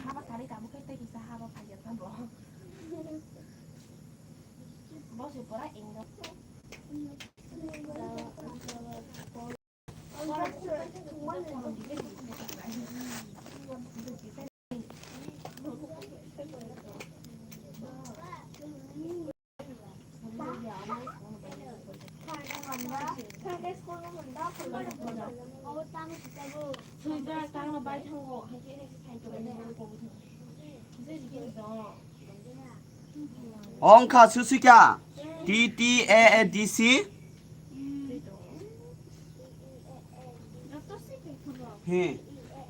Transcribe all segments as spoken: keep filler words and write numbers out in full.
Haba thani tabuk khe tei kisa haba phaijakha bo. Bo se pora engno. Ongkha susika. T T A A D C. He.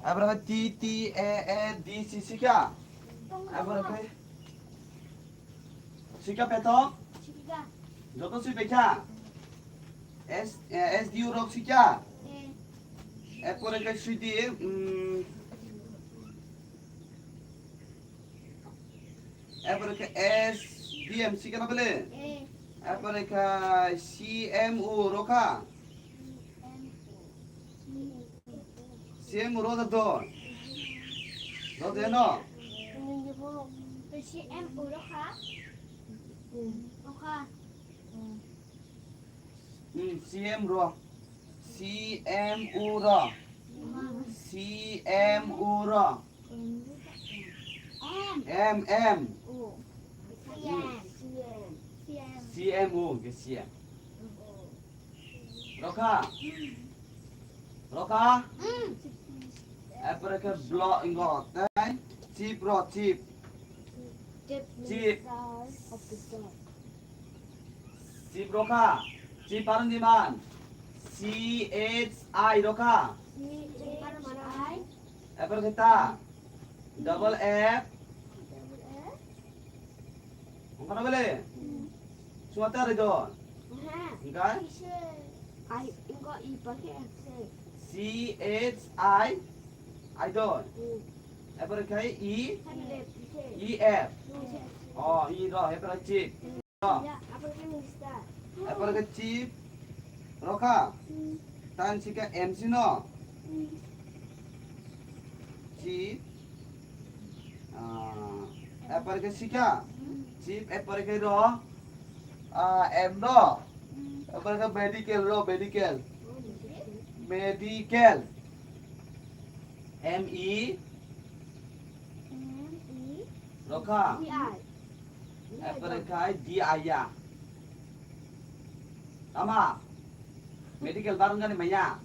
Abra T T A A D C sika. Abra khe. Sika peto. Joto sui pekha. S, eh, S D U rok sika. Epore khe sui di, mm, Epore khe S D M sika na bele. Epore khe C M O rokha. C M O ro da do. Ro de no. C M O rokha. Rokha. Hmm, C M ro. C M O ro. C M O ro. M, M. Hmm. C M O, ke C M. Rokha. Rokha. Epore khe blo ingo, tei chip ro, chip. Chip. Chip rokha. Chip parang di man. C H I rokha. Epore khe ta. Double F. Ongkha na bele? Chua ta ri do. Engkai? C H I. I do. Epore khe E. E F. Oh, E ro, epore chip. Epore khe chip rokha. Tan sika M C no. Chip. Ah, epore khe sika. Chip, epore khe ro. Ah, M no. Epore khe medical ro, medical. Medical. M E. Rokha. Epore khai D I ya. Tama. Medical barang gani maya.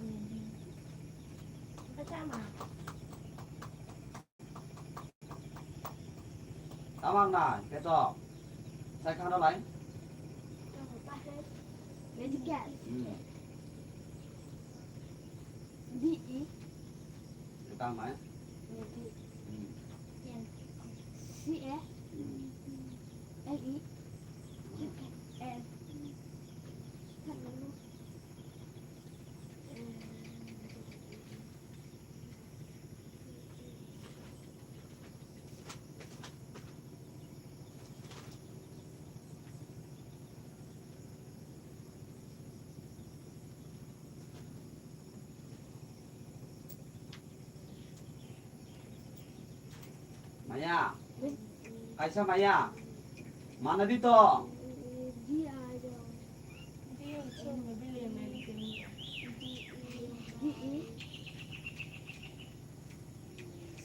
Tama na, keto. Sai khana lai. Medical. Hmm. D E. Tama ya. Hmm. C A. Hmm. L E. L. Maya. Kaisa maya. Mana di to.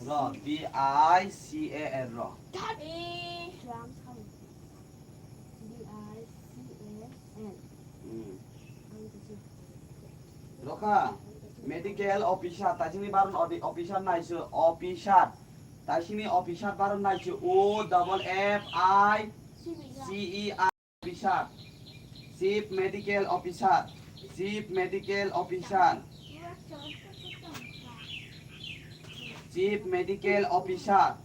Ro, D I C A L ro. Hmm. Rokha, medical officer, taisini baron odi-, officer naisu, officer. Taisini officer baron naisu, O double F I C E R, officer. Chief Medical Officer, Chief Medical Officer. Chief Medical Officer.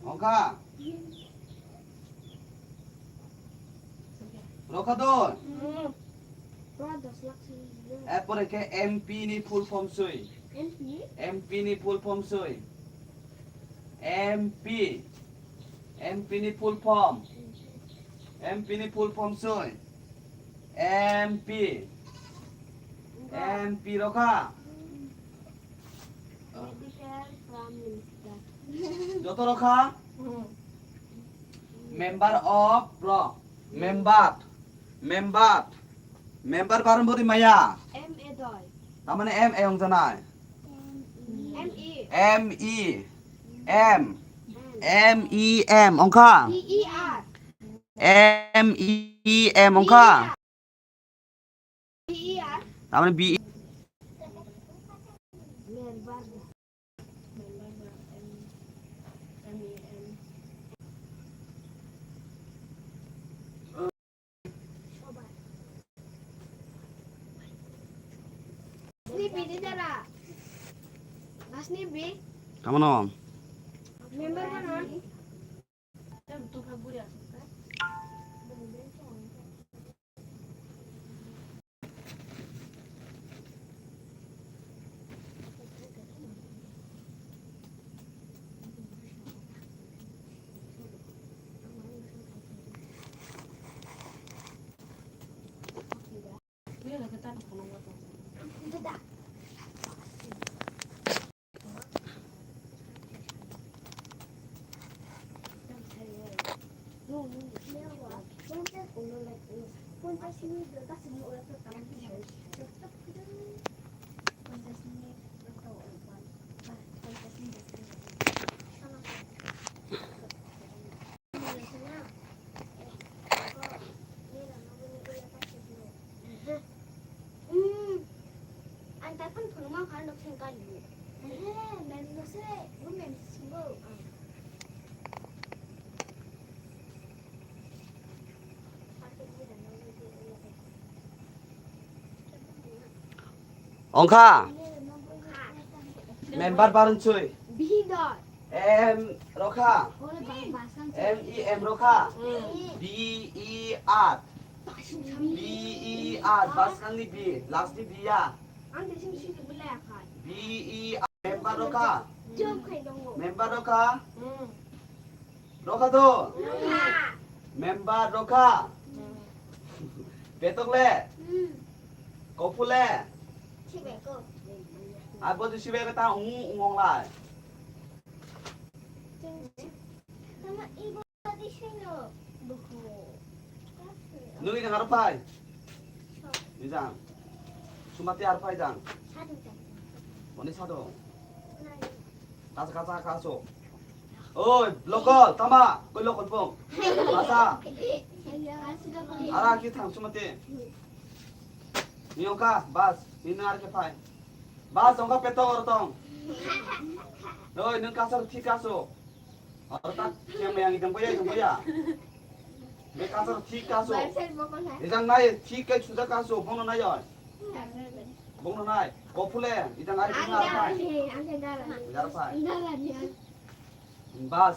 Ongkha. Rokha do. Epore khe M P ni full form sui. M P ni full form sui. M P. M P ni full form. M P ni full form sui. M P. M P rokha. Medical Prime Minister. Joto rokha. Hmm. Member of bro. Member. Member. Member barang bori maya. M A doi. Tamane M A ong janai. M E. M E. M. M E M ongkha. E E R. M E M ongkha. B E R. Tamane B E. Ni bini dara. Asni bi. Kamono? Member mana? Ongkha. Member barun sui. Bihidor. M rokha. M E M rokha. B E R. B E R. Baskang ni B. Last ni B ya. B E R. Member rokha. Member rokha. Rokha to? Member rokha. Betok le? Kopu le? Abo je sibe kata ung ung lai. Nui nang aro phai. Nijang. Sumati aro phai jang. Oni sado. Kasa kasa kaso. Oi, lokol, tama, koi lokol pong. Masa. Ara ki thang sumati. Ni ongka, bas, ni nang ar ke phai. Bas, ongka peto or tong. Oi, nang kasar thik kaso. Ar ta kya me yang idang boya, idang boya. Ni kasar thik kaso. Idang nai, thik kai suja kaso, bono nai oi. Bono nai, kopule, idang ari bono ar phai. Idar phai. Bas,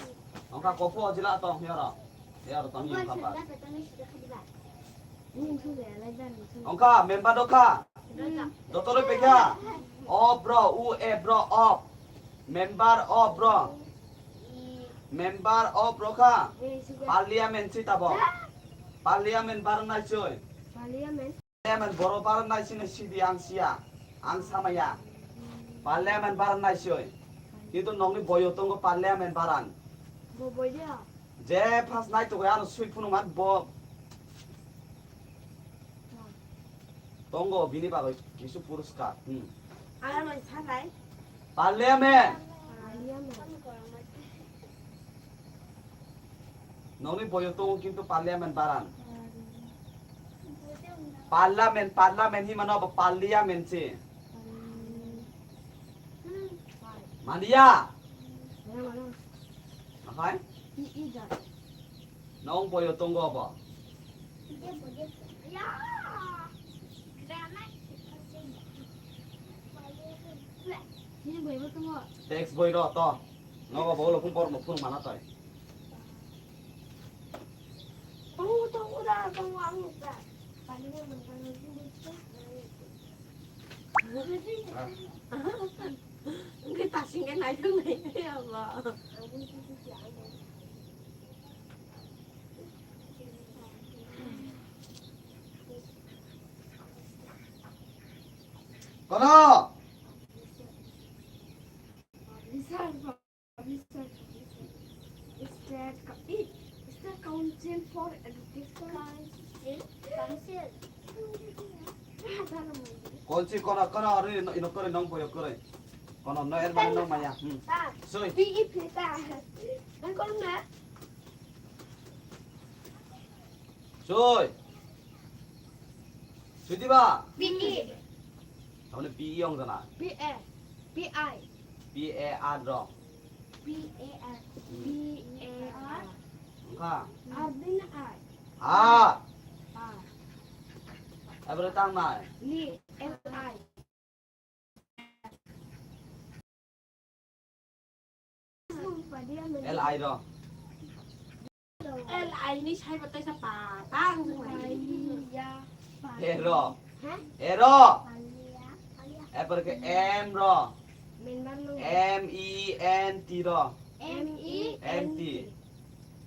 ongka kopo jila tong hiaro. Hiaro tong ni ongka bas. Ongka member dokha. Dotoro pekha. O bro, u e bro, op. Member op bro. Member op bro kha. Parliament si tabo. Parliament bar nai soi. Parliament. Parliament boro bar nai sini sidi ang sia. Ang samaya. Parliament bar nai soi. Kintu nongni boyo tongo parliament baran. Bo boya. Je phas nai to ano sui phunu man bo. Tongo bini bagwi kisu puruskar. Hmm. Parliament. Parliament. Nongni boyo tongo kintu parliament baran. Parliament, parliament himano bo parliament se. Mania. Akhai? Nong boyo tongo bo. Text boi ro to. Nogo bo lo phung por mo phung mana tai. Tongo, tongo da, tongo ang da. Wngkhe tasing khe naithok naithok ya ba. Kono? State, State Council for Education. Council, Council. Konsi kono, kono, ori ino, ino kore nong boyo kore. Kono, no, er mane nong maya. Hmm. Soi. P E P ta. Nang kono na? Soi. Soi diba? P E. Tamone P E ong jana. P A. P I. P A R ro. P A R. P A R. Wngkha? R din I. A. A. Ebro tang nai. Li, L I. L I ro. L I ni sai batai sa pa, tang jung lai. E ro. Ha? E ro. Palia. Palia. Apor ke M ro. Member no. M E N T ro. M E N T. N T.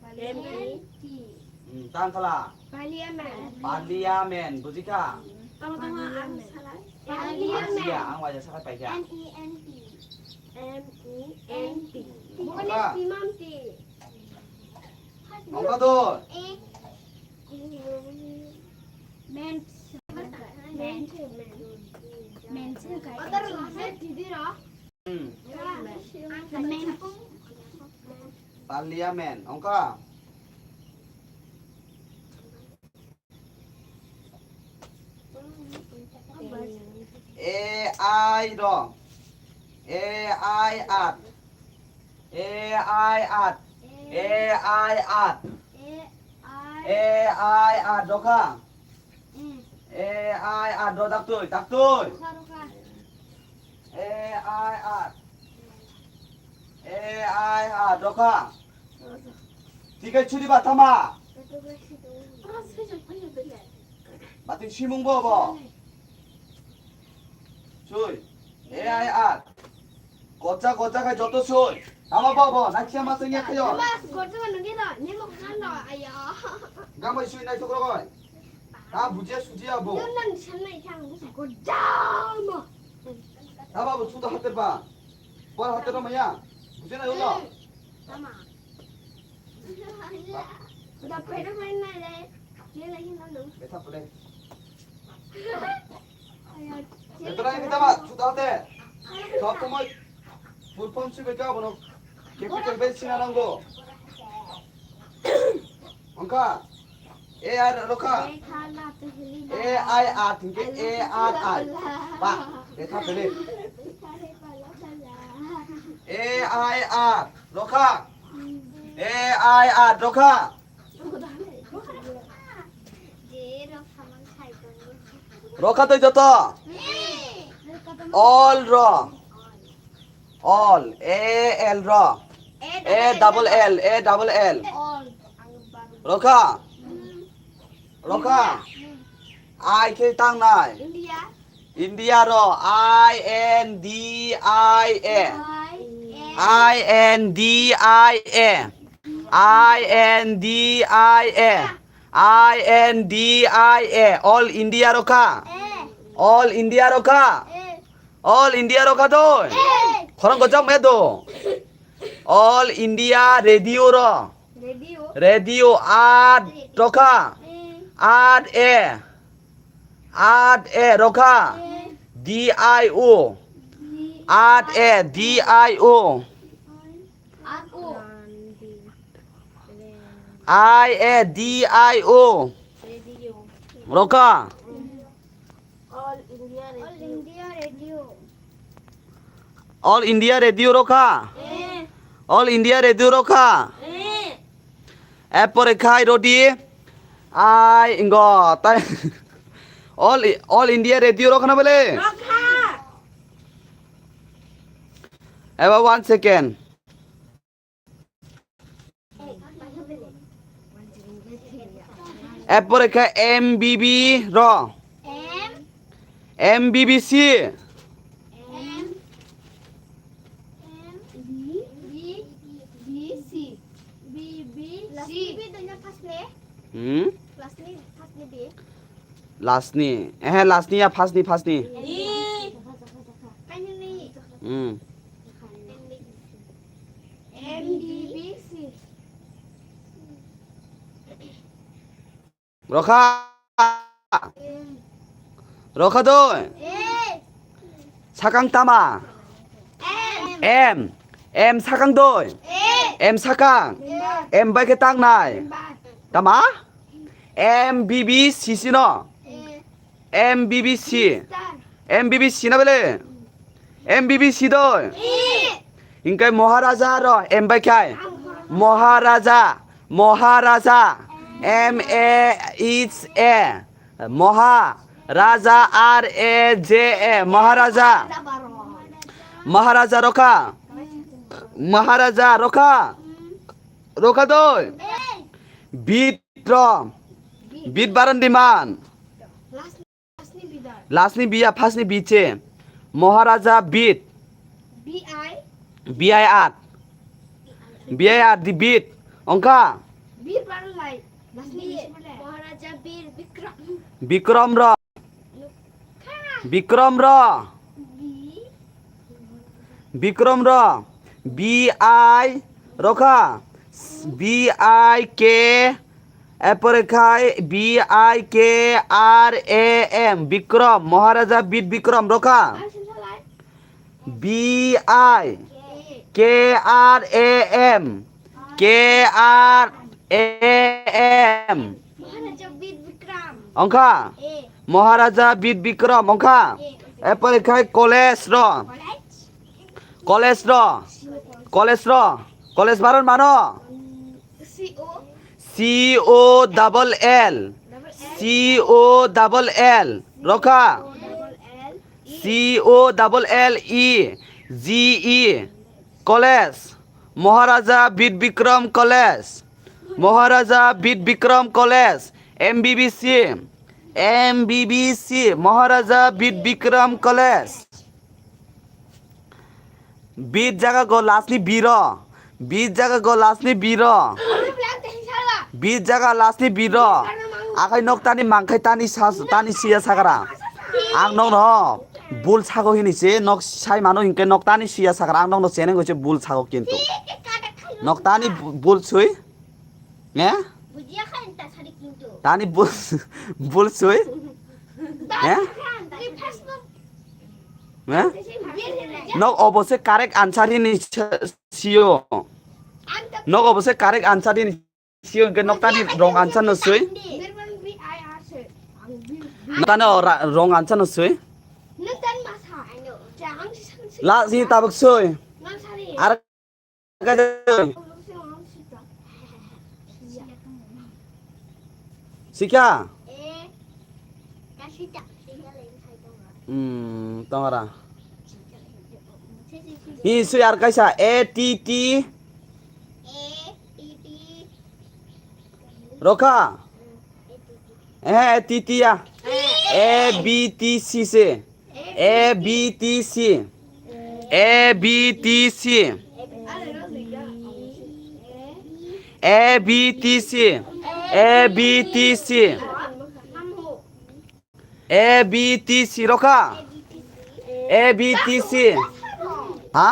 Palia. N T. Hmm, tang khala. Parliament. Parliament, bujikha? Tama tama ang salai. Parliament. Ang siya, ang wajah sakai paikha. M E N T. M E N T. Bukan Wngkha? Simam T. Wngkha to? Eh. Men. Men. Men. Otor lahe didi ro. Hmm. Men. Parliament, wngkha? A I ro. A I at. A I at. A I at. A I at, rokha. A I at, ro, daktui, daktui. A I at. A I at, rokha. Tikai churi ba tama. Batui simung bo bo. Sui. A I at. Gocha gocha khai joto sui. Tama bo bo. Naksia ma tengya khayo. Mas gocha ba nungki no. Nemo khando ayo. Gamai sui nai thok rogoi. Ta bujia sujia bo. Nang sanai thang bus gocha mo. Ta ba bo suda hater ba. Por hater ma ya. Bujia na ulo. Tama. Udah pede main aja. Dia lagi malu. Betha pede. Ayo. Betha lagi betha mat. Sudah te. Sob somoi full form si betha bono. Capital B sina nanggo. Wngkha. A I at, rokha. A I at, hinkhe A R I. Ba, lekha pele. A I at, rokha. A I at, rokha. Rokha tei joto. All ro. All, A L ro. A double L, A double L. Rokha. Rokha. I khe tangnai. India. India ro. I N D I A. I N D I A. I N D I A. I N D I A. All India rokha. All India rokha. All India rokha doi. Khorang gojak me do. All India Radio ro. Radio. Radio at rokha. At A. At A rokha. D I O. At A D I O. At O. I A D I O. Radio. Rokha. All India Radio. All India Radio. All India Radio rokha. Eh. All India Radio rokha. Eh. Epore khai rodi. Ai ingo tai. All, All India Radio rokha na bele. Rokha. Eba one second. Epore khe M B B ro. M. M B B C. M. M. B. B. B. C. B. B. C. Last ni B donya first ni. Hmm? Last ni first ni B. Last ni. Eh, last ni ya first ni, first ni. B. Hmm. M B B C. Rokha. Rokha doi. Sakang tama. M. M sakang doi. M sakang. M bai khe tangnai. Tama? M B B C C no. M B B C. M B B C na bele? M B B C doi. Hingkai Maharaja ro, M bai khai. Maharaja, Maharaja. M A H A. Maha, Raja, R A J A. Maharaja. Maharaja rokha. Maharaja rokha. Rokha doi. Bit ro. Bit baron diman. Last ni biya, first ni biche. Maharaja Bid. B I. B I R. B I R di Bid. Ongkha? Bir Barlai. Last ni biche bole. Maharaja Bir Bikram. Bikram ro. Bikram ro. Bikram ro. B I rokha. B I K. Epore khai B I K R A M, Bikram, Maharaja Bid Bikram rokha. B I K R A M, K R A M. Maharaja Bid Bikram. Ongkha? A. Maharaja Bid Bikram, ongkha? A. Epore khai college ro. College? College ro. College ro. College baron mano? C O. C O double L. Double L. C O double L. Rokha. Double L. C O double L E G E. College. Maharaja Bir Bikram College. Maharaja Bir Bikram College. M B B C. M B B C. Maharaja Bir Bikram College. Bit jaga go last ni biro. Bit jaga go last ni biro. Bit jaga last ni biro. Akhai nok tani mangkhai tani sa-, tani siya sakara. Ang nok no bul sago hini se nok sai mano hinkhe nok tani siya sakara. Ang nok no cheneng goise bul sago kintu. Nok tani bu-, bul sui. Ne? Tani bul, bul sui. Ne? He? Nok obo se correct answer hini sio. Nok obo se correct answer hini sio, hingke nok tani wrong answer no sui. Nok tani o ra-, wrong answer no sui. Last ni tabuk sui. Ar Sikha? Hmm, tongara. Hi sui ar kaisa A T T. Rokha? Eh, A T T ya. A B T C se. A B T C. A B T C. A B T C. A B T C. A B T C rokha. A B T C. Ha?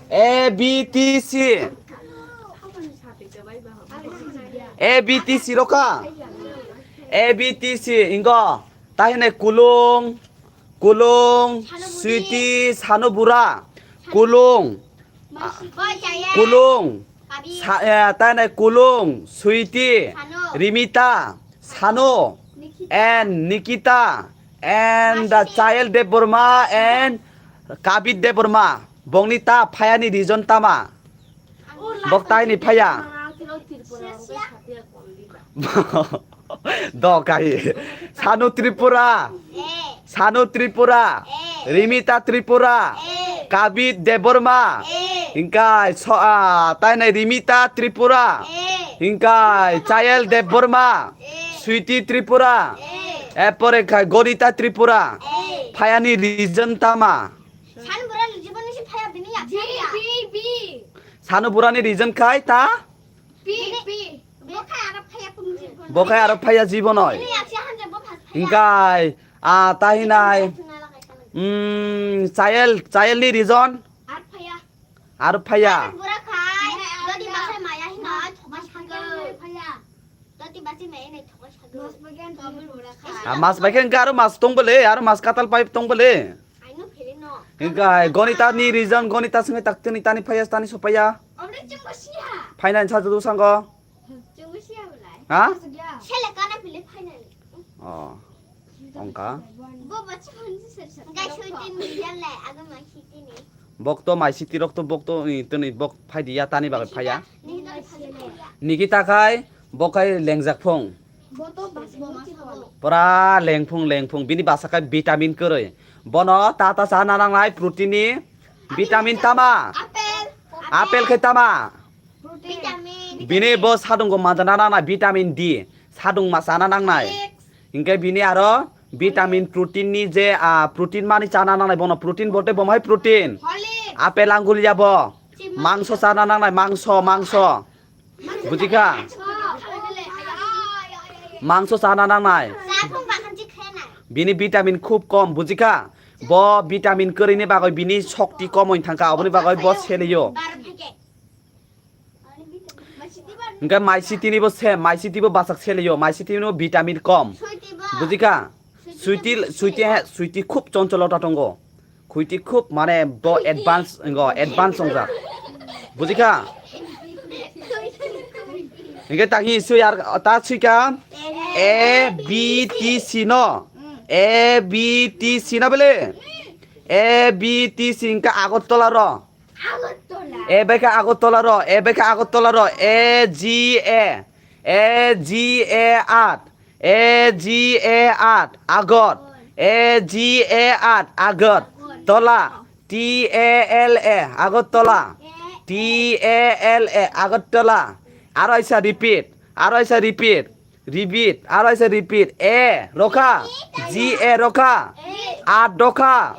A B T C. A B T C rokha. A B T C ingo. Tahine kulung, kulung, sweety, sano bura. Kulung. Kulung. Sa-, eh, tahine kulung, sweety, rimita, sano, and Nikita. And the child Debbarma and Kabit Debbarma. Bongni ta phayani reason tama? Bok taini phaya? Do kai. Sanu Tripura. Sanu Tripura. Rimita Tripura. Kabit Debbarma. Hingkai so, ah, tainai Rimita Tripura. Hingkai Chayel Debbarma. Sweety Tripura. Epore khai Gorita Tripura. Phayani reason tama? Sanu bura ni jibon ni si phaya bini yak. B, B, B. Sanu bura ni reason khai ta? B, B. Bo khai aro phaya kun jibon. Bo khai aro phaya jibon oi. Bini yak si hanja bo phas phaya. Hingkai, ah, tahinai. Bini yak si nala kai tala. Hmm, child, child ni reason? Ar phaya. Ar phaya. Ar bura khai. Doti basai maya hino thokma sagwi. Doti basai maya hino thokma sagwi. Ah, mas bai khe hwnkhe aro mas tong bole, aro mas katal pipe tong bole. Aino phele no. Hwnkhe Gonita ni reason, Gonita swngai tak tini tani phaya, tani sophaya. Omre chungo siya. Phainani sajwk sango. Chungo siya belai. Ha? Sele kana phele phainani. Oh. Ongka. Bo bacha hanji sar sar. Ga shuti miyan le, aga ma siti ni. Bok to mai siti rok to bok to, eh, tini bok phai di ya tani bagwi phaya. Nikita khai bok khai lengjak phung. Bo to bas bo ma sabo. Pura lengphung lengphung bini basa khai vitamin kwrwi. Bono ta ta cha na nangnai protein ni vitamin tama. Apple. Apple khe tama. Vitamin. Bini bo sadungo manja na nangnai vitamin D. Sadung ma chana nangnai. Six. Hinkhe bini aro vitamin protein ni je, ah, protein mani chana nangnai bono protein bote bomo hai protein. Horlicks. Apple angul ya bo. Chimang. Mangso chana nangnai mangso, mangso. Bujikha? Mangso chana nangnai. Saphung bahan chi khenai. Bini vitamin khub kom, bujikha? Bo vitamin kwrwini bagwi bini shokti kom wng thangkha, oboni bagwi bo seleyo. Baro phege. Hwnkhe mai sitini bo se, mai siti bo bachak seleyo, mai sitini bo vitamin kom. Sweetie bo. Bujikha? Sweetie, sweetie, he, sweetie khub choncholo ta tongo. Sweetie khub mane bo advance, ngo, advance tongjak. Bujikha? Hwnkhe ta hi sui ar, ta suikha? A B T C no. A B T C no bele? A B T C hwnkhe Agartala ro. Agartala. A bai khe Agartala ro, A bai khe Agartala ro, A G A, A G A at, A G A at, Agot, A G A at, Agot, Tola, T A L A, Agartala, T A L A, Agartala. Aro isa repeat, aro isa repeat. Repeat, aro isa repeat. A rokha, G A rokha, at rokha,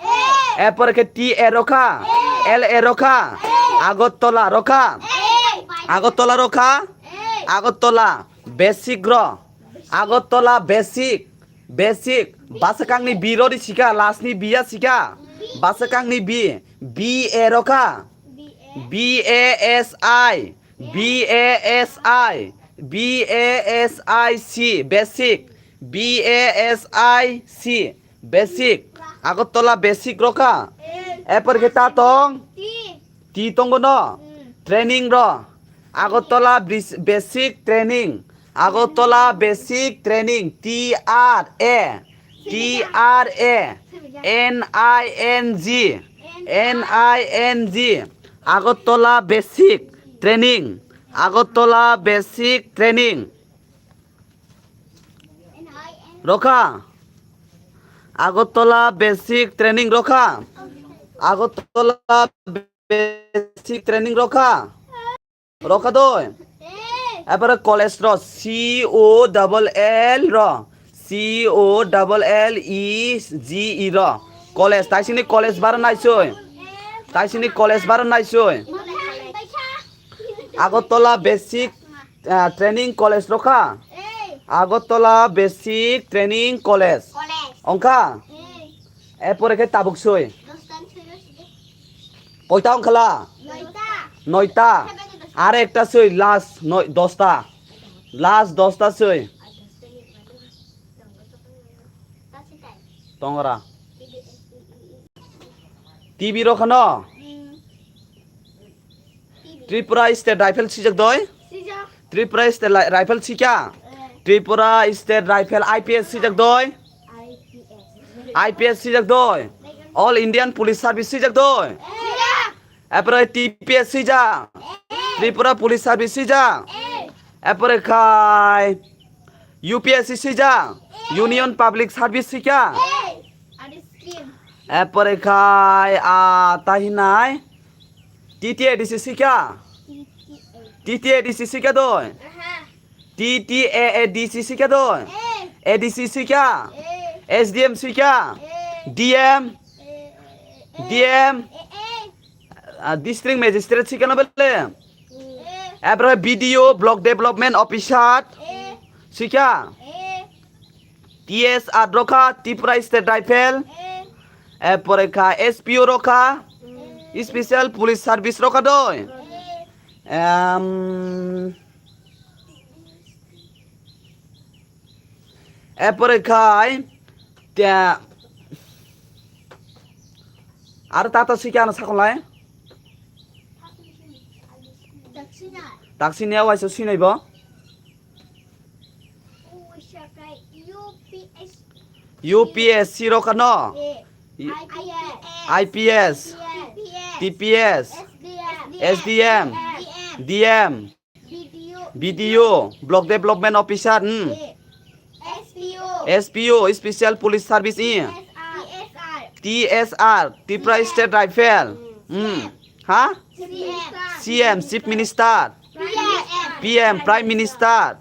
erpore khe T A rokha, L A rokha, Agartala rokha, Agartala rokha, Agartala basic ro, Agartala basic, basic, bwswkangni B rodi sikha, last ni B ya sikha, bwswkangni B, B A rokha, B A S I, B A S I, B A S I C, basic, B A S I C, basic. Agartala basic rokha. Erpore khe ta tong? T tongo no? Training ro. Agartala basic training. Agartala basic training. T R A. T R A N I N G, N I N G, Agartala basic training, Agartala basic training. Rokha? Agartala basic training rokha? Agartala basic training rokha? Rokha doi. Erpore college ro, C O double L ro. C O double L E G E ro. College, taisini college bar naisoi. Taisini college bar naisoi. Agartala basic, ah, training college rokha. Agartala basic training college. Ongkha? Erpore khe tabuk soi. Koita wngkhala? Noita. Noita. Are ekta soi, last noi, dosta. Last dosta soi. Tongra. T V rokha no? Tripura State Rifle sijak doi? Tripura State Rifle sikha? Tripura State Rifle I P S sijak doi? I P S sijak doi? All Indian Police Service sijak doi? Erpore T P S sijak? Tripura Police Service sijak? Erpore khai U P S C sijak? Union Public Service sikha? Erpore khai, ah, tahinai T T A D C sikha? T T A D C sikha doi? T T A A D C sikha doi? A D C sikha? S D M sikha? D M? D M? Ah, District Magistrate sikha na bele? Erpore B D O, Block Development Officer sikha? T S R rokha, Tripura State Rifle. Erpore kha S P O rokha, Special Police Service rokha doi. Em, erpore khai te aro tata sui khe ano sakon lai. Taksini awaisa sinai bo. U P S C rokha no? I P S, T P S, S D M, D M, B D O, Block Development Officer, hmm. S P O, Special Police Service, hmm. T S R, Tripura State Rifle, hmm. Ha? C M, Chief Minister. P M, Prime Minister.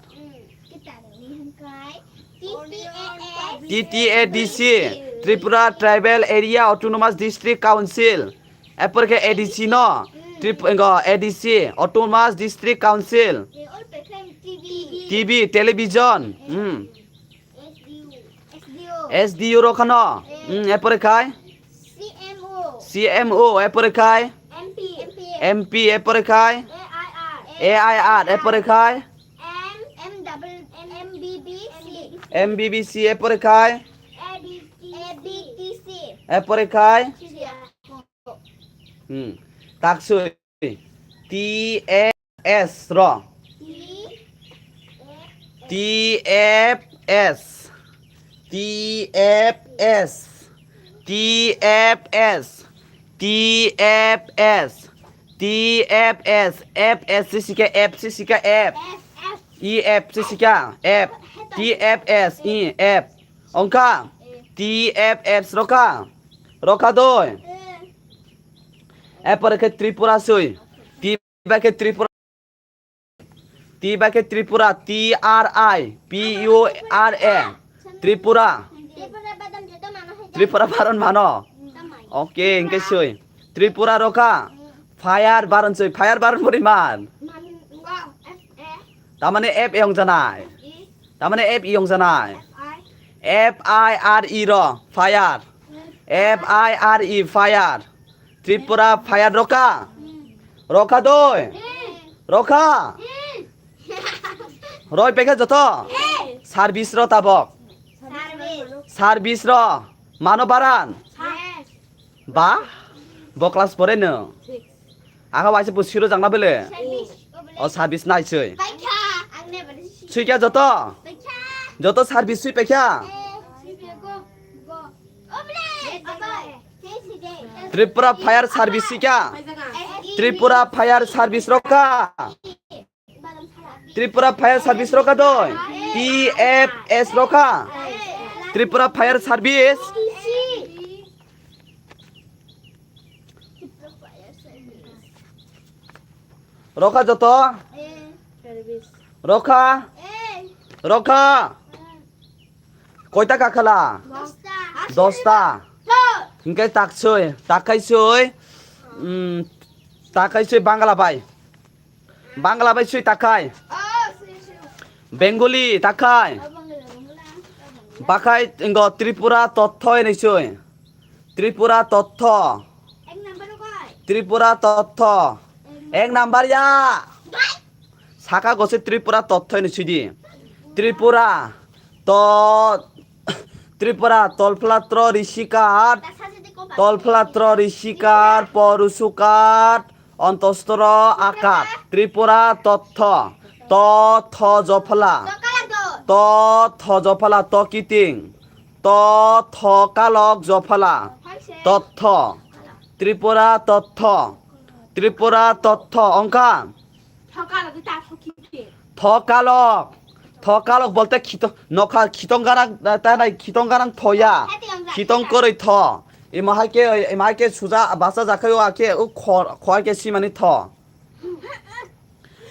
T T A D C, Tripura Tribal Area Autonomous District Council. Erpore khe A D C no? Trip-, engo A D C, Autonomous District Council. T V, television. Hmm. S D U rokha no? Hmm, erpore khai? C M O, erpore khai? M P, erpore khai? A I R, erpore khai? M B B C, erpore khai? Erpore khai? Hmm. Taksui. T F S ro. T F S. T F S. T F S. T F S. T F S. F S sisika F sisika F. E F sisika F. T F S E F. Ongkha. T F S rokha. Rokha doi. Erpore khe Tripura sui. T bai khe Tripura. T bai khe Tripura, T R I P U R A. Tripura. Tripura baron mano. Okay, hingke sui. Tripura rokha. Fire baron sui. Fire baron bori man. Tamani F E ong janai. Tamani F E ong janai. F I R E ro. Fire. F I R E, fire. Tripura fire rokha. Rokha doi. Rokha. Roi pekha joto. Service ro tabok. Service ro. Mano baran. Ba. Bo class pore no. Aka waisa bo siro jangna bele. O service nai sui. Sui kya joto. Joto service sui pekha. Tripura Fire Service sika. Tripura Fire Service rokha. Tripura Fire Service rokha doi. T F S rokha. Tripura Fire Service. Rokha joto. Rokha. Rokha. Koita kakhala? Dosta. Hingke taksoi, takhaisoi, mm, takhaisoi Bangla bai. Bangla bai soi takhai. Bengali takhai. Bakhai ingo Tripura totthoi ni soi. Tripura totho. Tripura totho. Ek number ya. Saka gose Tripura totho ni sidi. Tripura to Tripura tolplatro risikat. Tolplatro risikat porusukat. Ontostro akat. Tripura totho. Totho jophala. Totho jophala tokiting. Totho kalok jophala. Totho. Tripura totho. Tripura totho. Ongkha. Thokalok. Thokalok bolte khito-, nokha khitong garang, ta nai khitong garang thoya. Khitong koroi tho. Imo hai ke, imo hai ke suja basa jakhai o ake u khor, khor ke simani tho.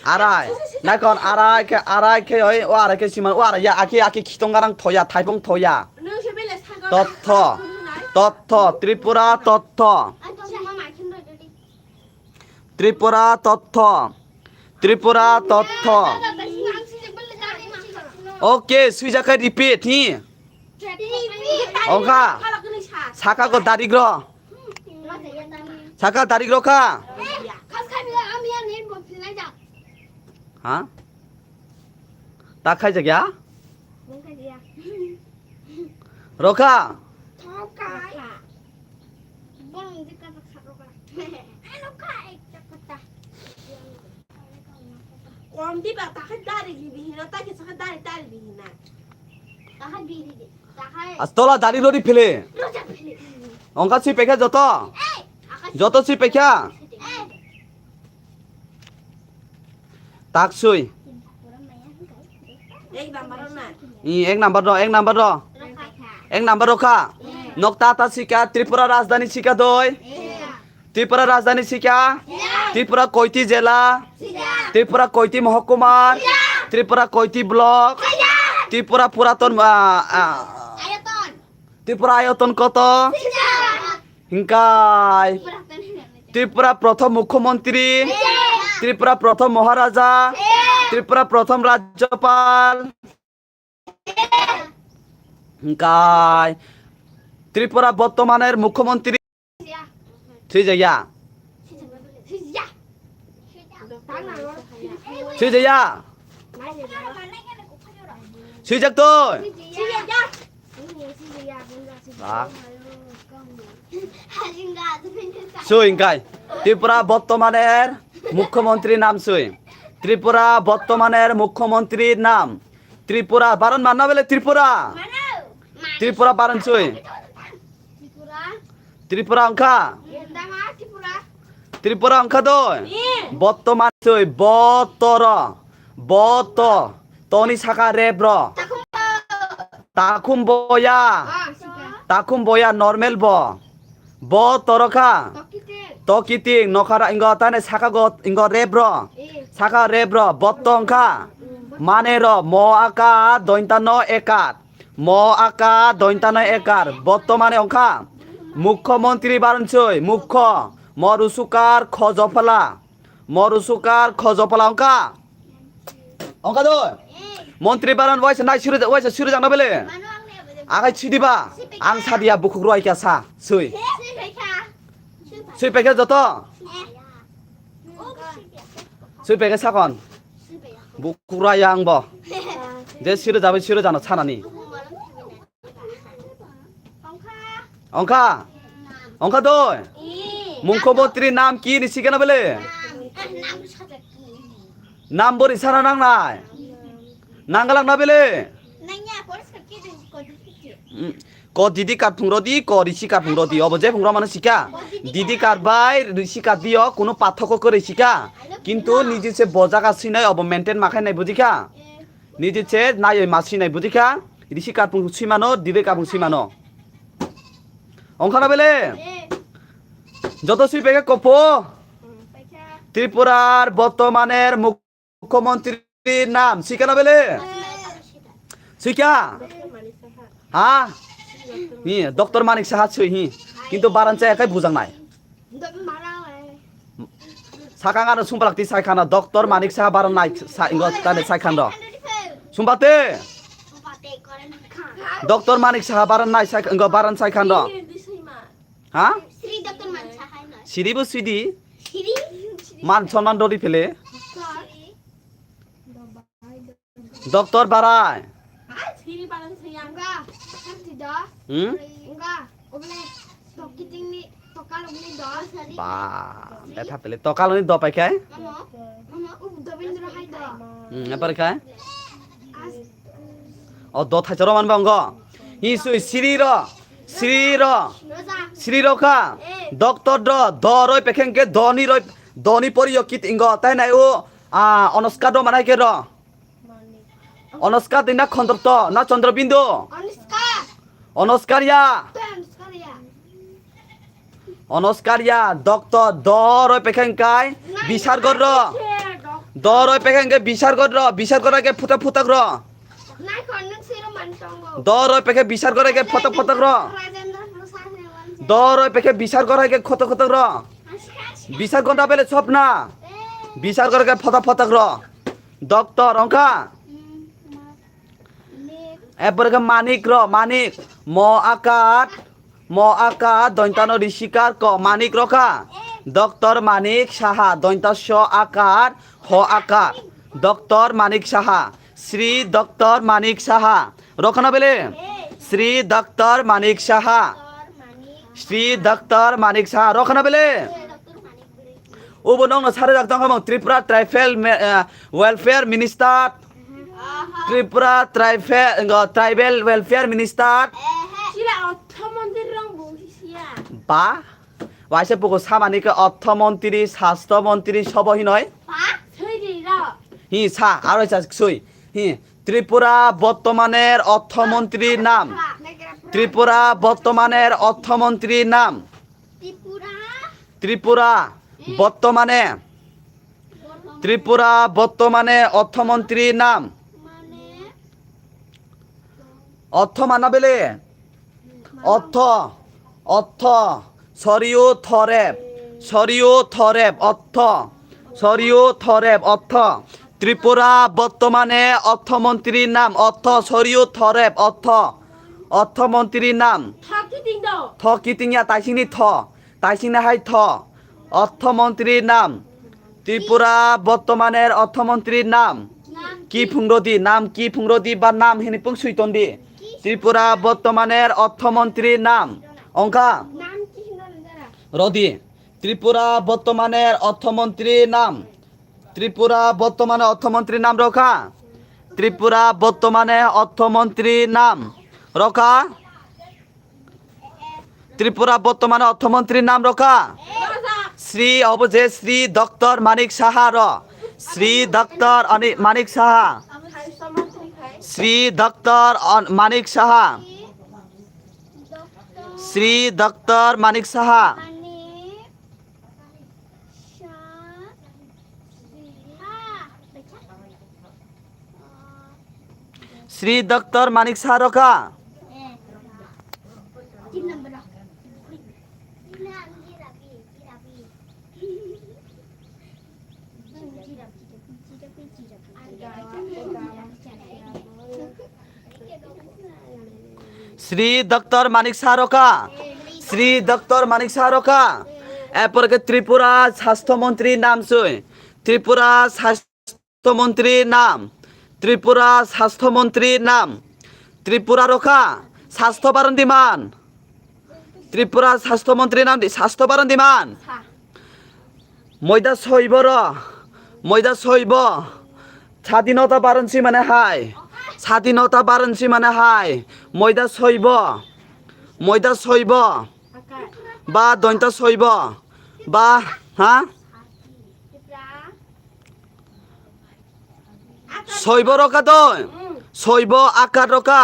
Arai. Naikon arai ke, arai ke oi, o arai ke siman, o arai ya, ake, ake khitong garang thoya, thaipong thoya. Totho. Totho, Tripura totho. Tripura totho. Tripura totho. Okay, suijakai repeat, hi. Ongkha. Saka go darik ro. Saka darik ro kha. Ha? Ta khai jak ya? Ro kha. Kom di ba, ta khai dari di bihina, ta kisa khai dari dari bihina. Ta khai biri di, ta khai. As tola dari lori phele. Roja phele. Ongka sui pekha joto. Eh, akai. Joto sui pekha. Eh. Tak sui. Ek number na. I, ek number ro, ek number ro. Ek number ro kha. Nok ta ta sika, Tripura rajdhani sika doi. Tripura rajdhani sika. Tripura koiti jela. Tripura koiti mohkumar. Tripura koiti block. Tripura puraton, ah, ah, Tripura ayoton koto. Hingkai. Tripura prothom mukhyamantri. Tripura prothom maharaja. Tripura prothom rajyapal. Hingkai. Tripura bottomaner mukhyamantri. Swijaya. Swijaya. Swijak toi. Ba. Sui hingkai. Tripura bottomaner mukhyamantri nam sui. Tripura bottomaner mukhyamantri nam. Tripura baron manna bele Tripura. Tripura baron sui. Tripura wngkha. Tripura wngkha doi. Bottoman sui botoro. Boto. Toni saka rebro. Takhum boya. Takhum boya normal bo. Bo toro kha. Tokiting. Tokiting, nokhara ingo tane saka go ingo rebro. Eh. Saka rebro, botto wngkha. Mm, botto. Mane ro, mo aka dointa no ekar. Mo aka dointa no ekar. Botto mane wngkha. Mukho montri baron sui, mukho. Mo rusukar khojophala. Mo rusukar khojophala wngkha. Wngkha do? Montri baron waisa nai suri, waisa suri jangna bele. Akai sidi ba. Ang sadia bukhuk roi kya sa. Sui. Sui pekhe joto. Sui pekhe sakon. Bukhuk roi ang bo. Je suri jabai suri jana sanani. Wngkha? Wngkha doi? Mukho montri nam ki ni sikana bele? Nam bori sana nangnai? Nanggalak na bele? Mm, ko didi card phung rodi, ko risi card phung rodi. Obo je phung romano sika. Didi card bai risi card dio, kuno pathoko kwrwi sika. Kintu niji se bo jaga sinai obo maintain ma khainai bujikha. Niji se naiwi ma sinai bujikha, risi kapung swimano, dibe kapung swimano. Wngkhana bele? Joto swi pekhe kopho? Tripurar bottomaner mukhyamantri nam swikana bele? Swikha? Ha? Ni, Doctor Manik Saha swi hi. Kintu baran chaya khai bujangnai. Sakang ano sumbalak ti sai khana Doctor Manik Saha baran nai sa ingo tane sai khan ro. Sumbate. Doctor Manik Saha baran nai sai ingo baran sai khan ro. Ha? Sri Doctor Manik Saha no. Siri bo sidi. Siri. Man sonman dori pele. Doctor Barai. Hmm? Ba, betha pele. Tokaloni do pai khai? Hmm, epar khai? O do thaisa roman banggo. Hi sui siri ro. Siri ro. Siri ro kha. Doctor do. Do roi pekheng ke doni roi. Doni pori yo kit ingo. Tai nai o. Ah, onoska do manai ke ro. Onoska dina Khondrokto na Chondrobindu? Onoska. Onoskar ya. Tei onoskar ya. Onoskar ya, doctor, doroi pekheng kai, bisar gor ro. Doroi pekheng ke bisar gor ro, bisar gor ke phuta phutak ro. Doroi pekhe bisar gor ke phuta phutak ro. Doroi pekhe bisar gor ke khoto khoto ro. Bisar gonda bele sopna. Bisar gor ke phuta phutak ro. Doctor wngkha. Eborga manik ro, manik. Mo akat. Mo akar, dointano risikar ko, Manik Rokha. Doctor Manik Saha, dointasyo akar, ho akar. Doctor Manik Saha, Sri Doctor Manik Saha. Rokhana bele? Sri Doctor Manik Saha. Sri Doctor Manik Saha. Rokhana bele? Ubo nokno sari jak tongkha mong Tripura Tribal Me-, eh, Welfare Minister. Tripura Tribal, ngo, Tribal Welfare Minister. Sila ortho montri rong bo hisiya. Ba? Waisa puku samani ke ortho montri, sastho montri sobo hinoi? Ba? Sui di ro. Hi sa, aro sa sui. Hi, Tripura বর্তমানের অর্থমন্ত্রীর নাম। ত্রিপুরা বর্তমানের অর্থমন্ত্রীর নাম। ত্রিপুরা। ত্রিপুরা বর্তমানে। ত্রিপুরা বর্তমানে অর্থমন্ত্রীর নাম। মানে? অর্থ মানা বেলে? অর্থ, অর্থ, সরিউ থরেব, সরিউ থরেব, অর্থ, সরিউ থরেব, অর্থ। ত্রিপুরা বর্তমানে অর্থমন্ত্রীর নাম, অর্থ, সরিউ থরেব, অর্থ, অর্থমন্ত্রীর নাম। Tho kiting do. Tho kiting ya, taisingni tho, taisingni hai tho, অর্থমন্ত্রীর নাম। ত্রিপুরা বর্তমানের অর্থমন্ত্রীর নাম কি phungrodi, নাম কি phungrodi ba নাম hini pung suiton di. Tripura বর্তমানের অর্থমন্ত্রীর নাম. Ongkha? নাম কি হলো দাদা? Rodi. ত্রিপুরা বর্তমানের অর্থমন্ত্রীর নাম. ত্রিপুরা বর্তমানে অর্থমন্ত্রীর নাম রোখা. ত্রিপুরা বর্তমানে অর্থমন্ত্রীর নাম রোখা. ত্রিপুরা বর্তমানে অর্থমন্ত্রীর নাম রোখা. শ্রী অবজে শ্রী ডক্টর মানিক সাহা র. শ্রী ডক্টর অনি-, মানিক সাহা. শ্রী ডক্টর অন-, মানিক সাহা. শ্রী ডক্টর মানিক সাহা. শ্রী ডক্টর মানিক সাহা রোখা. শ্রী ডক্টর মানিক সাহা রোখা. শ্রী ডক্টর মানিক সাহা রোখা. এরপরে ত্রিপুরা স্বাস্থ্যমন্ত্রীর নাম সই. ত্রিপুরা স্বাস্থ্যমন্ত্রীর নাম. ত্রিপুরা স্বাস্থ্যমন্ত্রীর নাম. ত্রিপুরা রোখা. স্বাস্থ্য বারণ দিমান. ত্রিপুরা স্বাস্থ্যমন্ত্রীর নাম দি, স্বাস্থ্য বারণ দিমান. ময়দা সইব র, ময়দা সইব. স্বাধীনতা বারণ সি মানে হাই, স্বাধীনতা বারণ সি মানে হাই. ময়দা সইব, ময়দা সইব. Ba dointa soibo. Ba, ha? Soibo roka doi. Soibo akar roka.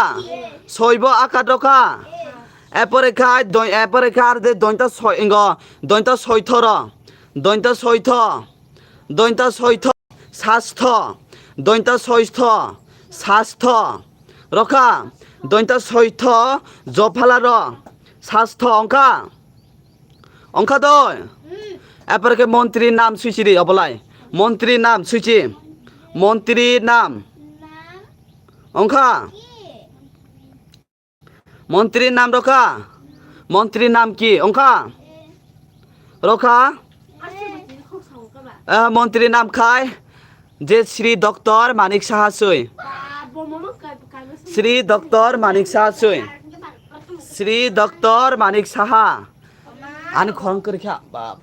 Soibo akar roka. Epore khai doi, epore khai ar de dointa soi, ingo. Dointa soithoro. Dointa soitho. Dointa soitho. Sastho. Dointa soitho. Sastho. Roka. Dointa soitho. Jophala ro. Sastho ongkha. Ongkha doi. Epore khe montri nam suichi di obolai. Montri nam suichi. Montri nam. Ongkha. Montri nam roka. Montri nam ki ongkha. Roka. Eh, montri nam khai. Je Sri Doctor Manik Saha sui. Sri Doctor Manik Saha sui. Sri Doctor Manik Saha. Ani khorang kwrwikha. Bap.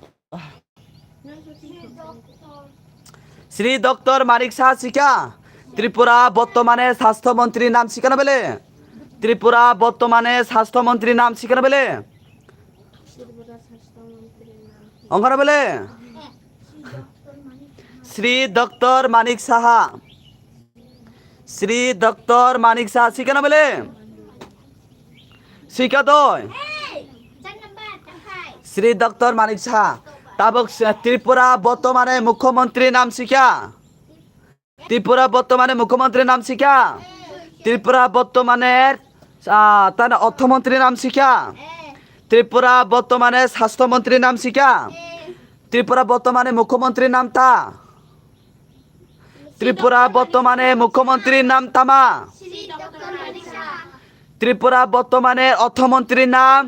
Shri doctor Manik Saha শিখা ত্রিপুরা বর্তমানে স্বাস্থ্যমন্ত্রীর নাম শিখানো বেলে? ত্রিপুরা বর্তমানে স্বাস্থ্যমন্ত্রীর নাম শিখানো বেলে? অঙ্কনা বেলে? শ্রী ডক্টর মানিক সাহা. শ্রী ডক্টর মানিক সাহা শিখানো বেলে? শিখা দই. শ্রী ডক্টর মানিক সাহা. তাবক সে-, ত্রিপুরা বর্তমানে মুখ্যমন্ত্রী নাম শিখা. ত্রিপুরা বর্তমানে মুখ্যমন্ত্রী নাম শিখা. ত্রিপুরা বর্তমানে, আহ, তার অর্থমন্ত্রী নাম শিখা. ত্রিপুরা বর্তমানে স্বাস্থ্যমন্ত্রী নাম শিখা. ত্রিপুরা বর্তমানে মুখ্যমন্ত্রীর নাম তা. ত্রিপুরা বর্তমানে মুখ্যমন্ত্রীর নাম তামা. ত্রিপুরা বর্তমানে অর্থমন্ত্রীর নাম.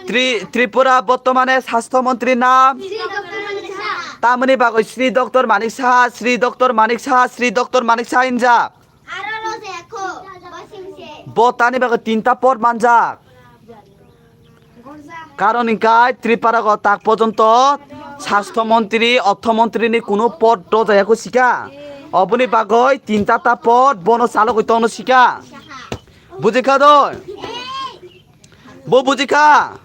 Tri-, Tripura bortomane sastho montri nam. Sri Doctor Manik Saha. Tamoni bagwi Sri Doctor Manik Saha, Sri Doctor Manik Saha, Sri Doctor Manik Saha hinjak. Aro rojak kho, bosing se. Bo tani bagwi tinta pod manjak. Karon hingkai Tripura go tak porjonto sastho montri, ortho montri ni kuno pod rojaya kho sika. Oboni bagwi tinta ta pod bono chalogwi tongno sika. Bujikha do? Bo bujikha?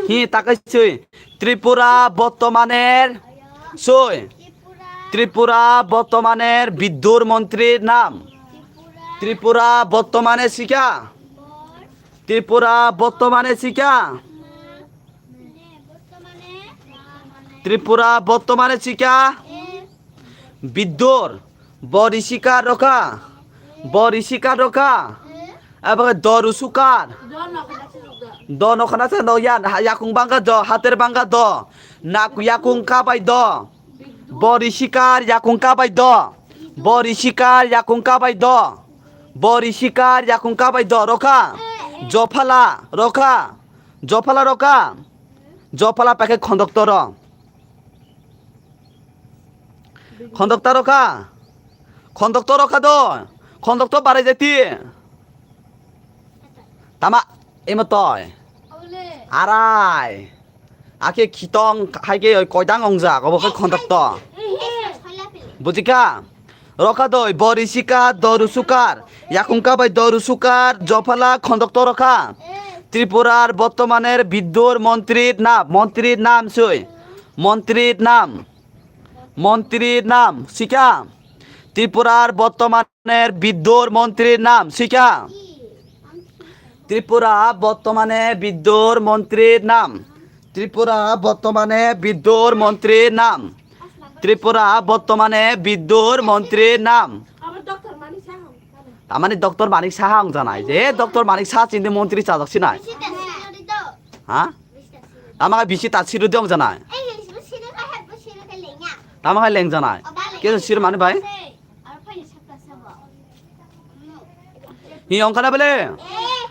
Hi takai sui. Tripura bortomaner sui. Tripura bortomaner biddur montrir nam. Tripura bortomane sika. Tripura bortomane sika. Tripura bortomane sika. Biddur. Bo rishikar rokha. Bo rishikar rokha. Abo khe do rusukar. Do no khana se no yan, ha-, yakung bangkha do, hater bangkha do. Nak yakung kabai do. Bo rishikar yakung kabai do. Bo rishikar yakung kabai do. Bo rishikar yakung kabai do rokha. Jophala rokha. Jophala rokha. Jophala pakhe khondoktoro. Khondokta rokha. Khondokto rokha do. Khondokto barai jati. Tama emo toi. Arai. Akhe khitong hai khe oi koidang ongjak obo khe khondokto. Bujikha? Rokha doi, bo rishikar, do rusukar, yakung kabai do rusukar, jophala khondokto rokha. Tripurar bortomaner biddur montrir nam, montrir nam sui. Montrir nam. Montrir nam, sika. Tripurar bortomaner biddur montrir nam, sika. Tripura bortomane biddur montrir nam. Tripura bortomane biddur montrir nam. Tripura bortomane biddur montrir nam. Tamani Doctor Manik Saha wng janai. Je Doctor Manik Saha chini montri chajak sinai. Ha? Tama khe bisi ta siru de wng janai. Tama khe leng janai. Ke siru mani bai? Hi wng khana bele?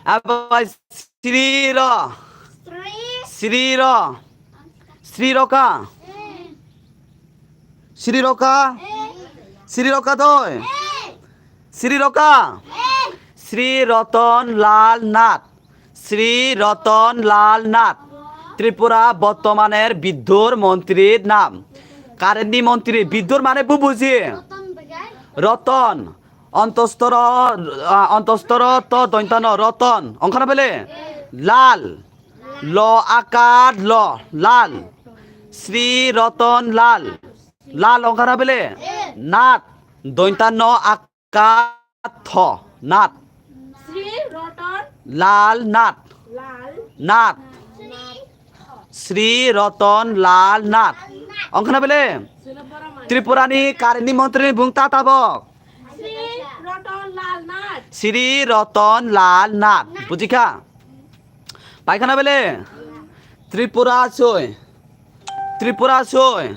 Abai siri ro. Sri ro. Sri ro ka? Sri ro ka? Sri ro ka doi? Sri ro ka? Sri Roton Lal Nath. Sri Roton Lal Nath. Tripura bortomaner biddur montrir nam. Currentni montri, biddur mane bo buji? Roton. Ontostoro, ah, ontostoro to dointano roton. Ongkhana bele? Lal. Lo akar lo. Lal. Sri Roton Lal. Lal ongkhana bele? Nath. Dointano akar tho. Nath. Sri Roton. Lal Nath. Lal. Nath. Sri Roton Lal Nath. Ongkhana bele? Tripurani currentni montri ni bung ta tabok? Sri Roton Lal Nath. Sri Roton Lal Nath. Bujikha? Paikhana bele? Tripura soi. Tripura soi.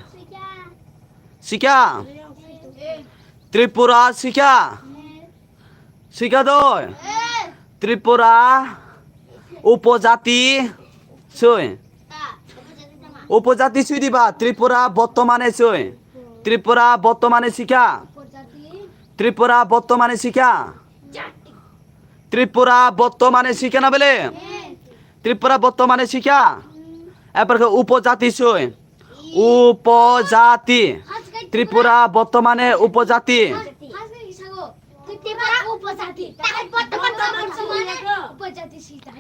Sikha? Tripura sikha? Sikha doi? Tripura upojati soi. Upojati soi diba? Tripura bortomane soi. Tripura bortomane sikha? Tripura bortomane sikha? Tripura bortomane sikha na bele? Tripura bortomane sikha? Ebar khe upojati soi. Upojati. Tripura bortomane upojati. Tripura upojati. Tahan bortoman, bortoman upojati sita.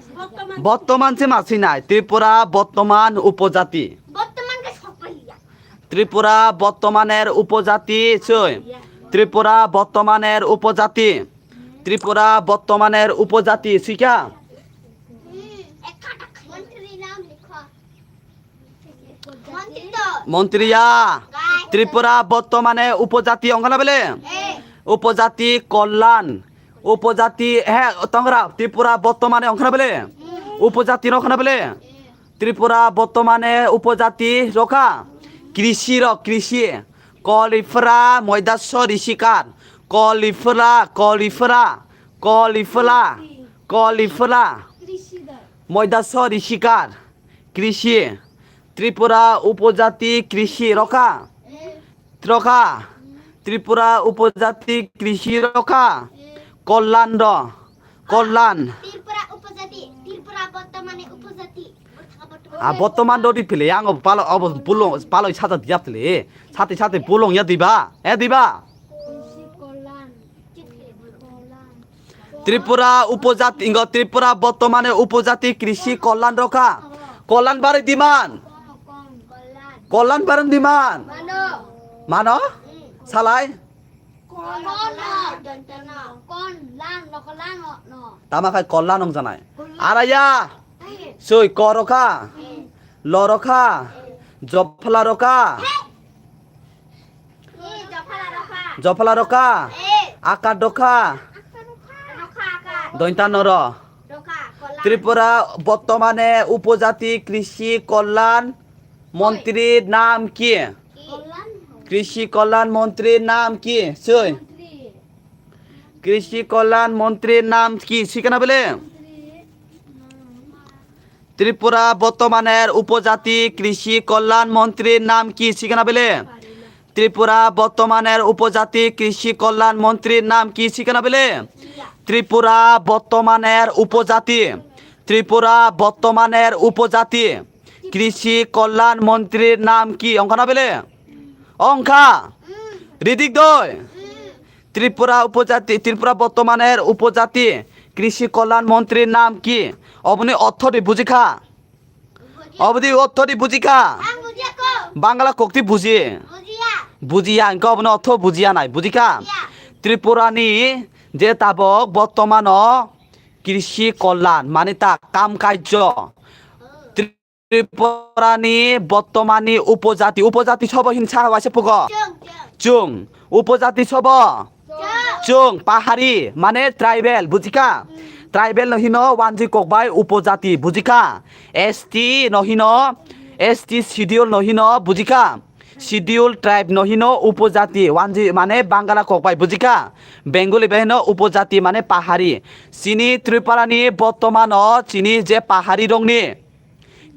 Bortoman se ma sinai. Tripura bortoman upojati. Bortoman ke sokoliya. Tripura bortomaner upojati soi. Tripura bortomaner upojati. Tripura bortomaner upojati sikha? Montri ya. Tripura bortomane upojati ongkhana bele? Upojati kollan. Upojati he tongra Tripura bortomane ongkhana bele? Upojati no khana bele? Tripura bortomane upojati rokha. Krisi rok, krisi. Kolifra moidasori sikar. Kolifra, kolifra, kolifra, kolifra. Moidasori sikar, krishi. Tripura upojati krishi rokha. Rokha. Tripura upojati krishi rokha. Kollan ro. Kollan. Tripura upojati, Tripura bortomane upojati. Ah, bortoman dodi pile, yang obo palo, obo pulo, palo sata diya pile. Sate sate pulong ya diba? Eh, diba? Tripura upojati, ingo Tripura bortomane upojati krishi kollan rokha. Kollan bare diman. Kollan bare diman. Mano? Salai? Tama khai kollan ong janai. Araya. Sui ko rokha. Lo rokha. Jopla rokha. Jophala rokha. Akar rokha. Dointa noro. Tripura bortomane upojati krishi kollan montri nam ki? Krishi kollan montri nam ki? Sui. Krishi kollan montri nam ki? Sikana bele? Tripura bortomaner upojati krishi kollan montrir nam ki sikana bele? Tripura bortomaner upojati krishi kollan montrir nam ki sikana bele? Tripura bortomaner upojati, Tripura bortomaner upojati krishi kollan montrir nam ki ongkha na bele? Ongkha. Ridik doi. Tripura upojati, Tripura bortomaner upojati krishi kollan montrir nam ki? Oboni ortho di bujikha? Oboni ortho di bujikha? Bangla kokti buji? Bujiya, engkhe oboni ortho bujiya nai, bujikha? Tripura ni je tabok bortomano krishi kollan, mane ta kam kaijo. Tripura ni bortomani upojati, upojati sobo hinsa waisa pugo? Chung. Upojati sobo? Chung. Pahari, mane tribal, bujikha? Tribal no hino wanjui kokbai upojati, bujikha? S T no hino, S T schedule no hino, bujikha? Schedule tribe no hino upojati, wanjui mane Bangla kokbai, bujikha? Bengali bai hino upojati, mane pahari. Chini Tripura ni bortomano chini je pahari rokni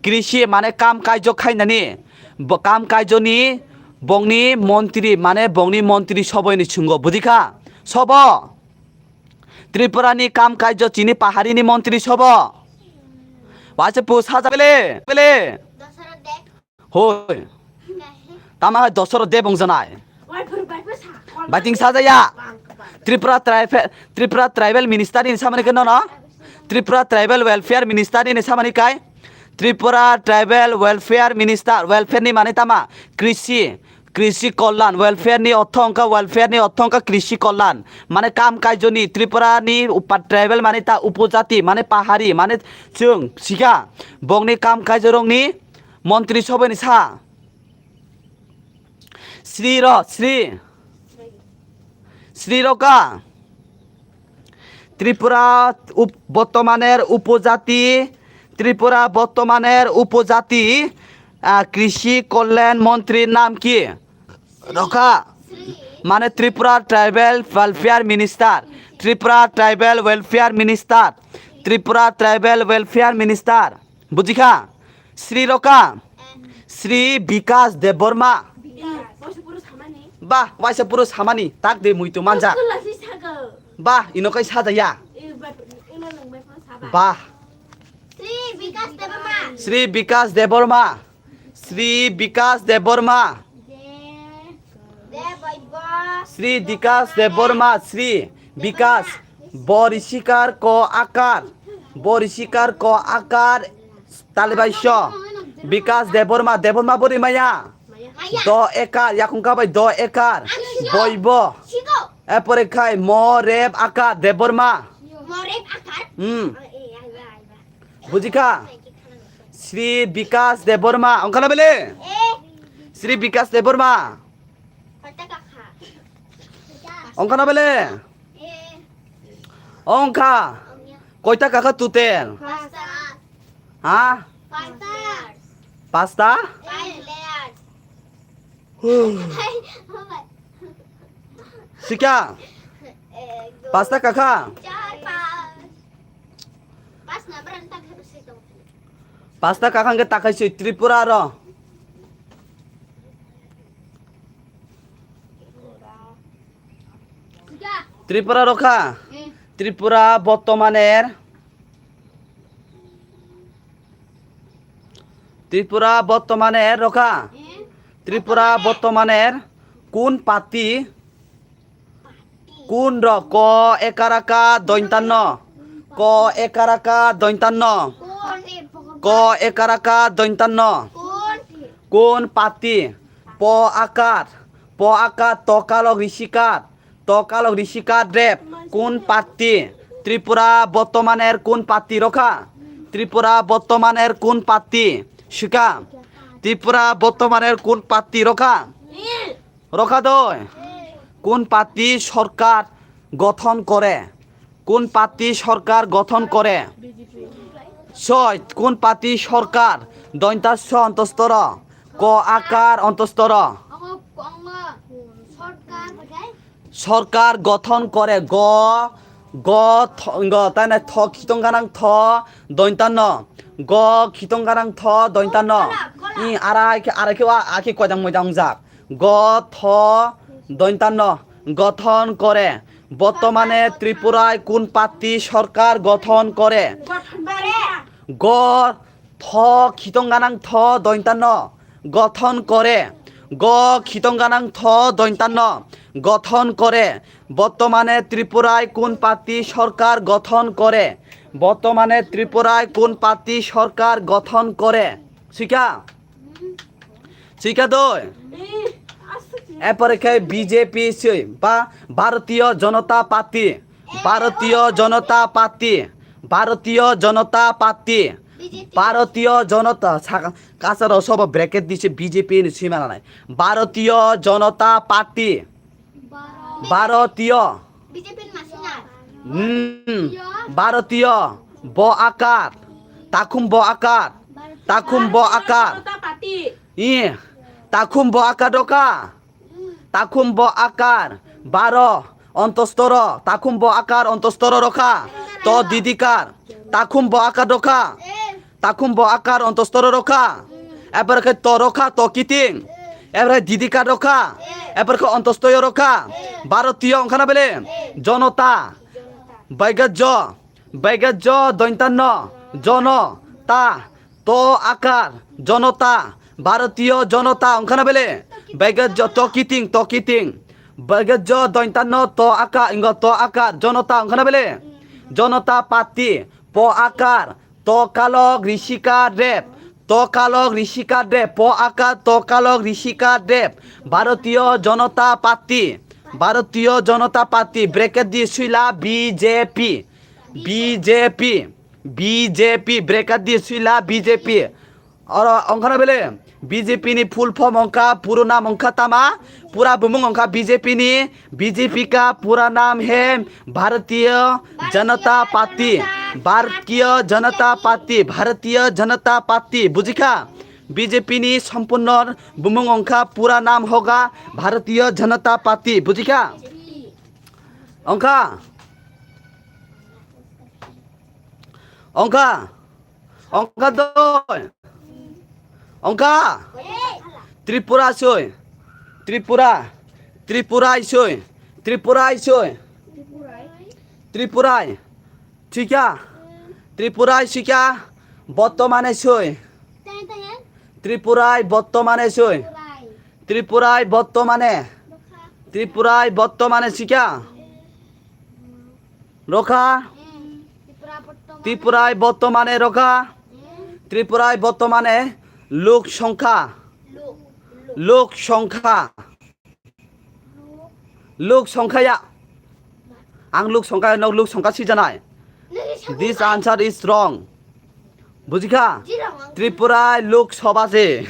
krishi mane kam kaijo khainani, bo kam kaijo ni bongni montri mane bongni montri sobo ni chungo, bujikha? Sobo. Tripura ni kam kaijo chini pahari ni montri sobo. Waise pu saja bele, bele. Hoi. Tama hai Dosoro Deb ongjanai. Baiting sajaya. Tripura tribe, Tripura tribal minister ni samani ke nono. Tripura tribal welfare minister ni samani kai. Tripura tribal welfare minister, welfare ni mane tama krishi, krishi kollan, welfare ni ortho wngkha, welfare ni ortho wngkha krishi kollan. Mane kam kaijo ni Tripura ni upa-, tribal mane ta upojati, mane pahari, mane chwng sikha. Bongni kam kaijo rokni montri sobo ni sa. Sri ro, Sri. Sri ro ka? Tripura up-, bortomaner upojati, Tripura bortomaner upojati, ah, krishi kollan montri nam ki? Rokha. Mane Tripura tribal welfare minister, Tripura tribal welfare minister, Tripura tribal welfare minister. Bujikha? Sri rokha? Sri Bikas Debbarma. Bah, waisa puro samani. Tak de muitu manja. Bah, ino kai sajaya. Bah. Sri Bikas Debbarma. Sri Bikas Debbarma. Sri Bikas Debbarma. Sri Bikas Debbarma. Sri Bikas. Borisikar ko akar. Borisikar ko akar. Talibai so. Bikas Debbarma. Debbarma bori maya. Do ekar. Yakung kabai do ekar. Boibo. Epore khai mo rep akar. Debbarma. Hmm. Bujikha? Sri Bikas Debbarma. Ongkha na bele? Sri Bikas Debbarma. Ongkha na bele? Ongkha. Koita kakha tutel? Ha? Pasta? Sikha? Pasta kakha? Pas na berang tak harus Pasta kakhang ke takai sui Tripura ro. Tripura rokha. Tripura bottomaner. Tripura bottomaner rokha. Tripura bottomaner kun party? Kun ro ko ekaraka dointanno. Ko ekaraka dointanno. Ko ekaraka dointanno. Kun party? Po akar. Po akar to kalok risikar. To kalok risikar rep. Kun party? Tripura bottomaner kun party rokha? Tripura bottomaner kun party? Sika. Tripura bottomaner kun party rokha? Rokha doi. কোন পার্টি সরকার গঠন করে? কোন পার্টি সরকার গঠন করে? ছয়, কোন পার্টি সরকার? দন্ত্য স অন্তস্থ র, ক আকার অন্তস্থ র। সরকার গঠন করে। গ, গ, থ, গ, তাই না? থ, খিতং গানাং থ, দন্ত্য ন। গ, খিতং গানাং থ, দন্ত্য ন। ই, আরা, আখে, আরা, খে, আ, আখে, কয়দাং, ময়দাং, যাক। গ, থ, দন্ত্য ন, গঠন করে। বর্তমানে ত্রিপুরায় কোন পার্টি সরকার গঠন করে? গ, থ, খিতং গানাং থ, দন্ত্য ন, গঠন করে। গ, খিতং গানাং থ, দন্ত্য ন, গঠন করে। বর্তমানে ত্রিপুরায় কোন পার্টি সরকার গঠন করে? বর্তমানে ত্রিপুরায় কোন পার্টি সরকার গঠন করে? শিকা? Sikha doi. Epore khe B J P soi ba Bharatiya Janata Party. Bharatiya Janata Party. Bharatiya Janata Party. Bharatiya Janata, saka, kasaro sobo bracket dise B J P ni sima nanai. Bharatiya Janata Party. Bharatiya. Hmm. Bharatiya. Bo akar. Takhum bo akar. Takhum bo akar. I. Takhum bo akar doka. Takhum bo akar. Baro. Ontostoro. Takhum bo akar ontostoro roka. To didikar. Takhum bo akar doka. Takhum bo akar ontostoro rokha. Ebar khe to rokha, to kiting. Ebar khe didika rokha. Ebar khe ontostoyo rokha. Baro tiyo wngkha na bele? Jonota. Baiga jo. Baiga jo dointan no. Jono. Ta. To akar. Jonota. Bharatiya Janata wngkha na bele? Baiga jo to kiting, to kiting. Baiga jo dointan no to aka, ingo to akar. Jonota wngkha na bele? Jonota Party. Po akar. To kalok risika rep. To kalok risika rep. Po aka to kalok risika rep. Bharatiya Janata Party. Bharatiya Janata Party. Bracket di suila B J P. B J P. B J P. Bracket di suila B J P. Oro wngkha na bele? B J P ni full form wngkha, puro nam wngkha tama, pura bumung wngkha B J P ni, B J P ka pura nam he Bharatiya Janata Party, Bharatiya Janata Party, Bharatiya Janata Party, bujikha? B J P ni sampunno bumung wngkha, pura nam hoga Bharatiya Janata Party, bujikha? Wngkha? Wngkha? Wngkha doi. Wngkha? Tripura soi. Tripura. Tripura soi. Tripura soi. Tripura. Sikha. Tripura sikha. Bottomane soi. Tripura bottomane soi. Tripura bottomane. Tripura bottomane sikha. Rokha. Tripura bottomane rokha. Tripura bottomane lok songkha. Lok songkha. Lok songkha ya. Ang lok songkha, no lok songkha sijanai. This answer is wrong. Bujikha? Tripura Lok Sabha se.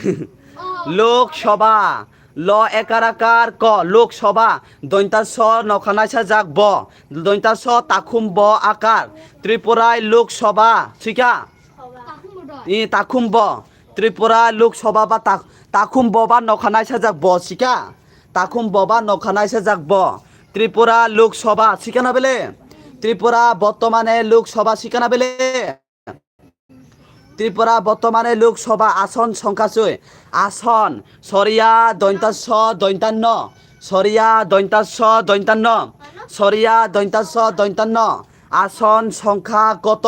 Lok Sabha. Lo ekarakar ko Lok Sabha. Dointa so nokha naisa jak bo. Dointa so takhum bo akar. Tripura Lok Sabha. Sikha? I takhum bo. Tripura Lok Sabha ba tak-, takhum bo ba nokha naisa jak bo sikha? Takhum bo ba nokha naisa jak bo. Tripura Lok Sabha sikha na bele? Tripura bottomane Lok Sabha sikha na bele? Tripura বর্তমানে লোকসভা আসন সংখ্যা soi. Ason, soriya, dointaso, dointanno. Soriya, dointaso, dointanno. Soriya, dointaso, dointanno. Ason সংখ্যা কত?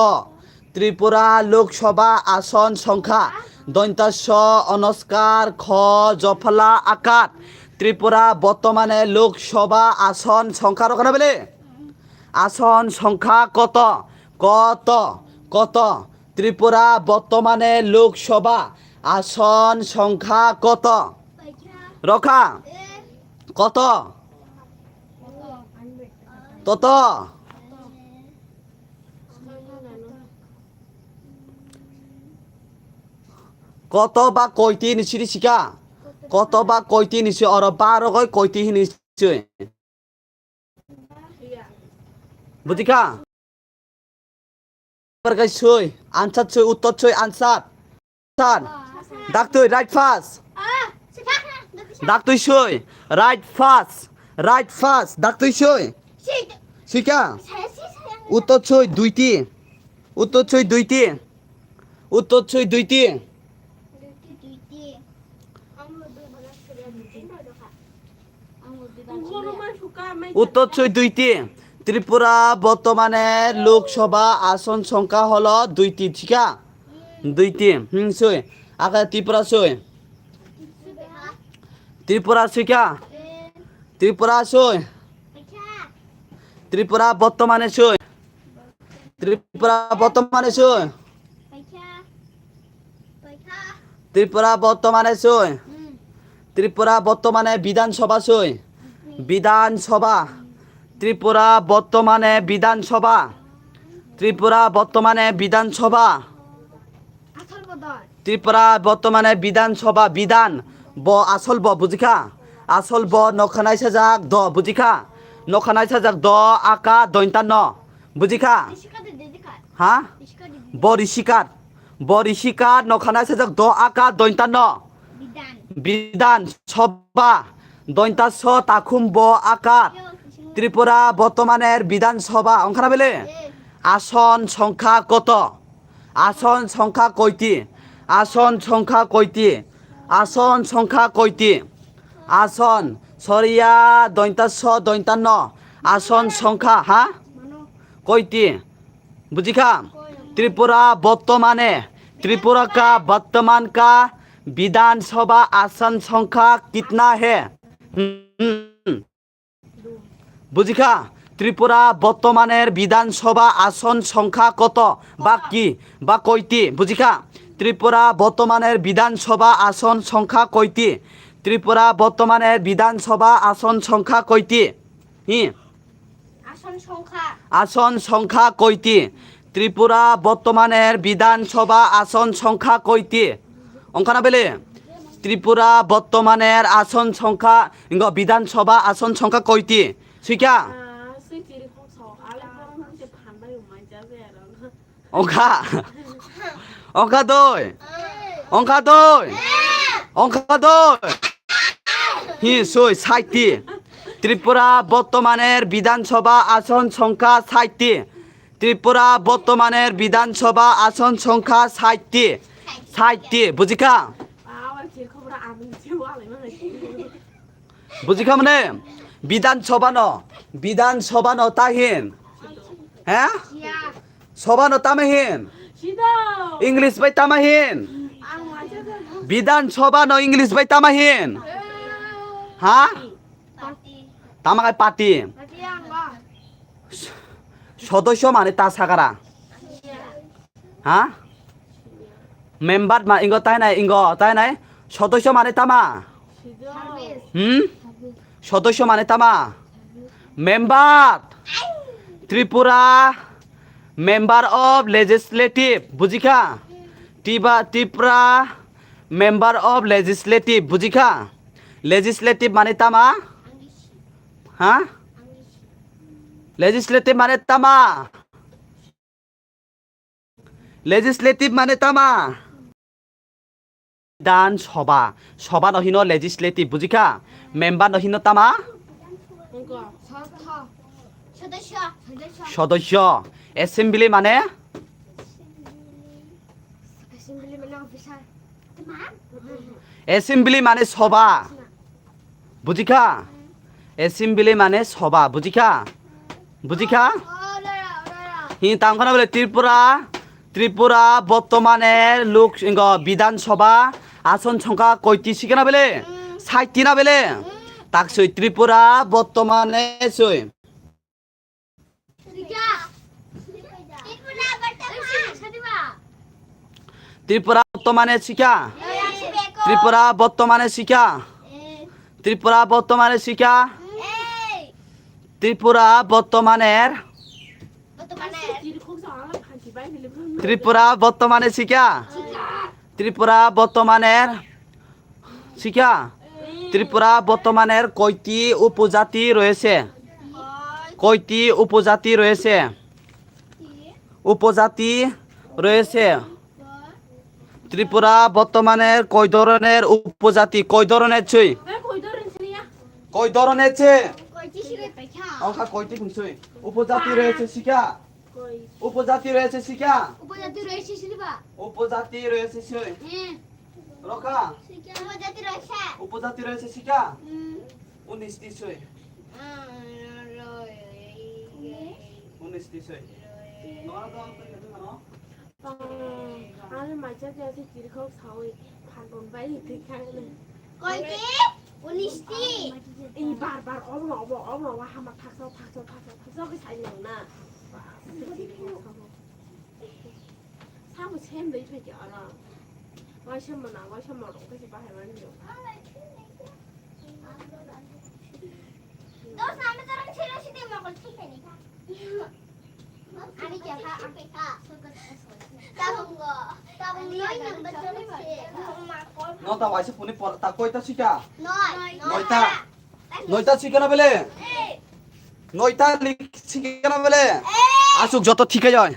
Tripura Lok Sabha ason songkha dointaso onoskar kho jophala akat. Tripura bottomane Lok Sabha ason songkha rokana bele? Ason songkha koto? Koto? Koto? Tripura bottomane Lok Sabha ason songkha koto? Rokha? Koto? Toto? Koto ba koiti ni siri sika? Koto ba koiti ni si oro ba rogoi koiti hini si? Bujikha? Bargai soi, answer soi, uttor soi, answer. San. Daktui, right first. Daktui soi, right first. Right first. Daktui soi. Sika? Uttor soi, duiti. Uttor soi, duiti. Uttor soi, duiti. Uttor soi, duiti. Tripura বর্তমানে লোকসভা আসন সংখ্যা হলো দুইটি, thika? Duiti. Hmm, soi. Aka Tripura soi. Tripura soi kha? Tripura soi. Tripura বর্তমানে soi. Tripura বর্তমানে soi. Tripura বর্তমানে soi. Tripura বর্তমানে বিধানসভা soi. বিধানসভা. Tripura বর্তমানে বিধানসভা. Tripura বর্তমানে বিধানসভা. Tripura বর্তমানে বিধানসভা, বিধান. Bo asol bo, bujikha? Asol bo nokhanai sajak do, bujikha? Nokhanai sajak do, aka dointanno. Bujikha? Ha? Bo rishikar. Bo rishikar nokhanai sajak do, aka dointanno. Bidhan Sabha. Dointaso takhum bo aka. Tripura বর্তমানের বিধানসভা. Ongkhana bele? Ason songkha koto? Ason songkha koiti? Ason songkha koiti? Ason songkha koiti? Ason, soriya, dointaso, dointanno. Ason songkha, ha? Koiti? Bujikha? Tripura বর্তমানে, Tripura ka বর্তমান ka বিধানসভা আসন সংখ্যা কিতনা হে? Hmm. Bujikha? Tripura বর্তমানের বিধানসভা আসন সংখ্যা কত? Ba ki? Ba koiti? Bujikha? Tripura বর্তমানের বিধানসভা আসন সংখ্যা কয়টি? Tripura বর্তমানের বিধানসভা আসন সংখ্যা কয়টি? Hi? আসন সংখ্যা। আসন সংখ্যা কয়টি? Tripura বর্তমানের বিধানসভা আসন সংখ্যা কয়টি? Ongkhana bele? Tripura বর্তমানের আসন সংখ্যা, ingo বিধানসভা আসন সংখ্যা কয়টি? Soi kha? Ongkha. Ongkha doi. Ongkha doi. Ongkha doi. Hi soi, sait ti. Tripura বর্তমানের বিধানসভা আসন সংখ্যা sait ti. Tripura বর্তমানের বিধানসভা আসন সংখ্যা sait ti. Sait ti, bujikha? Bujikha mane? Bidhan Sabha no, Bidhan Sabha no ta hin? He? Sabha no tama hin? English bai tama hin? Bidhan Sabha no English bai tama hin? Ha? Tama kai party. Sodosyo mane ta sagara. Ha? Member ma ingo tainai, ingo tainai. Sodosyo mane tama? Hmm? Sodosyo mane tama? Member. Tripura Member of Legislative, bujikha? Tiba, Tripura Member of Legislative, bujikha? Legislative mane tama? Ha? Legislative mane tama? Legislative mane tama? Bidhan Sabha. Sabha no hino legislative, bujikha? Member no hino tama? Sodosyo. Assembly mane? Assembly mane sobha. Bujikha? Assembly mane sobha. Bujikha? Bujikha? Hi tangkhana bole Tripura, Tripura bottomane lok ingo Bidhan Sabha ason songkha koiti sikana bele? Saiti na bele? Taksoi Tripura bottomane soi. Tripura bottomane sikha. Tripura bottomane sikha. Tripura bottomane sikha. Tripura bottomaner. Tripura bottomane sikha. Tripura bottomaner. Sikha, Tripura বর্তমানের কয়টি উপজাতি রয়েছে? কয়টি উপজাতি রয়েছে? উপজাতি রয়েছে। ত্রিপুরা বর্তমানের কয় ধরনের উপজাতি? কয় ধরনের ছই? কয় ধরনের ছে? অংকা কয়টি ছই? উপজাতি রয়েছে শিকা। উপজাতি রয়েছে শিকা। উপজাতি রয়েছে শিবা। উপজাতি রয়েছে ছই। হ্যাঁ। রকা। শিকা। উপজাতি রয়েছে। উপজাতি রয়েছে শিকা। হুম। উনিশটি ছই। আহ, রয়ে। উনিশটি ছই। নরা তো অঙ্ক লিখে দিও না। আরে মাঝে যে আছে চিরখক সাউই ফাগুন বাই দেখে। কয়টি? উনিশটি। এই বারবার অবনো অব-, অবনো অব হামা থাকছো, থাকছো, থাকছো, থাকছো, কি সাইলেন না? Samo sem dai thai kya ala. Wai sem mana, wai sem mana, kasi bahai wani yo. Dos nama tarang sila si di makol si kani ka. Ani kya ka, ang ka. Tabung go, tabung noi nang betul si. Nota waisa puni por ta koita sika? Noi. Noita. Noita sikana bele? Noita lik sikana bele? Asuk joto thikai jai.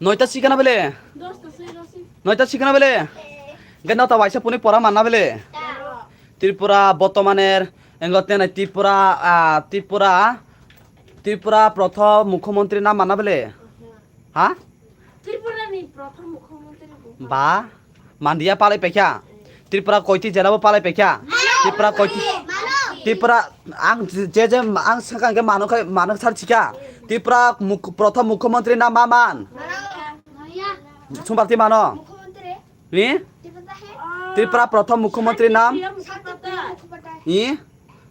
Noita sikana bele? Noita sikana bele? Genda ta waisa puni pora manna bele? Tripura botomaner engo tenai Tripura, ah, Tripura, Tripura prothom mukhyamantri nam manna bele? Ha? Tripura ni prothom mukhyamantri bo. Ba, mandiya palai paikha. Tripura koiti jela bo palai paikha. Tripura koiti, Tripura ang je je ang sakang ke mano khai mano sar chika. Tripura muk-, prothom mukhyamantri nam ma man? Sumbarti mano. Ni? Tripura prothom mukhyamantri nam? Ni?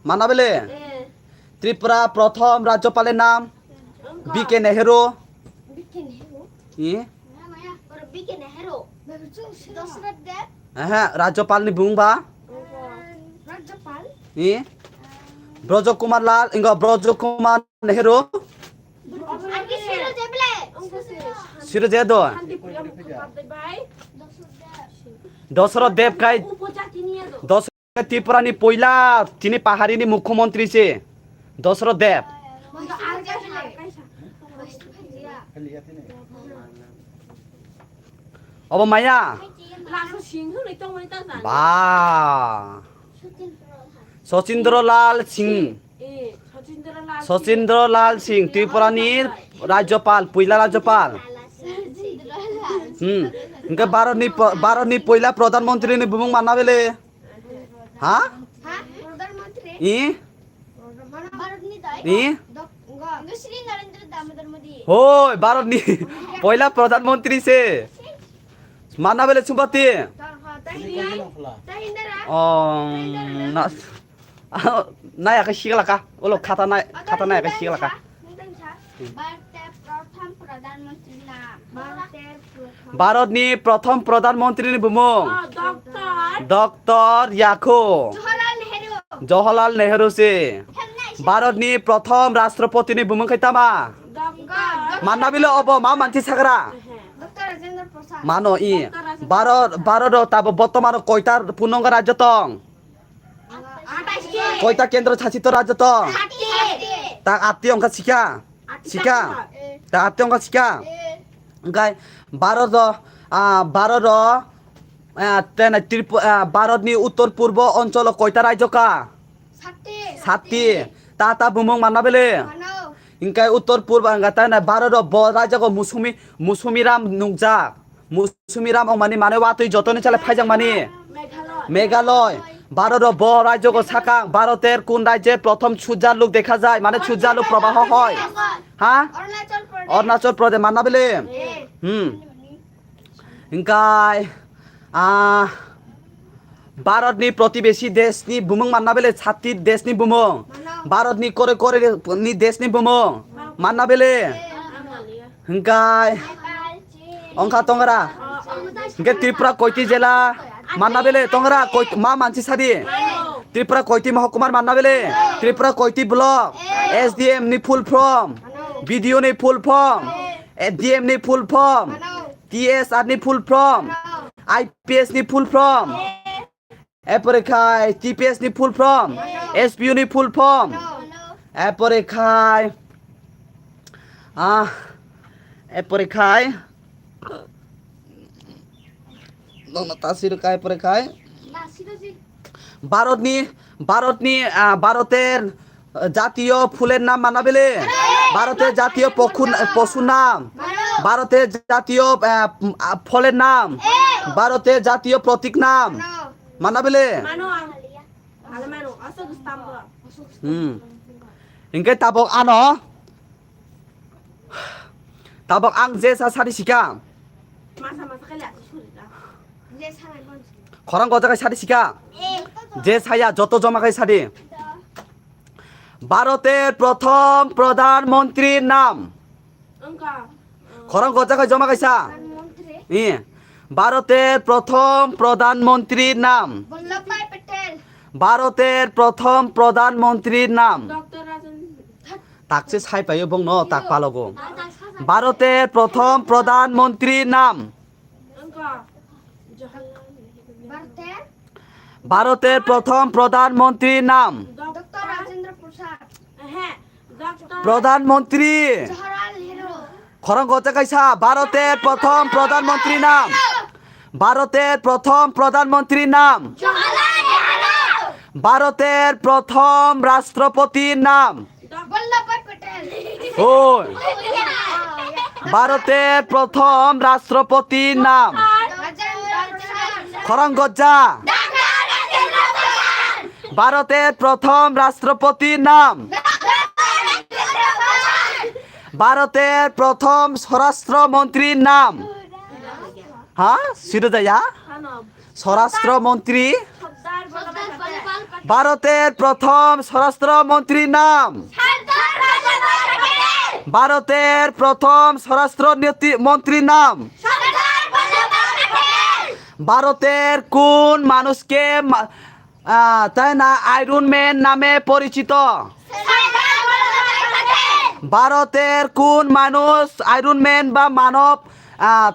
Mana bele? Tripura prothom rajyopal ni nam? B K Nehru. Ni? Aha, rajyopal ni bumung ba? Ni? Brojo Kumar Lal, ingo Brojo Kumar Nehru. Siro je do. Dosro Dev kai. Dosro Tripura ni poila tini pahari ni mukhyamantri se. Dosro Dev. Obo maya. Ba. Sachindra Lal Singh. Sachindra Lal Singh, Tripura ni Rajyapal, puila Rajyapal. Hmm. Hingke Bharat ni po-, Bharat ni puila Pradhan Mantri ni bumung manna bele? Ha? Ha? Pradhan Mantri? I? Bharat ni dai? I? Dok-, ngo. Ngo Shri Narendra Damodar Modi. Hoi, Bharat ni puila Pradhan Mantri se. Manna bele Sumbati? Tor ho, tai hinda. Tai hinda ra? Oh, na. Naya khe siglaka, ulo khata nai, khata naya khe siglaka. Bharat ni prothom pradhan mantri ni bumung. Doctor Yakho. Jawaharlal Nehru. Jawaharlal Nehru se. Bharat ni prothom rashtrapati ni bumung khai tama? Manna bilo obo ma manchi sagra. Mano i. Bharat, Bharat o tabo botomano koita punonga rajyo tong? Koita kendro sasito rajyo tong? Ta atti ongkha sikha? Sikha? Ta atti ongkha sikha? Hingkai Bharat o, ah, Bharat o, ah, tena Tripu-, ah, Bharat ni uttor purbo oncholo koita rajyo ka? Satti. Ta ta bumung manna bele? Hingkai uttor purbo hingka tena Bharat o bo rajyo ko musumi, musumi ram nukjak. Musumi ram ongmani mane watwi jotoni chale phaijak mani. Meghalaya. Bharat o bo rajyo go sakang, Bharoter kun rajye prothom sujya luk dekha jai, mane sujya luk probaho hoi. Ha? Arunachal Pradesh. Arunachal Pradesh manna bele. Hmm. Hingkai, ah, Bharatni protibesi deshni bumung manna bele, satti deshni bumung. Bharatni kore kore ni deshni bumung manna bele. Hingkai, ongkha tongra. Hingke Tripura koiti jela manna bele, tongra koi-, ma mansi sadi. Tripura koiti mohokuma manna bele. Tripura koiti block. S D M ni full form. B D O ni full form. D M ni full form, T S R ni full form, I P S ni full form, epore khai T P S ni full form, S P U ni full form, epore khai, ah, epore khai, nokno tasiro kai pore khai. Bharatni, Bharatni, ah, Bharoter, ah, jatiyo phuler nam manna bele. Bharoter jatiyo pokhun-, posu nam. Bharoter jatiyo, ah, ah, pholer nam. Bharoter jatiyo protik nam. Manna bele. Hmm. Hingke tabok ano. Tabok ang je sa sadi sika. Khorang gojak hai sadi sika. Je saya joto joma khai sadi. ভারতের প্রথম প্রধানমন্ত্রীর নাম. Khorang gojak hai joma kaisa. Ih. ভারতের প্রথম প্রধানমন্ত্রীর নাম. Vallabhbhai Patel. ভারতের প্রথম প্রধানমন্ত্রীর নাম. Doctor Rajendra. Takse sai paio bongno tak palogo. Bharoter prothom pradhan mantri nam. Bharoter prothom pradhan mantri nam. Doctor Rajendra Prasad. Pradhan mantri. Jawaharlal Nehru. Khorang gojak kaisa, Bharoter prothom pradhan mantri nam. ভারতের প্রথম প্রধানমন্ত্রীর নাম. Jawaharlal Nehru. ভারতের প্রথম রাষ্ট্রপতির নাম. Vallabhbhai Patel. ওই. ভারতের প্রথম রাষ্ট্রপতির নাম. Rajendra Prasad. Khorang gojak. Doctor Rajendra Prasad. ভারতের প্রথম রাষ্ট্রপতির নাম. Doctor Rajendra Prasad. ভারতের প্রথম স্বরাষ্ট্রমন্ত্রীর নাম. হ্যাঁ, সিধা যাইয়া. স্বরাষ্ট্রমন্ত্রী. ভারতের প্রথম স্বরাষ্ট্রমন্ত্রীর নাম. ভারতের প্রথম স্বরাষ্ট্র নীতি-, মন্ত্রীর নাম. ভারতের কোন মানুষকে মা-, আহ, তাই না, আয়রন ম্যান নামে পরিচিত? ভারতের কোন মানুষ আয়রন ম্যান বা মানব, আহ,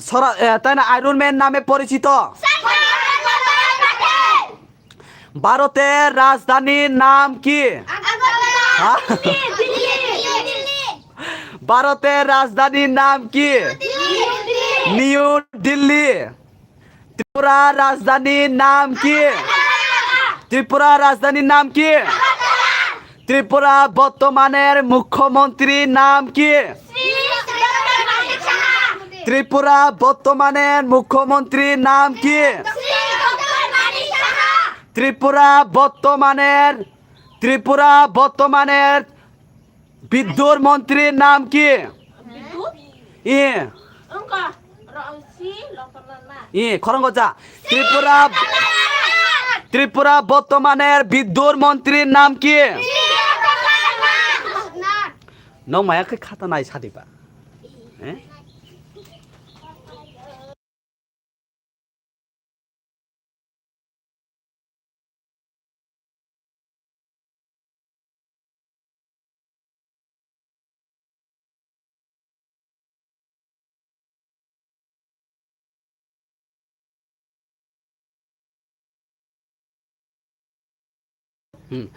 সরা-, এ, তাই না, আয়রন ম্যান নামে পরিচিত? ভারতের রাজধানীর নাম কি? হ্যাঁ? ভারতের রাজধানীর নাম কি? নিউ দিল্লি। ত্রিপুরার রাজধানীর নাম কি? ত্রিপুরার রাজধানীর নাম কি? ত্রিপুরা বর্তমানের মুখ্যমন্ত্রীর নাম কি? ত্রিপুরা বর্তমানের মুখ্যমন্ত্রীর নাম কি? ত্রিপুরা বর্তমানের, ত্রিপুরা বর্তমানের বিদ্যুর মন্ত্রীর নাম কি? বিদ্যুৎ? ই. অঙ্ক. র-, সি লতন না. ই, খরঙ্গজা. ত্রিপুরা, ত্রিপুরা বর্তমানের বিদ্যুর মন্ত্রীর নাম কি? নং মায়া খে খাতা নাই সাদিবা. হ্যাঁ? Hmm.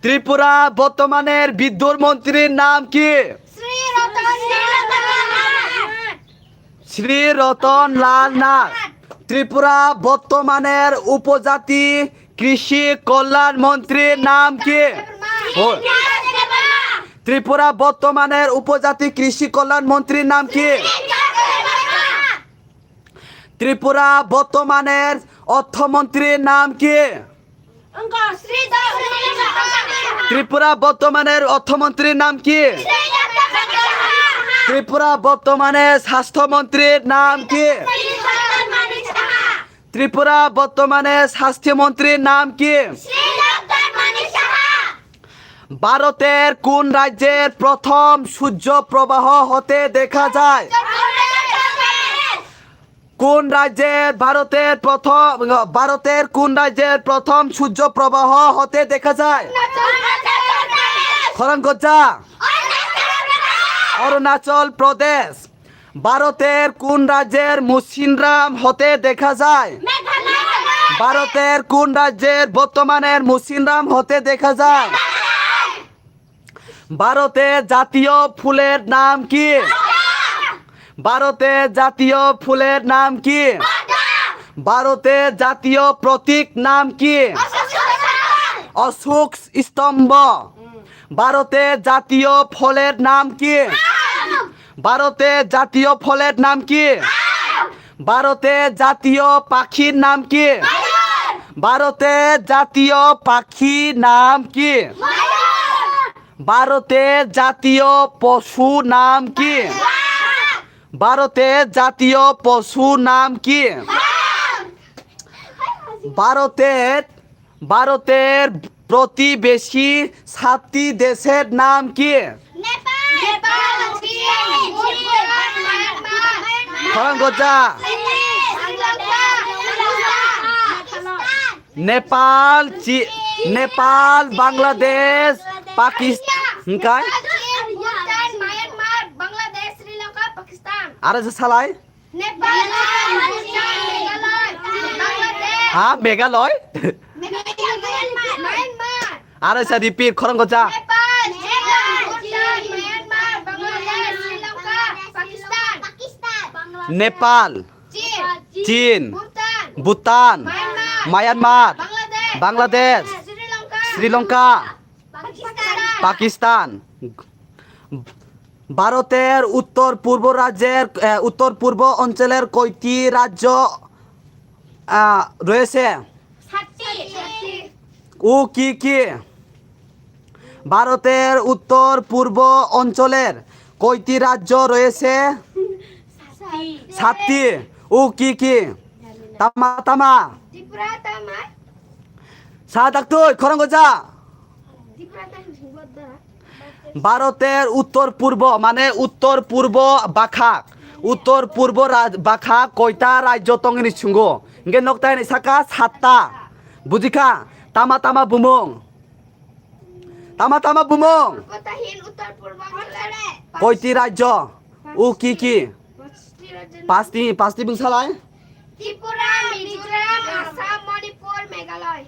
ত্রিপুরা বর্তমানের বিদ্যুর মন্ত্রীর নাম কি? শ্রী রতন লাল নাথ। শ্রী রতন লাল নাথ। ত্রিপুরা বর্তমানের উপজাতি কৃষি কল্যাণ মন্ত্রীর নাম কি? ও। ত্রিপুরা বর্তমানের উপজাতি কৃষি কল্যাণ মন্ত্রীর নাম কি? ত্রিপুরা বর্তমানের অর্থমন্ত্রীর নাম কি? ত্রিপুরা বর্তমানের অর্থমন্ত্রীর নাম কি? ত্রিপুরা বর্তমানে স্বাস্থ্যমন্ত্রীর নাম কি? ত্রিপুরা বর্তমানে স্বাস্থ্যমন্ত্রীর নাম কি? ভারতের কোন রাজ্যের প্রথম সূর্য প্রবাহ হতে দেখা যায়? কোন রাজ্যের ভারতের প্রথম, ভারতের কোন রাজ্যের প্রথম সূর্য প্রবাহ হতে দেখা যায়? খরং গজা। অরুণাচল প্রদেশ। ভারতের কোন রাজ্যের মুসিনরাম হতে দেখা যায়? ভারতের কোন রাজ্যের বর্তমানের মুসিনরাম হতে দেখা যায়? ভারতের জাতীয় ফুলের নাম কি? ভারতের জাতীয় ফুলের নাম কি? ভারতের জাতীয় প্রতীক নাম কি? অশোক স্তম্ভ। ভারতের জাতীয় ফলের নাম কি? ভারতের জাতীয় ফলের নাম কি? ভারতের জাতীয় পাখির নাম কি? ভারতের জাতীয় পাখির নাম কি? ভারতের জাতীয় পশু নাম কি? ভারতের জাতীয় পশু নাম কি? ভারতের, ভারতের প্রতিবেশী সাতটি দেশের নাম কি? নেপাল, চীন, ভুটান, মায়ানমার, বাংলাদেশ, শ্রীলঙ্কা, পাকিস্তান। নেপাল, চি-, নেপাল, বাংলাদেশ, পাকিস্তান, হুম, kai? Bhutan, Myanmar, Bangladesh, Sri Lanka, Pakistan. Are se salai? Nepal, Bhutan, Meghalaya, Bangladesh. Ha, Meghalaya? Myanmar, Myanmar. Are se repeat, khorang goja. Nepal, Bhutan, Myanmar, Bangladesh, Sri Lanka, Pakistan. Nepal, চীন, চীন, ভুটান, ভুটান, মায়ানমার, মায়ানমার, বাংলাদেশ, বাংলাদেশ, শ্রীলঙ্কা, শ্রীলঙ্কা, পাকিস্তান। পাকিস্তান। ভারতের উত্তর পূর্ব রাজ্যের, আহ, উত্তর পূর্ব অঞ্চলের কয়টি রাজ্য, আহ, রয়েছে? সাতটি। ও কি কি? ভারতের উত্তর পূর্ব অঞ্চলের কয়টি রাজ্য রয়েছে? সাতটি। সাতটি। ও কি কি? Tama tama. Tripura tama. Sa daktui, khorang goja. Tripura tama. ভারতের উত্তর পূর্ব, মানে উত্তর পূর্ব bakha, উত্তর পূর্ব raj-, bakha koita rajyo tong hini sungo. Hingke noktai ni saka satta. Bujikha? Tama tama bumung. Tama tama bumung. Koita hin uttor purbo. Koiti rajyo? O ki ki? Pasti, pasti bung salai. Tripura, Mizoram, Assam, Manipur, Meghalaya.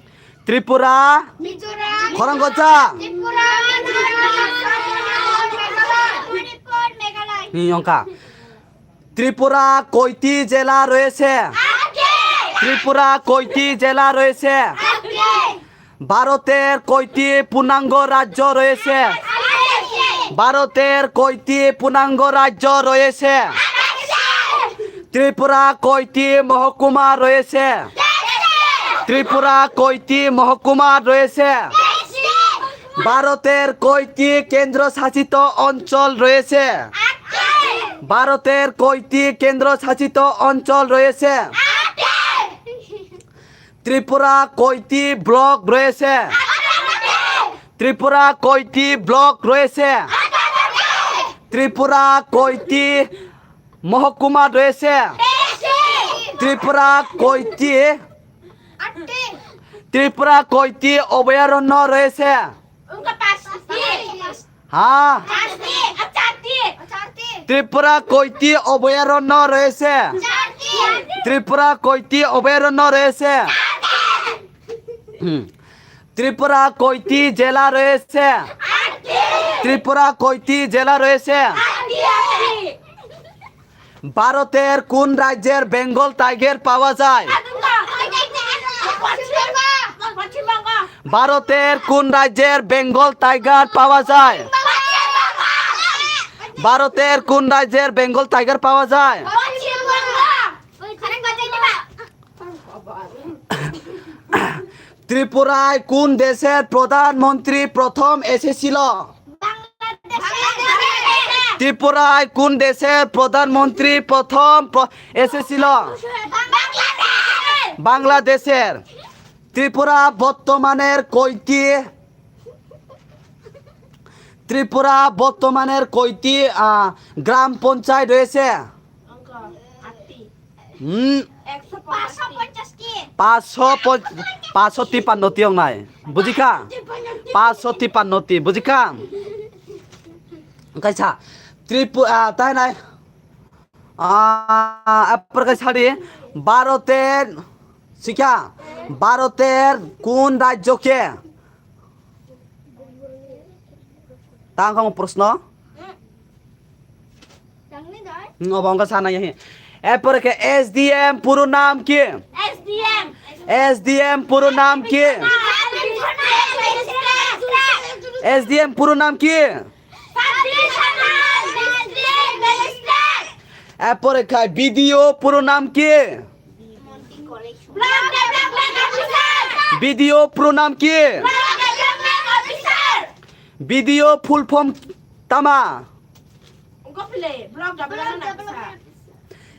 Tripura. Mizoram. Khorang gocha. Tripura, Mizoram, Assam, Manipur, Meghalaya. Ni yongka. Tripura কয়টি জেলা রয়েছে? আটটি। ত্রিপুরা কয়টি জেলা রয়েছে? আটটি। ভারতের কয়টি পূর্ণাঙ্গ রাজ্য রয়েছে? আটটি। ভারতের কয়টি পূর্ণাঙ্গ রাজ্য রয়েছে? আটটি। ত্রিপুরা কয়টি মহকুমা রয়েছে? তেইশটি। ত্রিপুরা কয়টি মহকুমা রয়েছে? তেইশটি। ভারতের কয়টি কেন্দ্রশাসিত অঞ্চল রয়েছে? আটটি। ভারতের কয়টি কেন্দ্রশাসিত অঞ্চল রয়েছে? আটটি। ত্রিপুরা কয়টি ব্লক রয়েছে? আটটি। ত্রিপুরা কয়টি ব্লক রয়েছে? আটটি। ত্রিপুরা কয়টি মহকুমা রয়েছে? তেইশটি। ত্রিপুরা কয়টি আটটি। ত্রিপুরা কয়টি অভয়ারণ্য রয়েছে? উনকা পাঁচটি। হ্যাঁ। পাঁচটি। আ, চারটি। চারটি। ত্রিপুরা কয়টি অভয়ারণ্য রয়েছে? চারটি। ত্রিপুরা কয়টি অভয়ারণ্য রয়েছে? চারটি। হুম। ত্রিপুরা কয়টি জেলা রয়েছে? আটটি। ত্রিপুরা কয়টি জেলা রয়েছে? আটটি। ভারতের কোন রাজ্যের বেঙ্গল টাইগার পাওয়া যায়? ভারতের কোন রাজ্যের বেঙ্গল টাইগার পাওয়া যায়? ভারতের কোন রাজ্যের বেঙ্গল টাইগার পাওয়া যায়? ত্রিপুরায় কোন দেশের প্রধানমন্ত্রী প্রথম এসেছিল? ত্রিপুরায় কোন দেশের প্রধানমন্ত্রী প্রথম প্র- এসেছিল? বাংলাদেশের। ত্রিপুরা বর্তমানের কয়টি ত্রিপুরা বর্তমানের কয়টি আহ, গ্রাম পঞ্চায়েত রয়েছে? হুম। পাঁচশো পঞ্চাশ টি। পাঁচশো পঞ্চ- পাঁচশো তিপ্পান্ন টি ong nai. Buji kha? পাঁচশো তিপ্পান্ন টি. Buji kha? Kaisa. Tripu- ah, tai nai. Ah, apor kaisa di. ভারতের শিক্ষা ভারতের কোন রাজ্যকে Tang kong প্রশ্ন? Tangni doi. Hmm, obo wngkha sana yahi. Erpore khe S D M puro nam ki? S D M. S D M puro nam ki? S D M puro nam ki? Erpore khe B D O puro nam ki? Block development officer. B D O puro nam ki? Block development officer. B D O full form tama? Wngkha phile, block development officer.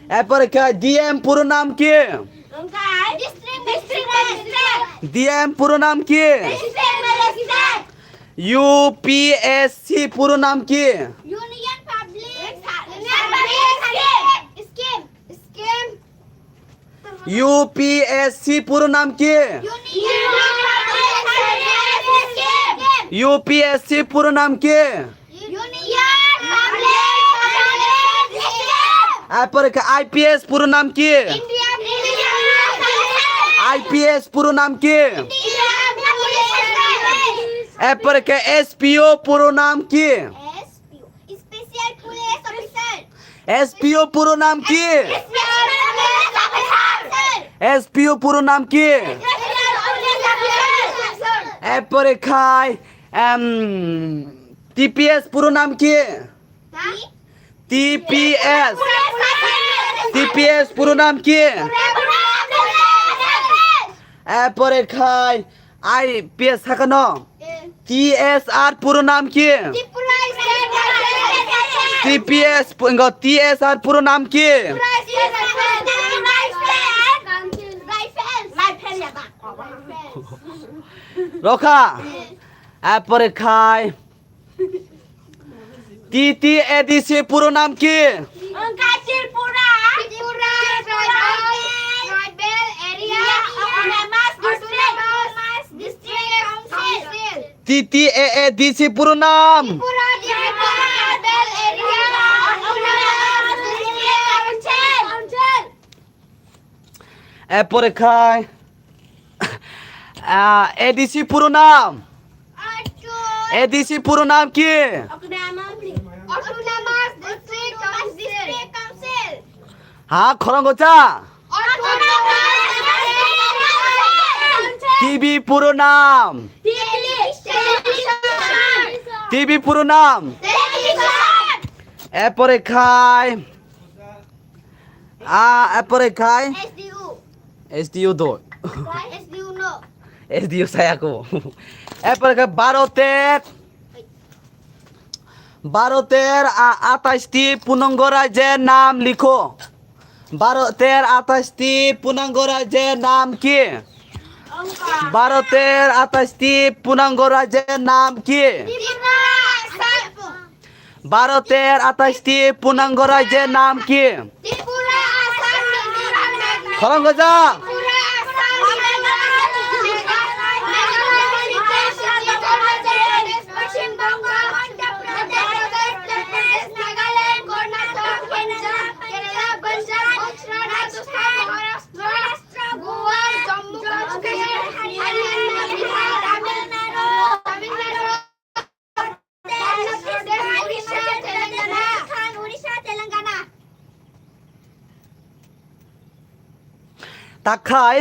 Erpore khe D M puro nam ki? Wngkha district magistrate. D M puro nam ki? District magistrate. U P S C puro nam ki? Union Public Service Scheme. Scheme. Scheme. U P S C puro nam ki? Union Public Service Scheme. U P S C puro nam ki? Union Public Service Scheme. Erpore khe I P S puro nam ki? India Police Service. I P S puro nam ki? India Police Service. Erpore khe S P O puro nam ki? S P O, Special Police Officer. S P O puro nam ki? Special Police Officer. S P O puro nam ki? Special Police Officer. Erpore khai, em, T P S puro nam ki? T P S. T P S puro nam ki? Erpore khai, I P S sakano. T S R puro nam ki? Tripura State Rifles. T P S pu-, engo T S R puro nam ki? Tripura State Rifles. Rifles. Rifles. Rokha. Erpore khai. T T A D C puro nam ki? Wngkha Tripura. Tripura Tribal, Tribal Area Autonomous District. Autonomous District Council. T T A A D C puro nam. Tripura Tribal Area Autonomous District Council. Erpore khai, ah, A D C puro nam. Arjun. A D C puro nam ki? Autonomous, Autonomous District Council. District Council. Ha, khorang gocha. Autonomous District Council. T B puro nam. Television. T B puro nam. Television. Erpore khai. Ah, erpore khai? S D U. S D U do. Why S D U no? S D U saya ko. Erpore khai ভারতের, ভারতের আ-, আঠাশটি পূর্ণাঙ্গ রাজ্যের নাম লিখো। ভারতের আঠাশটি পূর্ণাঙ্গ রাজ্যের নাম কি? ভারতের আঠাশটি পূর্ণাঙ্গ রাজ্যের নাম কি? ত্রিপুরা, আসাম। ভারতের আঠাশটি পূর্ণাঙ্গ রাজ্যের নাম কি? ত্রিপুরা, আসাম, মিজোরাম, মেঘালয়। খরং গজা। ত্রিপুরা, আসাম, মিজোরাম, মেঘালয়, মণিপুর, ত্রিপুরা, পশ্চিমবঙ্গ, মধ্যপ্রদেশ, উত্তরপ্রদেশ, নাগাল্যান্ড, কর্ণাটক, পঞ্জাব, কেরালা, পঞ্জাব, গুজরাট, রাজস্থান, মহারাষ্ট্র, গোয়া, জম্মু কাশ্মীর, হরিয়ানা, বিহার, তামিলনাড়ু, তামিলনাড়ু, উড়িষ্যা, Telangana. Takhai,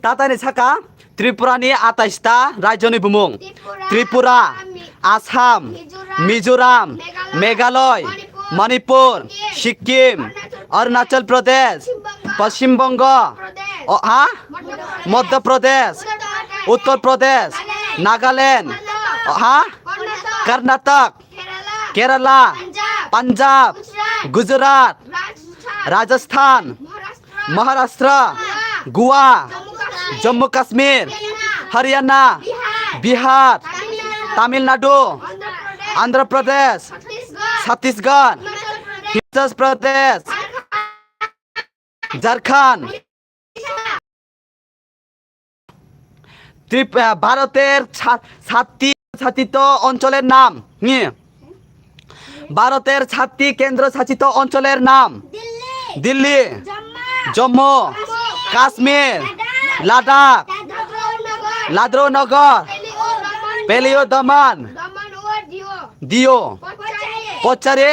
tatani saka, Tripura ni atais ta rajyo ni bumung. Tripura, Tripura, Assam, Assam, Mizoram, Mizoram, Meghalaya, Manipur, Sikkim, Arunachal Pradesh, Paschim Bongo, o, ha? Madhya Pradesh, Uttar Pradesh, Nagaland, o, ha? Karnataka, Kerala, Punjab, Gujarat, Rajasthan, Maharashtra, Goa, Jammu Kashmir, Haryana, Bihar, Tamil Nadu, Andhra Pradesh, Chhattisgarh, Himachal Pradesh, Jharkhand. ত্রিপ-, আহ, ভারতের সা-, সাতটি শাসিত অঞ্চলের নাম। হুম। ভারতের সাতটি কেন্দ্র শাসিত অঞ্চলের নাম। দিল্লি। দিল্লি। জম্মু। জম্মু। কাশ্মীর। কাশ্মীর। লাদাখ। লাদাখ। দাদর নগর। দাদর নগর। পেলিও দমন। পেলিও দমন। দমন ও দিও। দিও। পচারি। পচারি।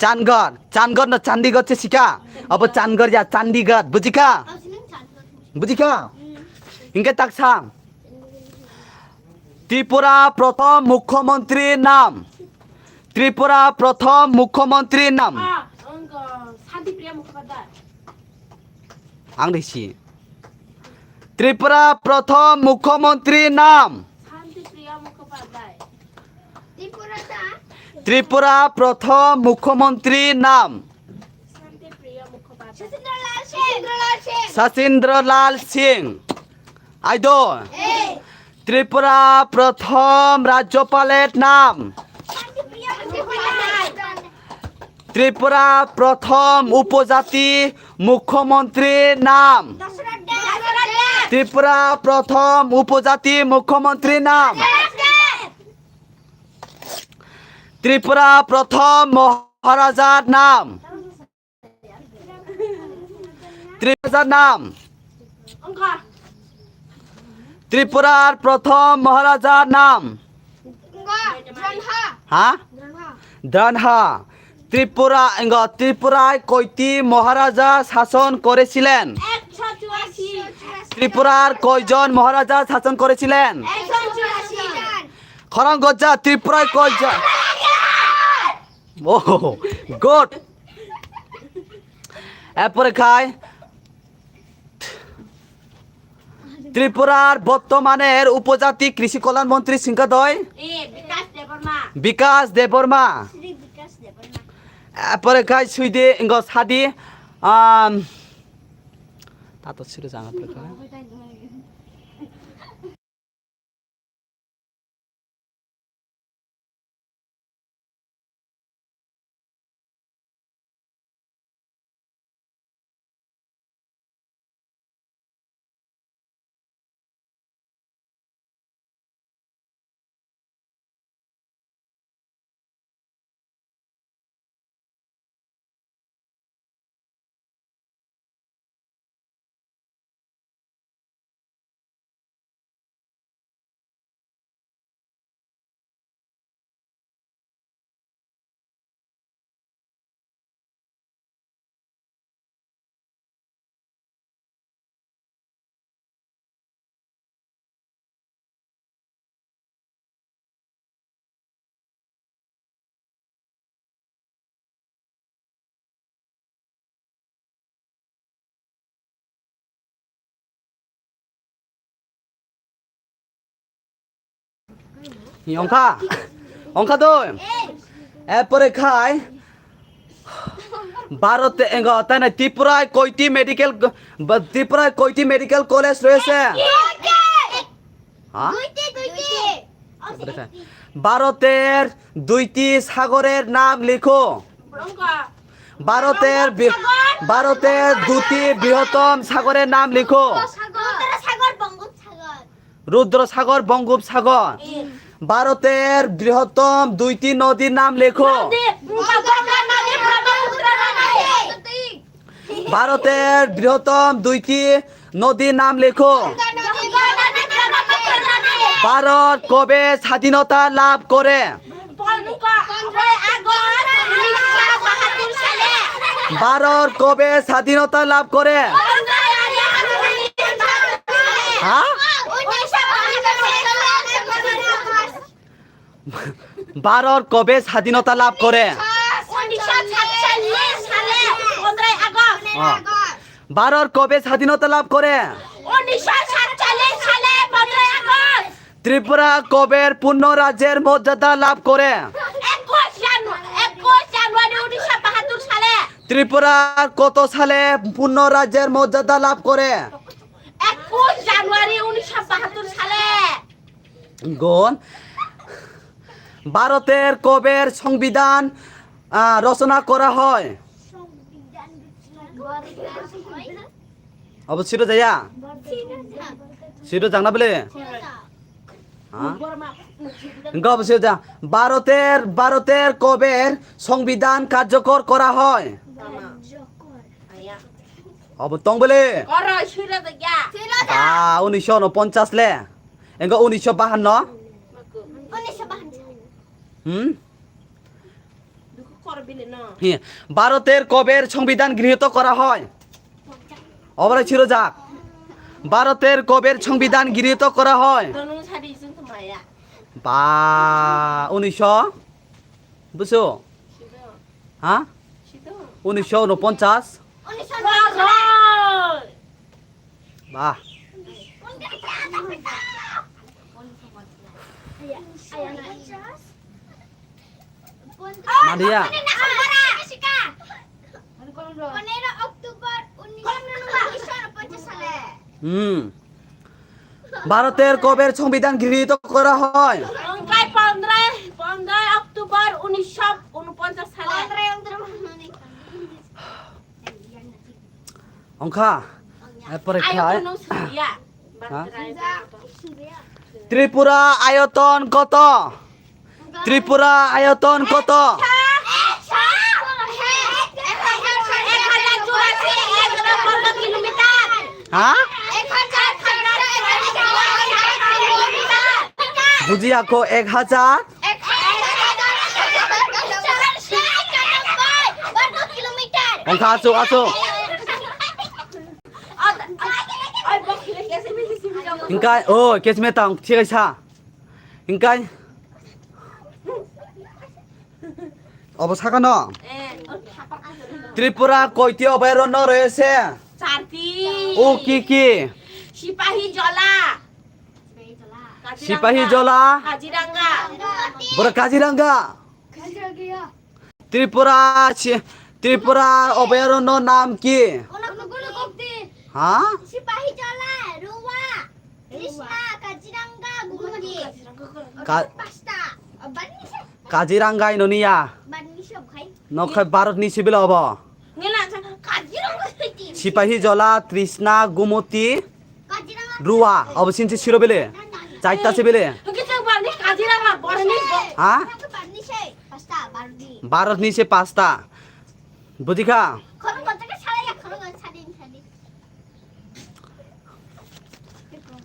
চানগড়। চানগড়। চানগড় না চান্ডিগড় se sika? Abo চানগড় ya চান্ডিগড়. Bujikha? Bujikha? Hingke taksa. Tripura prothom mukhyamantri nam. Tripura prothom mukhyamantri nam. Ah, ang, ah, Santi Priya Mukhopadhyay. Ang risi. Tripura prothom mukhyamantri nam. Santi Priya Mukhopadhyay. Tripura ta? Tripura prothom mukhyamantri nam. Sachindra Lal Singh. Sachindra Lal Singh. Aido. Tripura prothom rajyopaler nam. Tripura prothom upojati mukhyamantri nam. Tripura prothom upojati mukhyamantri nam. Tripura prothom Maharajar nam. Tripura Maharajar nam. Tripurar prothom Maharajar nam. Ha? Dranha. Tripura, engo, Tripurai koiti Maharaja sason korechilen? Tripurar koijon Maharaja sason korechilen? Khorang gojja Tripurai koijon? Oh, good. Erpore khai Tripurar bottomaner upojati krishi kolyan montri singkha doi? Bikas Debbarma. Bikas Debbarma. Erpore khai suidi engo sadi, um, tato siro janga pore khai. Ongkha, ongkha do. Erpore khai Bharote engo tane Tripurai koiti medical, Tripurai koiti medical college royese? Ha? দুইটি, দুইটি। ভারতের দুইটি সাগরের নাম লেখো। ভারতের বি-, ভারতের দুটি বৃহত্তম সাগরের নাম লেখো। রুদ্র সাগর, বঙ্গোপসাগর। রুদ্র সাগর, বঙ্গোপসাগর। ভারতের বৃহত্তম দুইটি নদীর নাম লেখো। ভারতের বৃহত্তম দুইটি নদীর নাম লেখো। ভারত কবে স্বাধীনতা লাভ করে? ভারত কবে স্বাধীনতা লাভ করে? হ্যাঁ? ভারত কবে স্বাধীনতা লাভ করে? উনিশশো সাতচল্লিশ সালে পনেরোই আগস্ট। হ্যাঁ। ভারত কবে স্বাধীনতা লাভ করে? উনিশশো সাতচল্লিশ সালে পনেরোই আগস্ট। ত্রিপুরা কবে পূর্ণ রাজ্যের মর্যাদা লাভ করে? একুশ জানু-, একুশ জানুয়ারি উনিশশো বাহাত্তর সালে। ত্রিপুরা কত সালে পূর্ণ রাজ্যের মর্যাদা লাভ করে? একুশ জানুয়ারি উনিশশো বাহাত্তর সালে। গণ, ভারতের কবে সংবিধান, আহ, রচনা করা হয়? Abo siro jaya? Siro jangna bele? হ্যাঁ? Enka abo siro ja. ভারতের, ভারতের কবে সংবিধান কার্যকর করা হয়? Abo tong bele? Ba, উনিশশো ঊনপঞ্চাশ le. Enka উনিশশো বাহান্ন? Hmm? Hi, ভারতের কবে সংবিধান গৃহীত করা হয়? Oborai siro jak. ভারতের কবে সংবিধান গৃহীত করা হয়? Ba, উনিশশো? Buso? Ha? উনিশশো ঊনপঞ্চাশ? Ba. Madia. পনেরো অক্টোবর উনিশশো ঊনপঞ্চাশ সালে। Hmm. ভারতের কবে সংবিধান গৃহীত করা হয়? Ongkai pondrai, pondrai October উনিশশো ঊনপঞ্চাশ সালে. Ongkha? Epore khai. Ha? Tripura আয়তন কত? ত্রিপুরা আয়তন কত? হ্যাঁ? বুঝি আকো এক হাজার? Ongkha asu, asu. Hingkai, oh, kesme tang, thikai sa. Hingkai. Obo sakano? Tripura koiti অভয়ারণ্য রয়েছে? চারটি। ও কি কি? সিপাহী জলা। সিপাহী জলা। Kaziranga. Bora Kaziranga. Tripura si-, Tripura অভয়ারণ্য নাম কি? Ha? সিপাহী জলা, রুয়া, তৃষ্ণা, কাজিরাঙ্গা, গোমতী। Ka-, পাঁচটা। Kaziranga inoniya. Nokhai Bharat ni sibil obo. Sipahi Jola, Trishna, Gumoti, Rua, obo sinse siro bele. Chaita se bele. Ha? Bharat ni se pasta. Bujikha?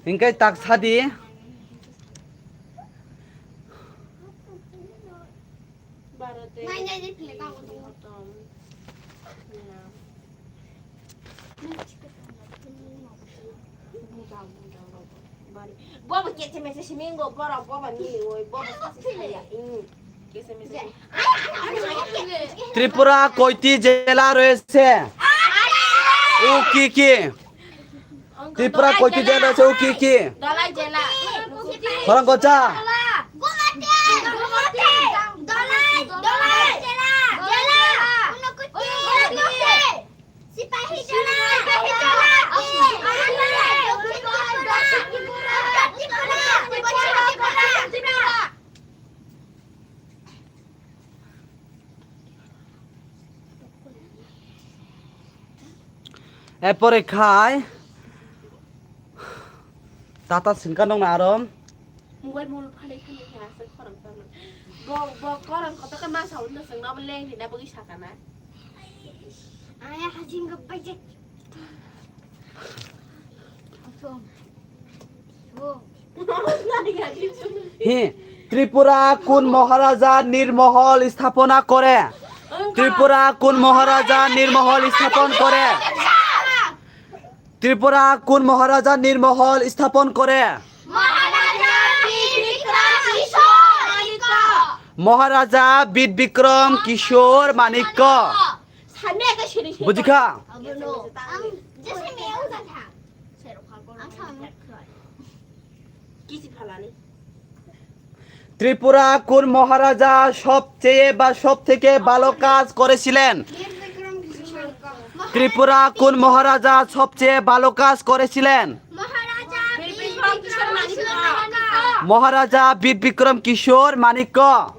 Hingke tak sadi. Bobo kete mese simingo, boro bobo ni oi, bobo kete saya. Tripura koiti jela royese? O ki ki? Tripura koiti jela royese, o ki ki? Khorang gocha? Epore khai tata singka nong na arom. Mobile mobile phale khani khe aswk khorang tamo. Bo bo khorang koto khe ma sawi no sengno leng ni na bagi sakana. Aya hajing gabbai je. Hi, Tripura কোন মহারাজা নীরমহল স্থাপনা করে? ত্রিপুরা কোন মহারাজা নীরমহল স্থাপন করে? ত্রিপুরা কোন মহারাজা নীরমহল স্থাপন করে? মহারাজা বীর বিক্রম কিশোর Manikya. Maharaja Bir Bikram Kishore Manikya. Bujikha? Tripura kun Maharaja sobcheye ba sobtheke bhalo kaj korechilen? Tripura kun Maharaja sobcheye bhalo kaj korechilen? Maharaja Bir Bikram Kishore Manikya.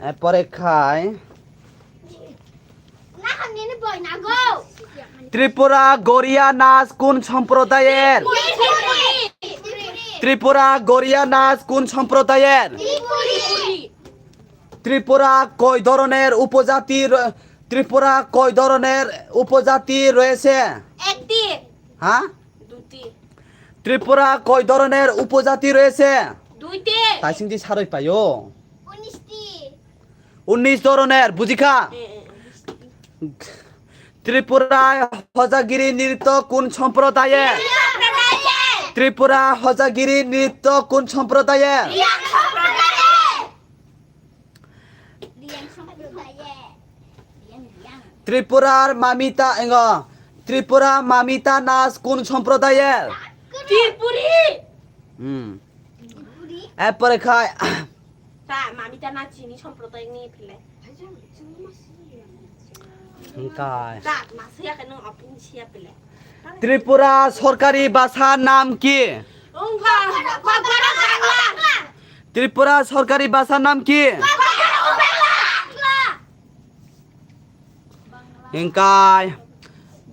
এরপরে খাই। Tripura Goriya Nas kun সম্প্রদায়ের? Tripura Goriya Nas kun সম্প্রদায়ের? Tripura koi dhoroner upojati ro-, Tripura koi dhoroner upojati রয়েছে? হ্যাঁ? দুটি। Tripura koi dhoroner upojati রয়েছে? দুইটি। তাই সিংদি সারই পাইও। উনিশটি। উনিশ ধরনের, বুঝিখা? এ, এ, উনিশটি। ত্রিপুরায় হজাগিরি নৃত্য কোন সম্প্রদায়ের? রিয়াং সম্প্রদায়ের। ত্রিপুরা হজাগিরি নৃত্য কোন সম্প্রদায়ের? রিয়াং সম্প্রদায়ের। রিয়াং সম্প্রদায়ের। রিয়াং, রিয়াং। ত্রিপুরার মামিতা, এঙ্গ, ত্রিপুরা মামিতা নাচ কোন সম্প্রদায়ের? ত্রিপুরি। হুম। ত্রিপুরি। এরপরে খায়। Ta, mami ta na chini সম্প্রদায় ni phile. Hingkai. Ta, ma siya ke nung apin siya phile. Tripura সরকারি ভাষার নাম কি? Ungka, kokoro bangla. ত্রিপুরা সরকারি ভাষার নাম কি? Kokoro bangla. Hingkai.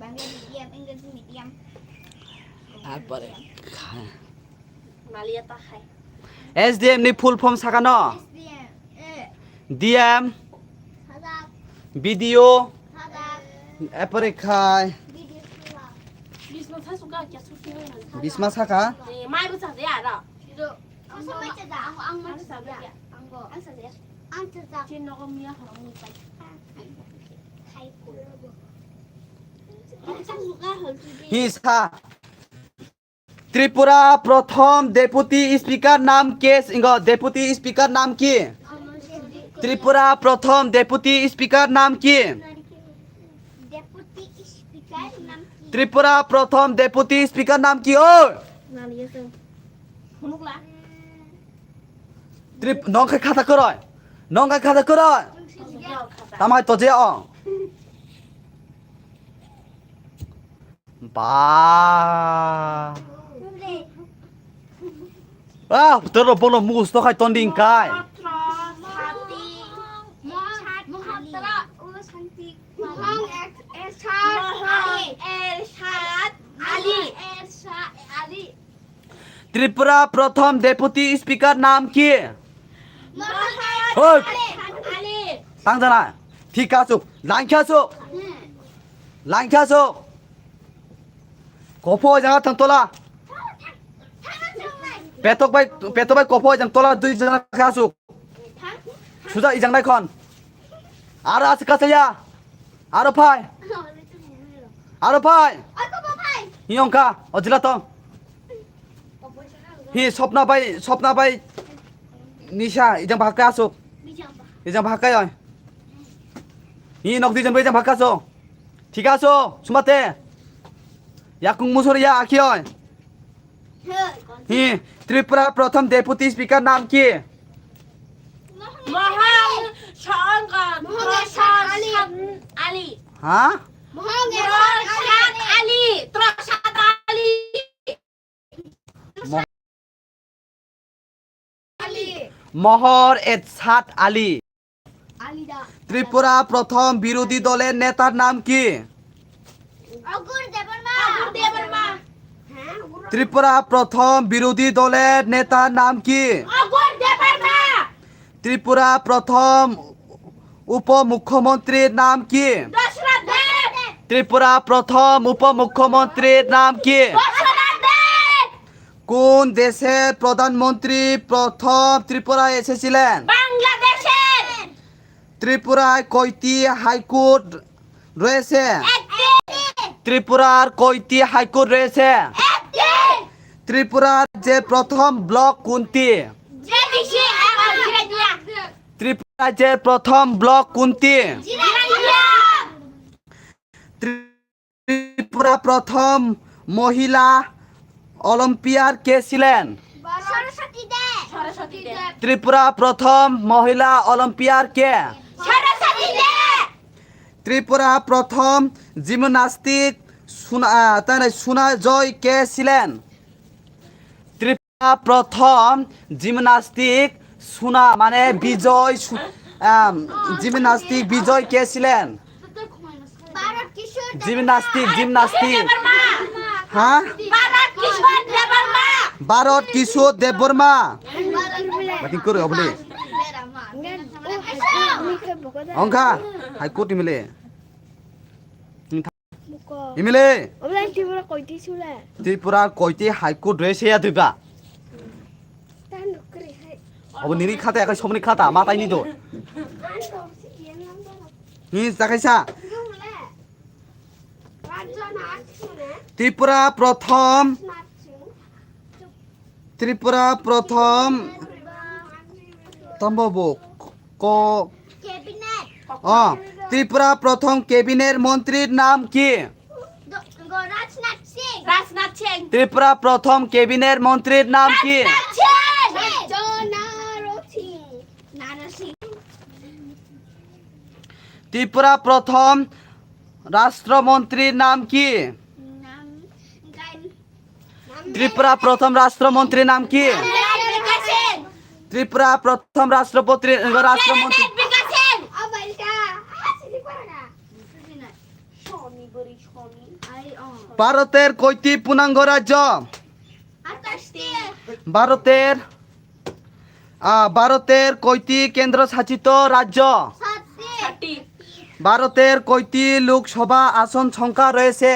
Bangla medium, English medium. তারপরে খায়। Malia ta khai. S D M ni full form sakano? S D M, eh. D M. Sajak. B D O. Sajak. এরপরে খায়। B D O sajak. Bisma sa suka kya suki na. Bisma saka? Eh, mai bu sa de ara. Ang mai cha da, ang, ang mai cha da. Ang bo. Ang sa de. Ang cha da. Chin no ko miya ha ni pai. Khai ko. Ang sa suka hal tu de. Hi sa. Tripura প্রথম deputy speaker নাম কে? ইঙ্গ, deputy speaker নাম কি? ত্রিপুরা প্রথম deputy speaker নাম কি? Deputy Speaker নাম কি? ত্রিপুরা প্রথম ডেপুটি স্পিকার নাম কি? ও, ত্রিপ-, নংখাই খাতা করয়, নংখাই খাতা করয়। তামাই তো যে অ। Ba. Ah, tero bono mugusto khai tonding kai. Mohang Ershad Ali. Mohang Ershad Ali. Ershad Ali. Tripura প্রথম ডেপুটি স্পিকার নাম কি? Mohang Ershad Ali. Tangjana. ঠিক আছে। Langkhaso. Langkhaso. Kopo jang thang tola. Petok bai, petok bai kopo jang tola dui jana khasu. Suja ijang nai khon. Aro ase kasaya. Aro phai. Aro phai. Hi ongkha, ojila tong. Hi Sopna bai, Sopna bai. Nisa, ijang bahak kai asuk. Ijang bahak kai oi. Hi nok di jan bai ijang bahak aso. Thik aso, sumate. Yakung musor ya akhi oi. Hi, Tripura Pratham Deputy Speaker naam ki? Mohang Shankar Prasad Ali. Ha? Mohang Prasad Ali. Prasad Ali. Mo-, Ali. Mohor Ershad Ali. Ali da. Tripura Pratham Birodhi Doler Netar naam ki? Agur Debbarma. Agur Debbarma. Tripura Pratham Birodhi Doler Netar naam ki? Agur Debbarma. Tripura Pratham Upomukhyamantrir naam ki? Dashrath Deb. Tripura Pratham Upomukhyamantrir naam ki? Dashrath Deb. কোন দেশের প্রধানমন্ত্রী প্রথম ত্রিপুরায় এসেছিলেন? বাংলাদেশের। ত্রিপুরায় কয়টি হাইকোর্ট রয়েছে? একটি। ত্রিপুরার কয়টি হাইকোর্ট রয়েছে? একটি। ত্রিপুরার যে প্রথম ব্লক কোনটি? জেডিসি এবং রাজ্যের প্রথম ব্লক কোনটি? ত্রিপুরা প্রথম মহিলা অলিম্পিয়ার কে ছিলেন? সরস্বতী দেব। সরস্বতী দেব। ত্রিপুরা প্রথম মহিলা অলিম্পিয়ার কে? সরস্বতী দেব। ত্রিপুরা প্রথম জিমনাস্টিক সুনা-, আহ, তাই না, সুনাজয় কে ছিলেন? ত্রিপুরা প্রথম জিমনাস্টিক সুনা, মানে বিজয় সু-, আম, জিমনাস্টিক বিজয় কে ছিলেন? ভারত কিশোর দেববর্মা। Gymnastic, gymnastic. দেববর্মা। হ্যাঁ? ভারত কিশোর দেববর্মা। ভারত কিশোর দেববর্মা। Bharat Batting koro abole. Ongkha, High Court imile. Imile. Obo Tripura koiti sule. Tripura koiti High Court re se ya duiba. Obo nini khata ya kai somni khata ma tai ni do. Ni ta kaisa. Tripura prothom. Tripura prothom. Tambo bo ko. Cabinet. Oh, Tripura prothom cabinet montrir nam ki? Rajnath Singh. Rajnath Singh. Tripura prothom cabinet montrir nam ki? Rajnath Singh. Rajnath Singh. Nana Singh. Tripura prothom rashtromantrir nam ki? Nam, Tripura prothom rashtromantrir nam ki? Tripura prothom rashtrapati, rashtromantri. ভারতের কয়টি পূর্ণাঙ্গ রাজ্য? ভারতের, আহ, ভারতের কয়টি কেন্দ্রশাসিত রাজ্য? ভারতের কয়টি লোকসভা আসন সংখ্যা রয়েছে?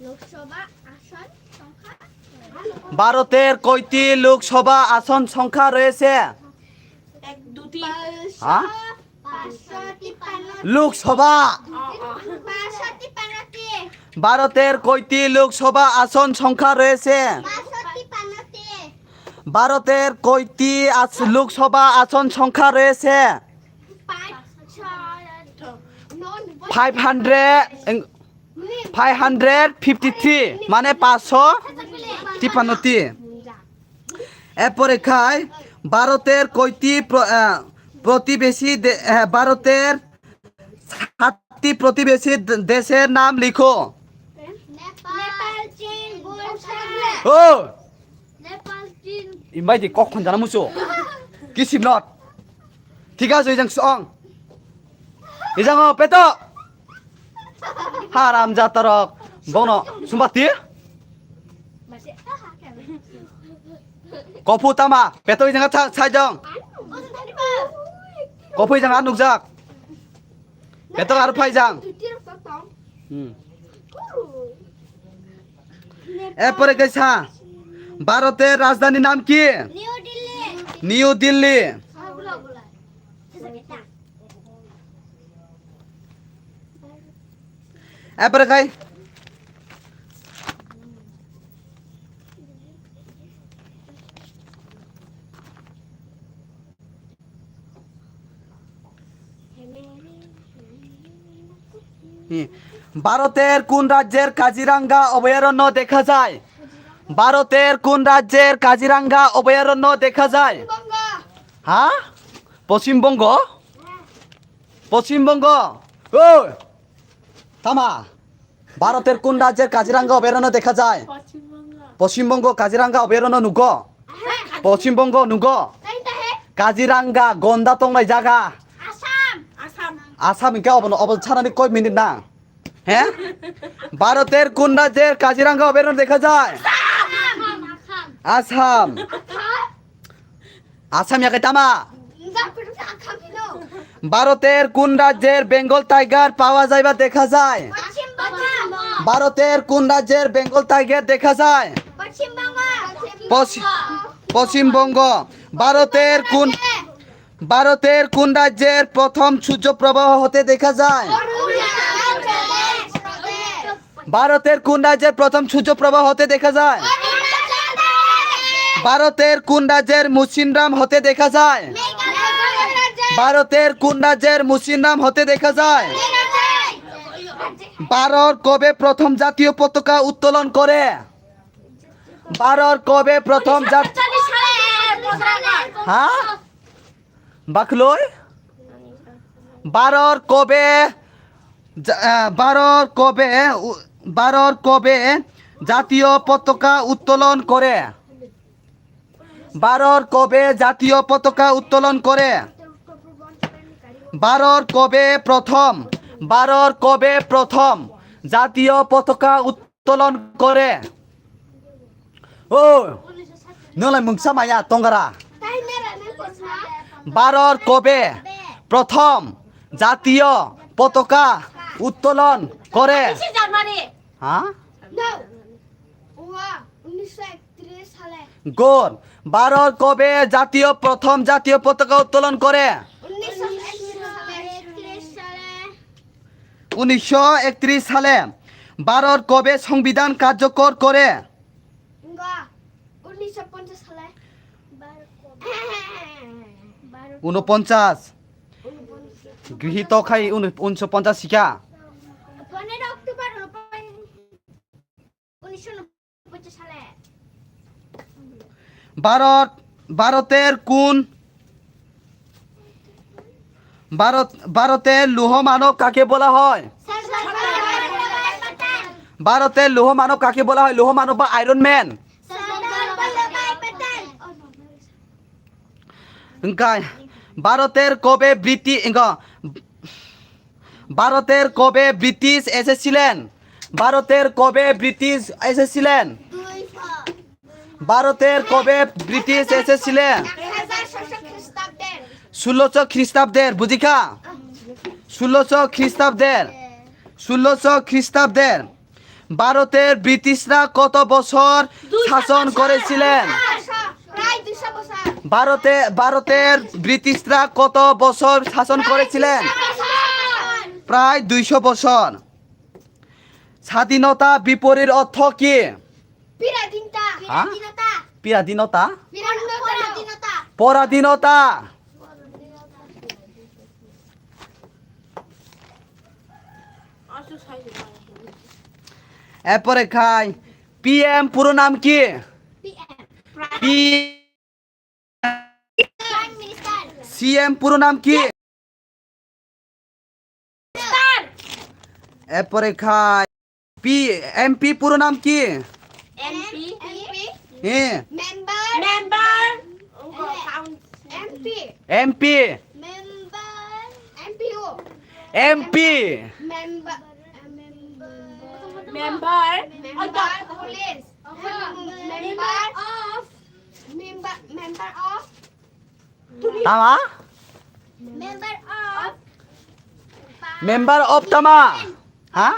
লোকসভা আসন সংখ্যা? ভারতের কয়টি লোকসভা আসন সংখ্যা রয়েছে? এক, দুটি। হ্যাঁ? পাঁচশো তিপ্পান্ন। লোকসভা। পাঁচশো তিপ্পান্নটি। ভারতের কয়টি লোকসভা আসন সংখ্যা রয়েছে? পাঁচশো তিপ্পান্নটি। ভারতের কয়টি আস-, লোকসভা আসন সংখ্যা রয়েছে? পাঁচশো নব্বই। Five hundred, five hundred fifty three, মানে পাঁচশো তিপ্পান্নটি। এরপরে খাই ভারতের কয়টি প্র-, আহ, প্রতিবেশী দে-, আহ, ভারতের সাতটি প্রতিবেশী দে-, দেশের নাম লিখো। নেপাল, চীন, ভুটান। ও! নেপাল, চীন। Imbai di kok khonjana muso. Kisim not. ঠিক আছে, ijang song. Ijang o peto. Haram jatarok. Bono sumbati. Kopu tama, peto ijang tha-, saijang. Kopu ijang nukjak. Peto aro phaijang. Hmm. এরপরে গেছা ভারতের রাজধানীর নাম কি? নিউ দিল্লি। নিউ দিল্লি। এরপরে খাই হুম। ভারতের কোন রাজ্যের কাজিরাঙ্গা অভয়ারণ্য দেখা যায়? ভারতের কোন রাজ্যের কাজিরাঙ্গা অভয়ারণ্য দেখা যায়? হ্যাঁ? পশ্চিমবঙ্গ? পশ্চিমবঙ্গ? ও! থামা। ভারতের কোন রাজ্যের কাজিরাঙ্গা অভয়ারণ্য দেখা যায়? পশ্চিমবঙ্গ। পশ্চিমবঙ্গ কাজিরাঙ্গা অভয়ারণ্য নুগো? হ্যাঁ। পশ্চিমবঙ্গ নুগো? তাই তো হে। কাজিরাঙ্গা গন্ডা tongnai jaga. আসাম। আসাম। Assam hwnkhe obono, obo sanani koi minute nang? হ্যাঁ? ভারতের কোন রাজ্যের কাজিরাঙ্গা অভয়ারণ্য দেখা যায়? আসাম। আসাম। Assam ya khe tama? ভারতের কোন রাজ্যের বেঙ্গল টাইগার পাওয়া যায় বা দেখা যায়? ভারতের কোন রাজ্যের বেঙ্গল টাইগার দেখা যায়? পশ্চিম, পশ্চিমবঙ্গ। ভারতের কোন, ভারতের কোন রাজ্যের প্রথম সূর্য প্রবাহ হতে দেখা যায়? ভারতের কোন রাজ্যের প্রথম সূর্য প্রবাহ হতে দেখা যায়? ভারতের কোন রাজ্যের মুসিনরাম হতে দেখা যায়? ভারতের কোন রাজ্যের মুসলিম নাম হতে দেখা যায়? ভারত কবে প্রথম জাতীয় পতাকা উত্তোলন করে? ভারত কবে প্রথম জাত-, হ্যাঁ? বাকলই? ভারত কবে জা-, আহ, ভারত কবে উ-, ভারত কবে জাতীয় পতাকা উত্তোলন করে? ভারত কবে জাতীয় পতাকা উত্তোলন করে? ভারত কবে প্রথম, ভারত কবে প্রথম জাতীয় পতাকা উত্তোলন করে? ও, nolai mungsa maya tongara. Bharat কবে প্রথম জাতীয় পতাকা উত্তোলন করে? হ্যাঁ? উনিশশো একত্রিশ সালে। গণ ভারত কবে জাতীয়, প্রথম জাতীয় পতাকা উত্তোলন করে? উনিশশো একত্রিশ সালে। উনিশশো একত্রিশ সালে। ভারত কবে সংবিধান কার্যকর করে? উনিশশো পঞ্চাশ সালে। ঊনপঞ্চাশ। গৃহীত খাই উন-, উনিশশো পঞ্চাশ শিক্ষা। পনেরো অক্টোবর উনিশশো পঞ্চাশ সালে। ভারত, ভারতের কোন, ভারত, ভারতের লৌহ মানব কাকে বলা হয়? ভারতের লৌহ মানব কাকে বলা হয়? লৌহ মানব বা আয়রন ম্যান। হ্যাঁ, ভারতের কবে ব্রিটিশ, ভারতের কবে ব্রিটিশ এসেছিলেন? ভারতের কবে ব্রিটিশ এসেছিলেন? ভারতের কবে ব্রিটিশ এসেছিলেন? ষোলোশো খ্রিস্টাব্দের, বুঝিখা? ষোলোশো খ্রিস্টাব্দের, ষোলোশো খ্রিস্টাব্দের। ভারতের ব্রিটিশরা কত বছর শাসন করেছিলেন? ভারতে, ভারতের ব্রিটিশরা কত বছর শাসন করেছিলেন? প্রায় দুইশো বছর। স্বাধীনতা বিপরীত অর্থ কি? পরাধীনতা। হ্যাঁ? পরাধীনতা। পরাধীনতা? পরাধীনতা। পরাধীনতা। এরপরে খাই, পিএম পুরো নাম কি? পিএম। Prime minister. সিএম পুরো নাম কি? মিনিস্টার। এরপরে খাই, পি, এমপি পুরো নাম কি? এমপি। এমপি। হ্যাঁ। Member. Member. MP. MP. Member. MPO. MP. Member. Member. Member. Member of police. Member of. Member, member of. Tama? Member of Member of tama? Ha?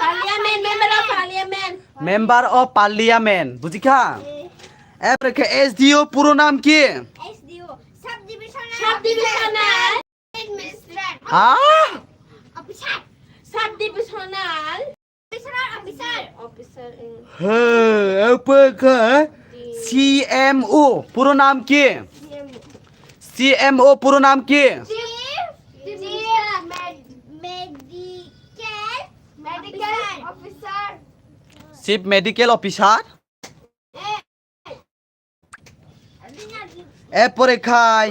Parliament, Member of Parliament. Member of Parliament, বুঝিখা? এরপরে এসডিও পুরো নাম কি? SDO, Sub Divisional Sub Divisional Administrator. হ্যাঁ? Officer. Sub Divisional Officer, officer. Officer, mm. হ্যাঁ, এরপরে সিএমও পুরো নাম কি? সিএমও। সিএমও পুরো নাম কি? Chief, Chief Med-, Medical, Medical Officer. Chief Medical Officer. এরপরে খাই।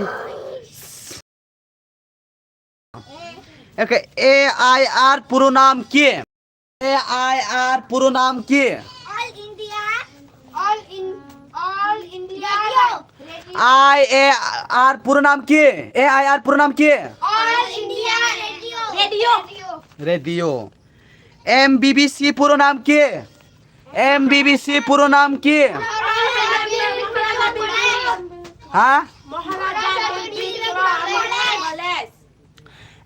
ওকে, এআইআর পুরো নাম কি? এআইআর পুরো নাম কি? All India, All in, All India Radio. IAR পুরো নাম কি? এআইআর পুরো নাম কি? All India Radio. Radio. Radio. এমবিবিসি পুরো নাম কি? এমবিবিসি পুরো নাম কি? হ্যাঁ?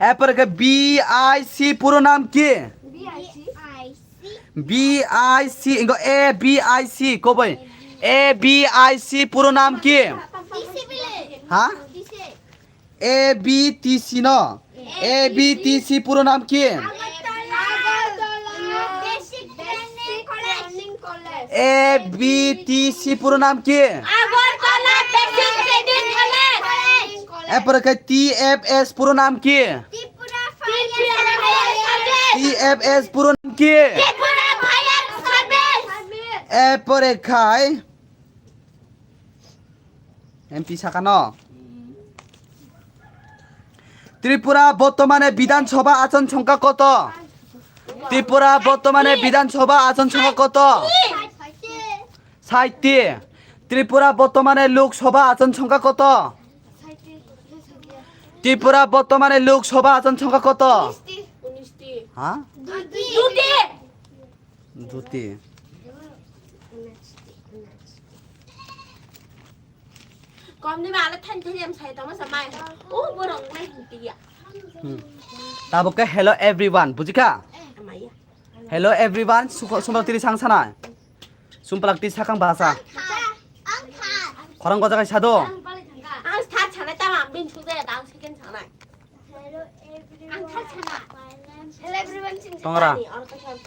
এরপরে বিআইসি পুরো নাম কি? বিআইসি। বিআইসি, এবিআইসি, কবে? এবিআইসি পুরো নাম কি? হ্যাঁ? এবিটিসি ন? এবিটিসি পুরো নাম কি? Agartala basic training college. এবিটিসি পুরো নাম কি? Agartala basic training college. এরপরে খাই টি এফ এস পুরো নাম কি? Tripura Fire Service. T F S পুরো নাম কি? Tripura Fire Service. এরপরে খাই এমপি সাকানো। ত্রিপুরা বর্তমানে বিধানসভা আসন সংখ্যা কত? ত্রিপুরা বর্তমানে বিধানসভা আসন সংখ্যা কত? ষাটটি। ত্রিপুরা বর্তমানে লোকসভা আসন সংখ্যা কত? ত্রিপুরা বর্তমানে লোকসভা আসন সংখ্যা কত? হ্যাঁ? দুটি। Kom ni mala than than yam sai tama sa mai. O borok nai hinti ya. Hmm. Tabuk ke hello everyone, bujikha? Amaya. Hello everyone, sumpalak tiri sang sana. Sumpalak tiri sakang bahasa. Khorang gojak sado. Ang tha chana tama bin chu de dang second chana. Hello everyone. Ang tha chana. Hello everyone. Tongra. Ni or ka chana.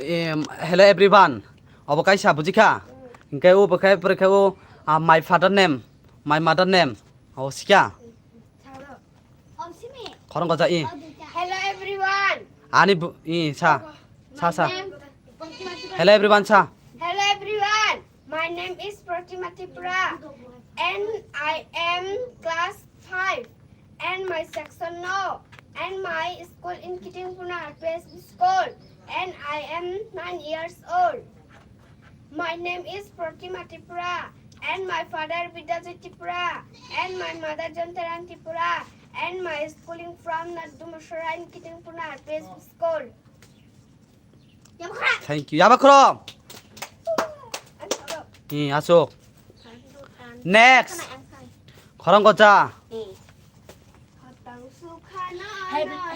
Em, hello everyone. Obo kaisa bujikha. Hingke o bokhe pore khe o, ah, my father name, my mother name. O sikha. Khorang gojak i. Hello everyone. Ani bu-, i sa. Sa sa. Hello everyone sa. Hello everyone. My name is Pratima Tripura and I am class five and my section no and my school in Kitingpuna R P S B school and I am nine years old. My name is Pratima Tripura and my father Bidyajit Tripura and my mother Jantaran Tripura and my schooling from North Dumasora in Kitingpuna R P S B school. Thank you. Yabakhrom. Ni asok. Next. Khorang goja.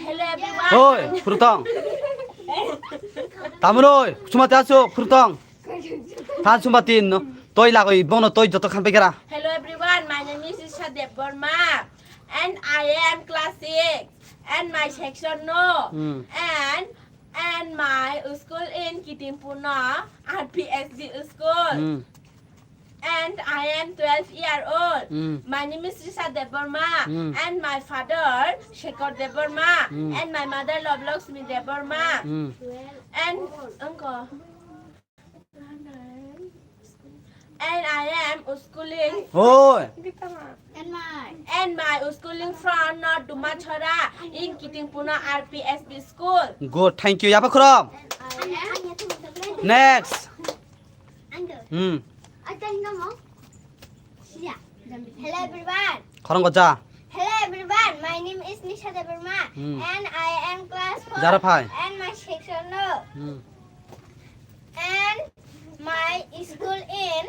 Hello everyone. Oi, purutong. Tamun oi, sumati asok, purutong. Than sumati no. Toi lagoi, bono toi joto khan pekera. Hello everyone, my name is Isha Debbarma and I am class six and my section no Hmm. and And my school in Kitingpuna R P S B school. Hmm. And I am twelve year old. Hmm. My name is Risha Debbarma. Hmm. And my father Shekhar Debbarma. Hmm. And my mother Lovelakshmi Debbarma. Hmm. And uncle. And I am schooling. Oi. And my, and my schooling from North Dumachora in Kitingpuna R P S B school. Good, thank you. Yaba khrom. Next. Hmm. Hello everyone. Khorang goja. Hello everyone. My name is Nisha Debbarma Hmm. and I am class four Jara phai. and my section no. Hmm. And my school in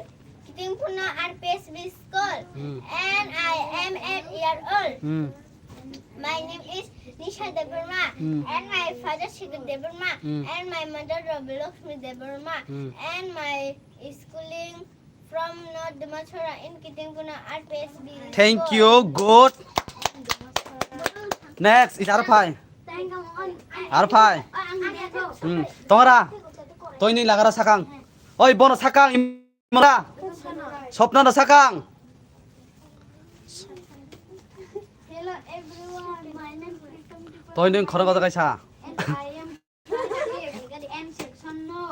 Kitingpuna R P S B school. Hmm. And I am eight year old. Hmm. My name is Nisha Debbarma. Hmm. And my father Shikhar Debbarma. Hmm. And my mother Rabilakshmi Debbarma. Hmm. And my schooling from North Dumachora in Kitingpuna R P S B. Thank you, good. Next is Arphai. Arphai. Hmm. Tongra. Toi ni lagara sakang. Oi, bono sakang. Imra. Sopna na sakang. Hello everyone. My name is Toi ni khorang kota kaisa. And I am M section no.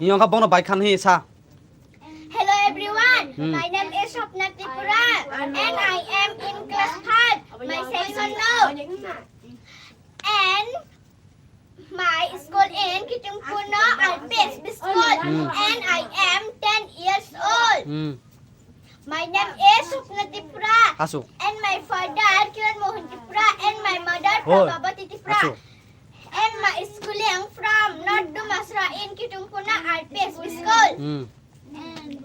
Ni ongkha bono bai khan hi sa. Hello everyone, Hmm. my name is Swapna Tripura and I am in class five. My section no. And my school in Kitingpuna R P S B school Hmm. and I am ten years old. Hmm. My name is Swapna Tripura. Asuk. And my father Kiran Mohan Tripura and my mother Oi. Prabhavati Tripura. Asuk. And my schooling from North Dumasra in Kitingpuna R P S B school. Hmm.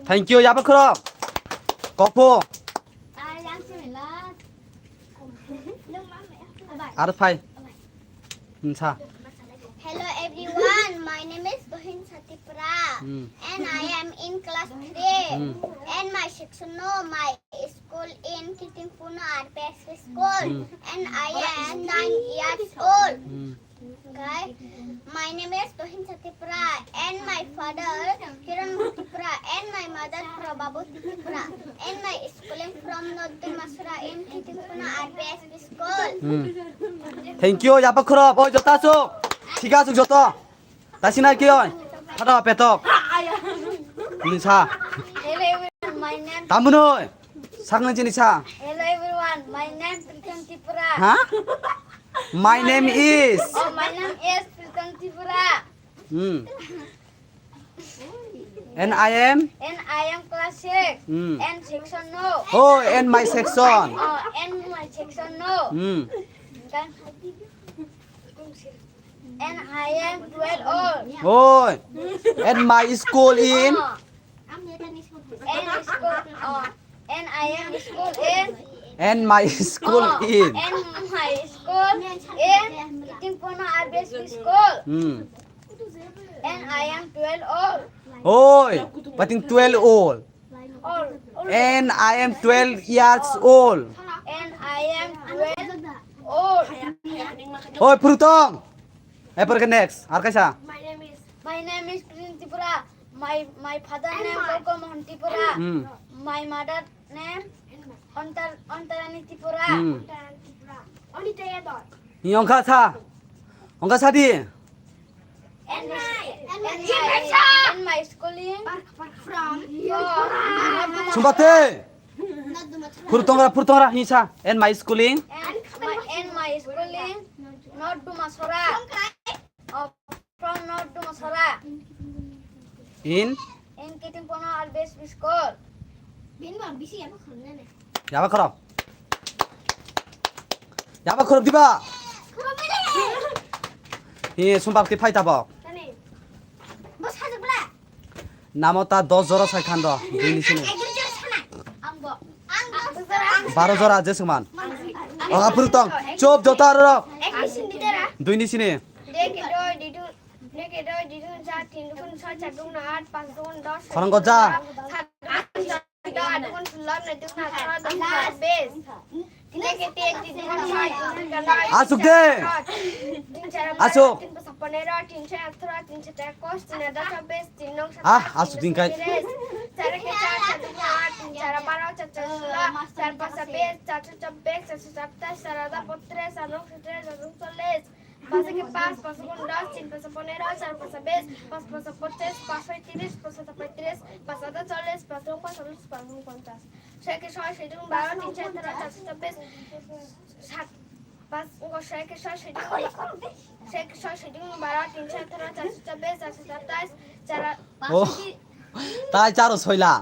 Thank you, yaba khoro. Kopo. Arphai. Hmm, sa. Hello everyone, my name is Bohin Satipura Hmm. and I am in class three Hmm. and my section no, my school in Kitingpuno R P S P school. Hmm. And I am nine years old. Hmm. Okay. My name is Tohinsa Tripura and my father Kiran Tripura and my mother Prabhavati Tripura and my schooling from North Dumasura in Kitingpuno R P S P school. Hmm. Thank you, yapa khorop, oi jota asuk. Thik asuk joto. Tasi nai kiyoi. Phada petok. Nisa. Hello everyone, my name Tambuno. Sakna jini sa. Hello everyone, my name Pritam Tripura. Ha? My name is. Oh, my name is Pritam Tripura. Hmm. And I am. And I am class six. Hmm. And section no. Oh, and my section. Oh, and my section no. Hmm. Kan. And I am twelve old. Oi. And my school in. Oh. And school. Oh. And I am school in. And my school Oh. in. And my school in Kitingpono R B S P school. Hmm. And I am twelve old. Oi. Pating twelve old. Old. And I am twelve years old. And I am twelve old. Oi, Purutong. Eh, pergi next. Arkasa. My name is. My name is Prince Tripura. My, my father name Golko Mohan Tripura. Hmm. My mother name Antar, Antarani Tripura. Hmm. Antarani Tripura. Onita Yadav. Ni ongkha sa. Ongkha sa di. And my, and my, and my schooling from Sumbate. Purtongra, Purtongra, hinsa. And my schooling. And my, and my schooling, North Dumasora. Oh, from North Dumasora. In? In Kitingpono R B S P school. Yaba khoro. Yaba khoro diba? Hi, sumbak ti phai tabok. Namo ta dos jora sai khan do, bini sini. Baro jora je suman. Oh, apuru tong. Chop jota ro. Dui ni sini. Khorang go ja. Asuk de. Asuk. Ah, asuk din kai. Paanch ke paanch, paanch ke dos, teen paanch ke pondro, chaar paanch ke bees, paanch paanch ke pachish, paanch ke tiris, paanch ke paitris, paanch ke cholish, paanch rong paanch, paanch rong ponchash. Chhoi ke chhoi, chhoi dugun baro, teen chhoi atharo, chaar chhoi chabbish, saat, paanch, chhoi ke chhoi, chhoi dugun, chhoi ke chhoi, chhoi dugun baro, teen chhoi atharo, chaar chhoi chabbish, chaar chhoi satais, chaar. Oh, tai charo soila.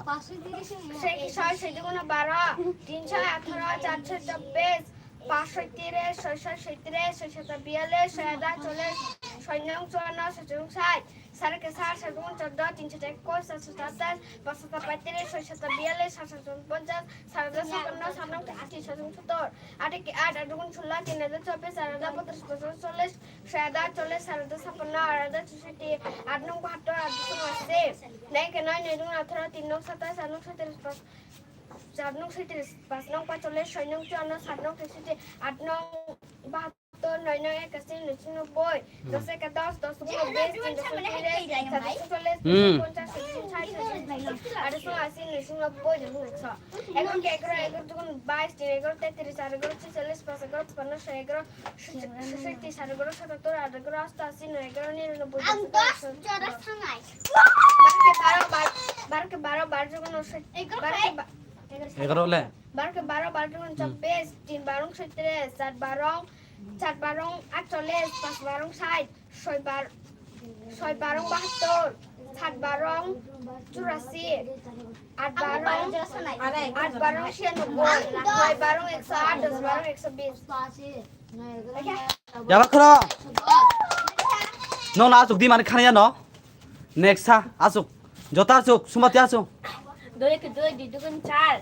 Chhoi ke chhoi, chhoi dugun baro, teen chhoi atharo, chaar chhoi chabbish, paanch chhoi tiris, chhoi chhoi soitris, chhoi sata biyallish, chhoi ada cholish, chhoi nong chuanno, chhoi chhoi sait, saat ke saat, saat dugun chordo, teen sata ekush, saat sata atais, paanch sata paitris, chhoi sata biyallish, saat sata ponchash, saat ada chhappanno, saat nong ashi, chhoi song sottor, aat eke aat, aat dugun solo, teen ada chobbish, chaar ada botris, paanch ada cholish, chhoi ada cholish, saat ada chhappanno, aat ada choisotti, aat nong bahattor, aat dugun ashi, noi ke noi, noi dugun atharo, teen nong satais, aat nong soitris, paanch, saat nong soitris, paanch nong paanch cholish, chhoi nong chuanno, saat nong teishoti, aat nong bahattor, noi nong ekashi, noi song nobboi, dos eke dos, dos dugun bish, teen dos song tiris, saat dos song cholish, saat dos song ponchash, saat dos song sait, saat dos song ashi, saat dos song ashi, noi song nobboi, noi song ekso. Egaroh ke egaroh, egaroh dugun bais, teen egaroh tetris, aat egaroh chhoi chollish, paanch egaroh chuppanno, soi egaroh soisotti, saat egaroh satattor, aat egaroh osto ashi, noi egaroh niranobboi, dos egaroh ekso dos. Baro ke baro, bar-, baro ke baro, baro dugun soi-, baro ke ba-, Egaroh le. Baro ke baro, baro dugun chobbish, teen baro soitris, chaar baro, chaar baro aatcholish, paanch baro sait, chhoi bar-, chhoi baro bahattor, saat baro churashi, aat baro, aat baro chianoboi, noi baro ekso aat, dos baro ekso bish. Yaba khoro. No, no, asuk di mani khaniya no. Next ha, asuk. Jota asuk, sumati asuk. Dui ke dui, dui dugun char,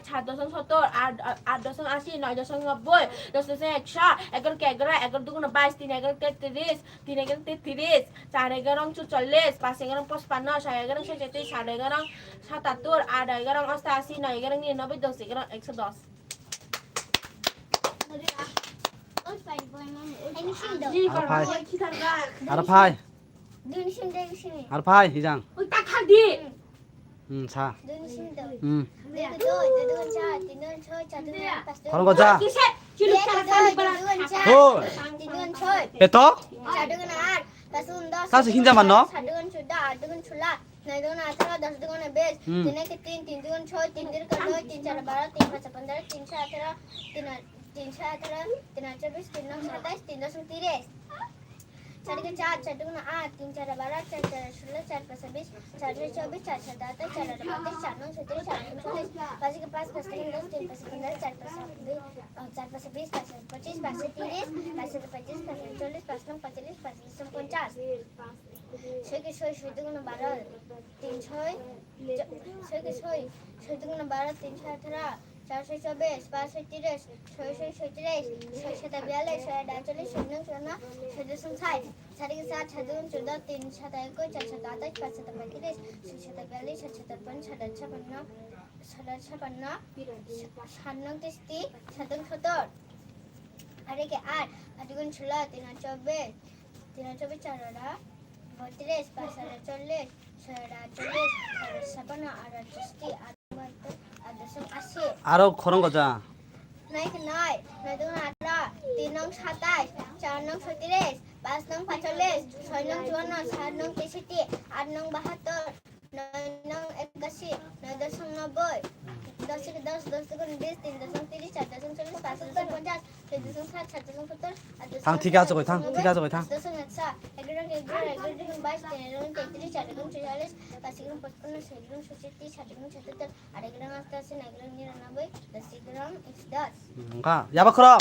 ষাট, সাত দশম সত্তর, আট, আট দশম আশি, নয় দশম নব্বই, দশ দশম একশো, এগারো কে এগারো, এগারো দুগুণ বাইশ, তিন এগারো তেত্রিশ, তিন এগারো তেত্রিশ, চার এগারো চুচল্লিশ, পাঁচ এগারো পঁচপান্ন, ছয় এগারো ছয়ষট্টি, সাত এগারো সাতাত্তর, আট এগারো অষ্টাশি, নয় এগারো নিরানব্বই, দশ এগারো একশো দশ। Arphai. Arphai. Arphai, hijang. Hmm, sa. Hmm. Khorang goja. Hoi. Peto. Sa se hinja manno. Nai dugun atharo, dos dugun bis, Hmm. tin eke tin, tin dugun choi, tin dir ka noi, tin char baro, tin pacha pondro, tin cha atharo, tin a-, tin cha atharo, tin a chobis, tin nong satais, tin dos tiris. Char ke char, char dugun aat, tin char baro, char char solo, char pacha bis, char char chobis, char char datais, char atharo batis, char nong sotiris, char nong chollis, pas ke pas, pas ke dos, tin pacha pondro, char pacha bis, ah, char pacha bis, pas pacha pochis, pas pacha tiris, pas pacha pochis, pas pacha chollis, pas nong pachallis, pas nong ponchas. Soi ke soi, soi dugun baro, tin soi, soi ke soi, soi dugun baro, tin soi atharo, char soi chobis, pas soi tiris, soi soi soitiris, soi sata biyalis, soi ada chollis, soi nong chonno, soi dosong sait, sari ke sat, sat dugun chordo, tin sata ekoi, char sata atais, pas sata poitiris, soi sata biyalis, sat sata pon, sat at chapanno, sat at chapanno, sat nong testi, sat dong sotor. Are ke at, at dugun solo, tin at chobis, tin at chobis, char ada boitris, pas ada chollis, soi ada chollis, soi ada chapanno, ada testi, ada bahator, ada dosong ashi. Aro khorang goja. Nai ke nai, nai dugun atharo, tin nong satais, char nong soitiris, pas nong pachallis, soi nong chuanno, sat nong teseti, at nong bahator, noi nong ekashi, noi dosong nobboi, dos ek dos, dos dugun bis, tin dosong tiris, char dosong chollis, pas dosong ponchas, soi dosong sat, sat dosong sotor, at dosong Thang, thik ashi, koi thang, thik ashi, koi thang. Dosong eksa, egaroh ek egaroh, egaroh dugun bais, tin egaroh tetrish, char egaroh chwchallis, pas egaroh pochpanno, soi egaroh soisotti, sat egaroh satattor, at egaroh astashi, noi egaroh niranoboi, dos egaroh ekso dos. Hmm, wngkha. Yaba khoro.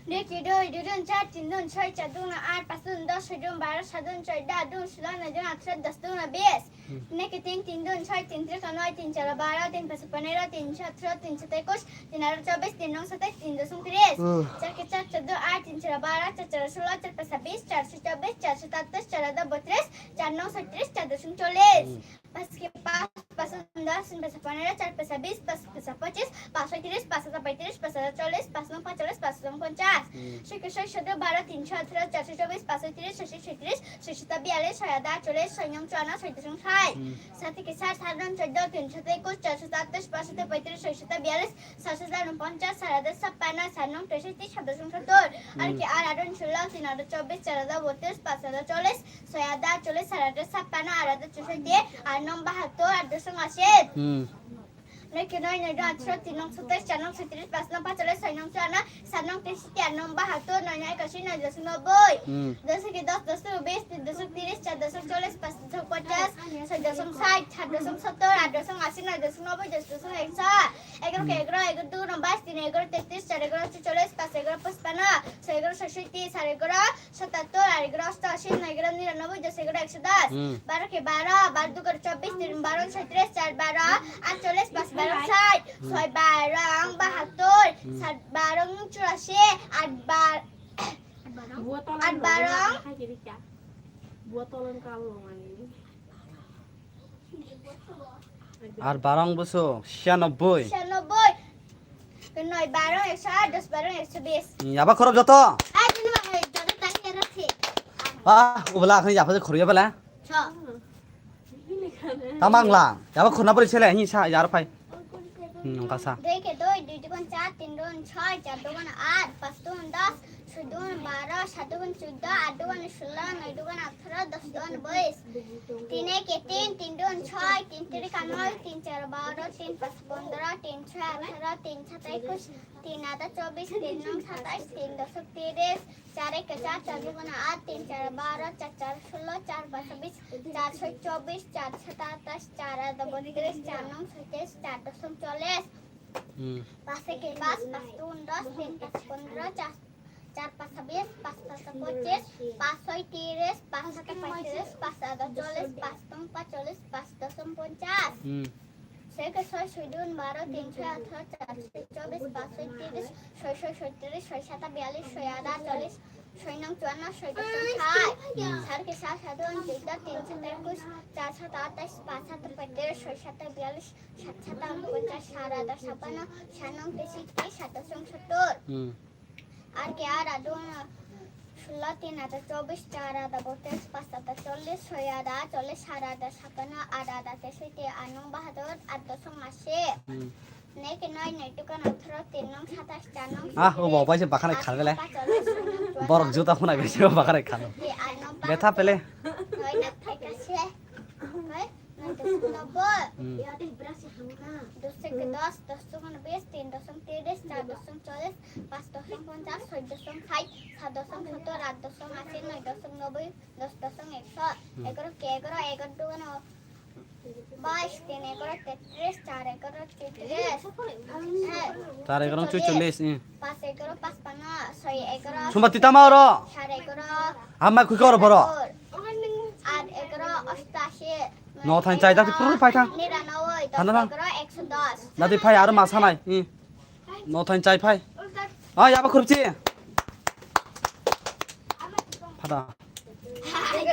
Dui ki dui, dui dun char, tin dun soi, char dun at, pas dun dos, soi dun baro, sat dun chordo, at dun solo, noi dun atharo, dos dun bis, Neke tin, tin dun soi, tin trika noi, tin chara baro, tin pasa ponero, tin sotro, tin sata ekush, tin aro chobis, tin nong satais, tin dosong tris. Hmm. Char ke char, char do aat, tin chara baro, char chara solo, char pasa bis, char soi chobis, char sata atais, char ada botris, char nong soitris, char dosong cholis. Hmm. Pas ke pas, pas dos, pas ponero, char pas bis, pas pas pochis, pas soitris, pas sata poitris, pas sata cholis, pas nong pacholis, pas nong ponchas. Hmm. Soi ke soi, soi do baro, tin soi athero, char soi chobis, pas soitris, soi soi soitris, soi sata bialis, soi ada acholis, soi nong chuanno, soi dosong sai. Hmm. Sat ke sat, sat nong choddo, tin sata ekush, char sata atais, pas sata poitris, soi sata bialis, sat sata nong ponchas, sat ada sappanno, sat nong teisoti, sat dosong sottor. Ar ke ar, ar nong solo, tin ada chobis, char ada botris, pas ada cholis, soi ada acholis, sat ada sappanno, ar ada chusoti, ar nong bahattor, ar dosong asi. Hmm. Noi ke noi, noi do athero, tin nong satais, char nong soitris, pas nong pacholis, soi nong chuanno, sat nong teisoti, ar nong bahattor, noi nong ekashi, noi dosong noboi. Hmm. Dosong ke dos, dosong bis, tin dosong tris, char dosong cholis, pas dosong ponchas, soi dosong sait, sat dosong sottor, ar dosong asi, noi dosong noboi, dos dosong ekso. Egaro ke egaro, egaro do nong bais, tin egaro tetris, char egaro chocholis, pas egaro pachpanno, soi egaro soisoti, sat egaro satattor, ar egaro osto asi, noi egaro niranoboi, dos egaro ekso dos. Hmm. Baro ke baro, baro dugar chobis, tin baro soitris, char baro acholis, pas baro sait, soi baro bahattor, hmm, sat baro churasi, at bar-, at baro. Ar barong boso, siyanoboi. Siyanoboi. Noi barong ekso aat, dos barong ekso bis. Hmm, yaba khorop joto. Ai, tini ma, eh, joto tang kera si. Ah, ubala akhni yaba khorop yaba la. Cho. Tamang la, yaba khorna pori sele, hi sa, yar phai. Hmm, ongka sa. Dui ke dui, dui dugun char, tin dugun choi, char dugun aat, pas dugun dos, soi dugun baro, sat dugun choddo, aat dugun solo, noi dugun athero, dos dugun bais. Tin eke tin, tin dun soi, tin trika noi, tin chara baro, tin pas pondro, tin soi athero, tin sata ekush, tin ada chobis, tin nong satais, tin dosok tiris, char eke char, char dugun aat, tin chara baro, char chara solo, char pasa bis, char soi chobis, char sata atais, char ada botris, char nong soitais, char dosok cholis. Hmm. Pas eke pas, pas dun dos, tin pas pondro, char Char pasa bis, pas pasa pochis, pas soi tiris, pas sata paitris, pas ada cholis, pas tong pacholis, pas dosong ponchas. Hmm. Soi ke soi, soi dun baro, tin soi athero, char soi chobis, pas soi tiris, soi soi soitris, soi sata bialis, soi ada cholis, soi nong chuanno, soi dosong sai. Hmm. Sar ke sar, sar dun choddo, tin sata ekush, char sata atais, pas sata paitris, soi sata bialis, sat sata unponchas, sar ada sappanno, sar nong teisoti, sat dosong sottor. Hmm. Ar ke ar adung solo, tin ada chobis, char ada botris, pas ada cholis, soi ada cholis, sar ada sappanno, ar ada teisoti, ar nong bahattor, ar dosong asi. Hmm. Noi ke noi, noi dugun athero, tin nong satais, char nong soitris, ah, o babai se bakhanai khalbele. Pas nong pacholis, soi nong chuanno, borok juta phunai bese bakhanai khalo. Ar nong betha pele. Noi nong ekashi. Noi Nai dosong noboi. Hmm. Dos eke dos, dos dugun bis, tin dosong tiris, char dosong cholis, pas dosong ponchas, soi dosong sait, sat dosong sottor, at dosong asi, noi dosong noboi, dos dosong ekso, hmm, egaro ke egaro, egaro dugun bais, tin egaro tetris, char egaro choitris, eh, char egaro choitris, hmm. Pas egaro pachpanno, soi egaro sumba titama oro. Char egaro hamai khuike oro boro. At egaro ostashi. No thain chai, dati phuru phai thang. Niranoi, thanda thang. Dati phai aro ma sanai. Hmm. No thain chai phai. Ah, yaba khurupchi. Phada.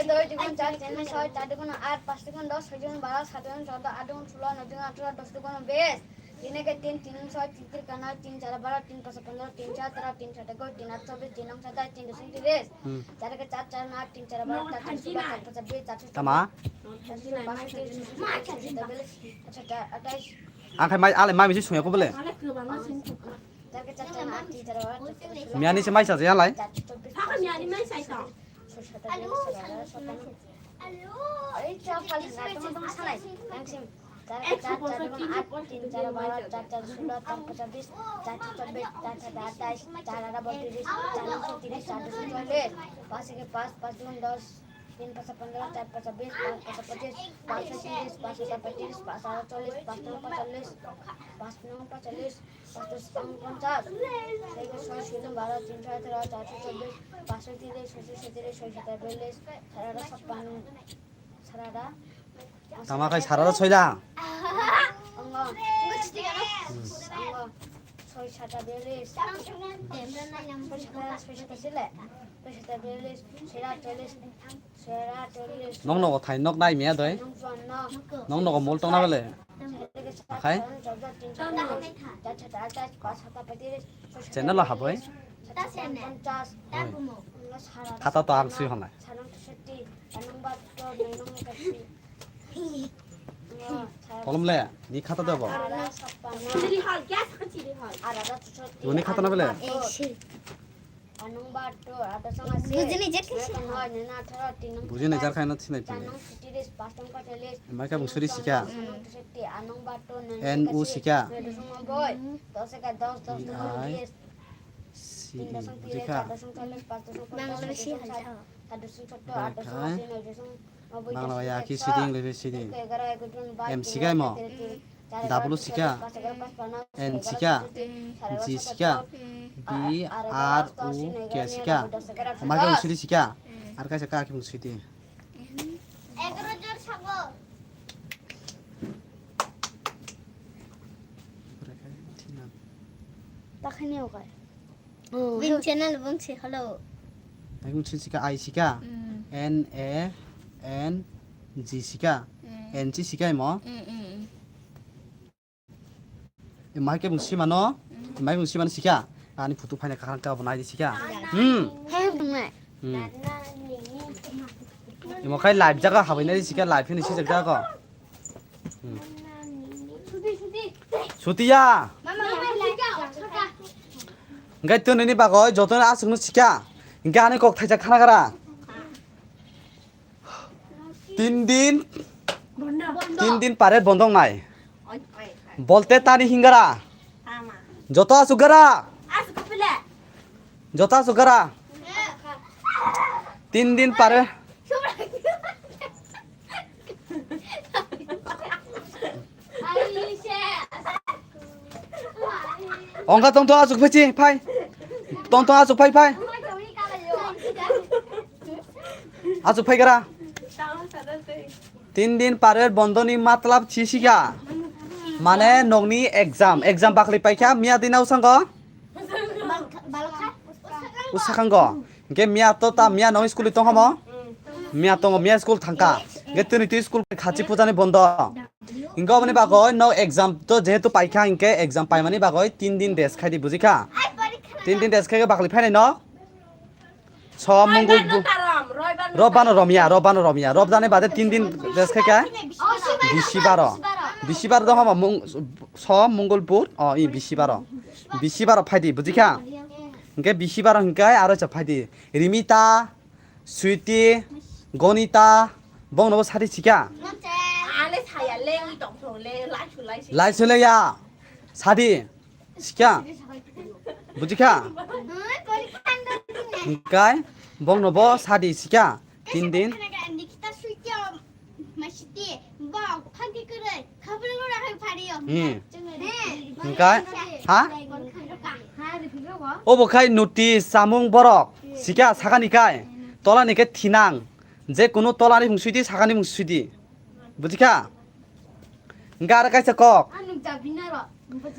Doi dugun char, tin soi, char dugun aat, pas dugun dos, soi dugun baro, sat dugun choddo, at dugun solo, noi dugun athero, dos dugun bis. Tin eke tin, tin soi, tin trika noi, tin chara baro, tin pasa pondro, tin soi athero, tin sata ekush, tin at chobis, tin nong satais, tin dosong tiris. Hmm. Char eke char, char nong aat, tin chara baro, char chara solo, char pasa bis, char soi tama? Char soi pas, char soi chobis, char soi sata bialis, char soi sata atais. Ang khai mai, ale mai misi sungya ko bole. Miyani se mai sa ya lai. Tin pacha pondro, char pacha bis, pas pacha pochis, pas soi tiris, pas sata paitris, pas ato cholis, pas no pacholis, pas no pacholis, pas dos unponchas, soi eke soi, soi dun baro, tin soi athero, char soi chobis, pas soi tiris, soi soi soitris, soi sata bialis, sar ada sappanno, sar ada Tama khai sara da soila. Ongo. Ongo. Soi sata bialis. Soi sata, soi sata sile. Soi sata bialis. Soi sata cholish. Soi sata cholish. Nong nogo thai nok nai mia doi. Nong chuan no. Nong nogo mol tong na bele. Akhai? Channel lo haboi? Oi. Khata to ang sui honai. Kolom le, ni khata de bo? Chili hal, gas ka chili hal. Ni khata na bele? Bujini jet khe si. Bujini jar khai na sinai phi. Mai ka bung suri sikha. N U sikha. I C D, bujikha? Bangla bai si hal jao. Bangla bai ya ki sidi, English sidi. M sikha imo? W sikha? N sikha? G sikha? B R U K sikha? Omo khe bung sidi sikha? Ar kaisa kha khe bung sidi. Egaroh jon sago. Takhani okai. Bini channel bung si hello. Ai bung si sikha, I sikha. Mm. N A N G sikha. Mm. N G sikha imo. Mm, mm, mm. Mai khe bung simano, mai bung simano sikha. Ani photo phaina kakrang ka bo nai di sikha. Hmm. Hai bung nai. Hmm. Imo khai live jaga habai nai sikha, live hini sijak jaga ko. Hmm. Sutiya. Hingke twnini bagwi jotono aswkno sikha. Hingke ani kok thaijak khana gara. Tin din, tin din pare bondo wngnai. Bolte tani hingara. Joto aswk gara. Joto aswk gara. Tin din pare. Ongka tongtong aswk phai chi, phai. Tongtong aswk phai, phai. Aswk phai gara. Tin din parer bondoni matlab chi sikha. Mane nokni exam, exam bakli paikha miya dina usango. Usakango. Hingke miya to ta miya nong school tong hamo. Miya tongo, miya school thangka. Hingke tini twi school khachi pujani bondo. Hingke oboni bagwi no exam to jehetu paikha hingke exam paimani bagwi tin din rest khaidi bujikha. Tin din rest khaikhe bakli phainai no. Som mongol bu-, robbano romya, robbano romya. Rob jani bade tin din rest khaikha. Bisibaro. Bisibaro do hamo mung-, som mongol bud, o i bisibaro. Bisibaro phaidi bujikha. Hingke bisibaro hingke aro cha phaidi. Rimita, Sweety, Gonita, bongno bo sadi sikha. Ale saya le, wi tong tong le, lai su lai si. Lai su le ya. Sadi sikha. Bujikha? Hingkai bongno bo sadi sikha. Tin din. Hmm. Hingkai, ha? Obo khai nuti samung borok. Sikha sakani kai. Tolani khe thinang. Je kunu tolani mung suidi, sakani mung suidi. Bujikha? Hingkai aro kaisa kok.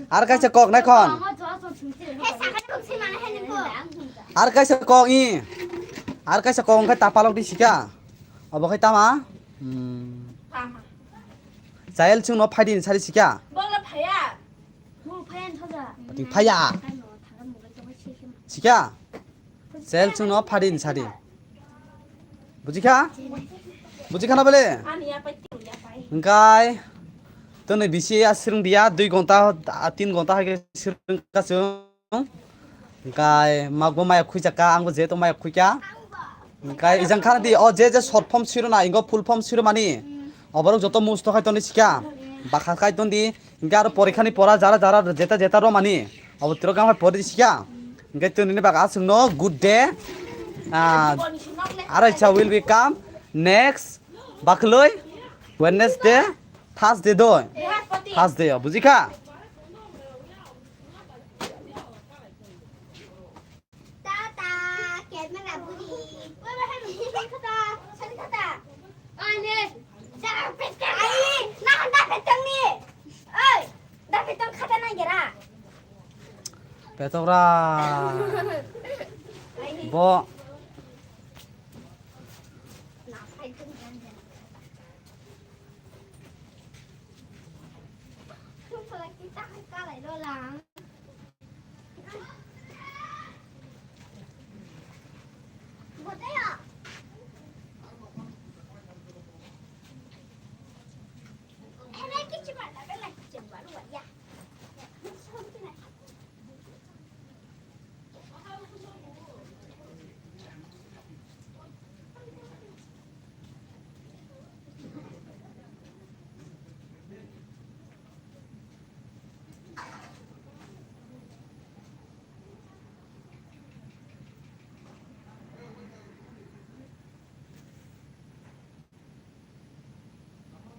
Aro kaisa kok naikhon. Aro kaisa kok i. Aro kaisa kok wngkha tapalok di sikha. Obo khai tama? Hmm. Chayel chwngno phaidi sadi sikha. Bongla phaya. Bong phaya thoja. Pati phaya. Sikha. Chayel chwngno phaidi sadi. Bujikha? Bujikha na bele? Ani ya pai, ya pai. Hingkai. Toni bisi ya sirung dia dui gonta, ah, tin gonta hai ke sirung ka chwng. Hingkai magbo maya khuijak ka, angbo jeto maya khuikha. Hingkai ijang khana di, o je je short form siro na, ingo full form siro mani. Oborok joto musto khai toni sikha. Bakha khai ton di, hingke aro porikha ni pora jara jara jeta jeta romani. Obo tiro gam hai pori sikha. Hingke tini ni baga aswk no good day. Ah, araisa will be come next bakloi Wednesday, Thursday doi. Thursday o, bujikha? Tata, camera buri. Wai, wai, hai, sani khata, sani khata. Ane. Jangan pet ka. Ai, Petokra. Bo.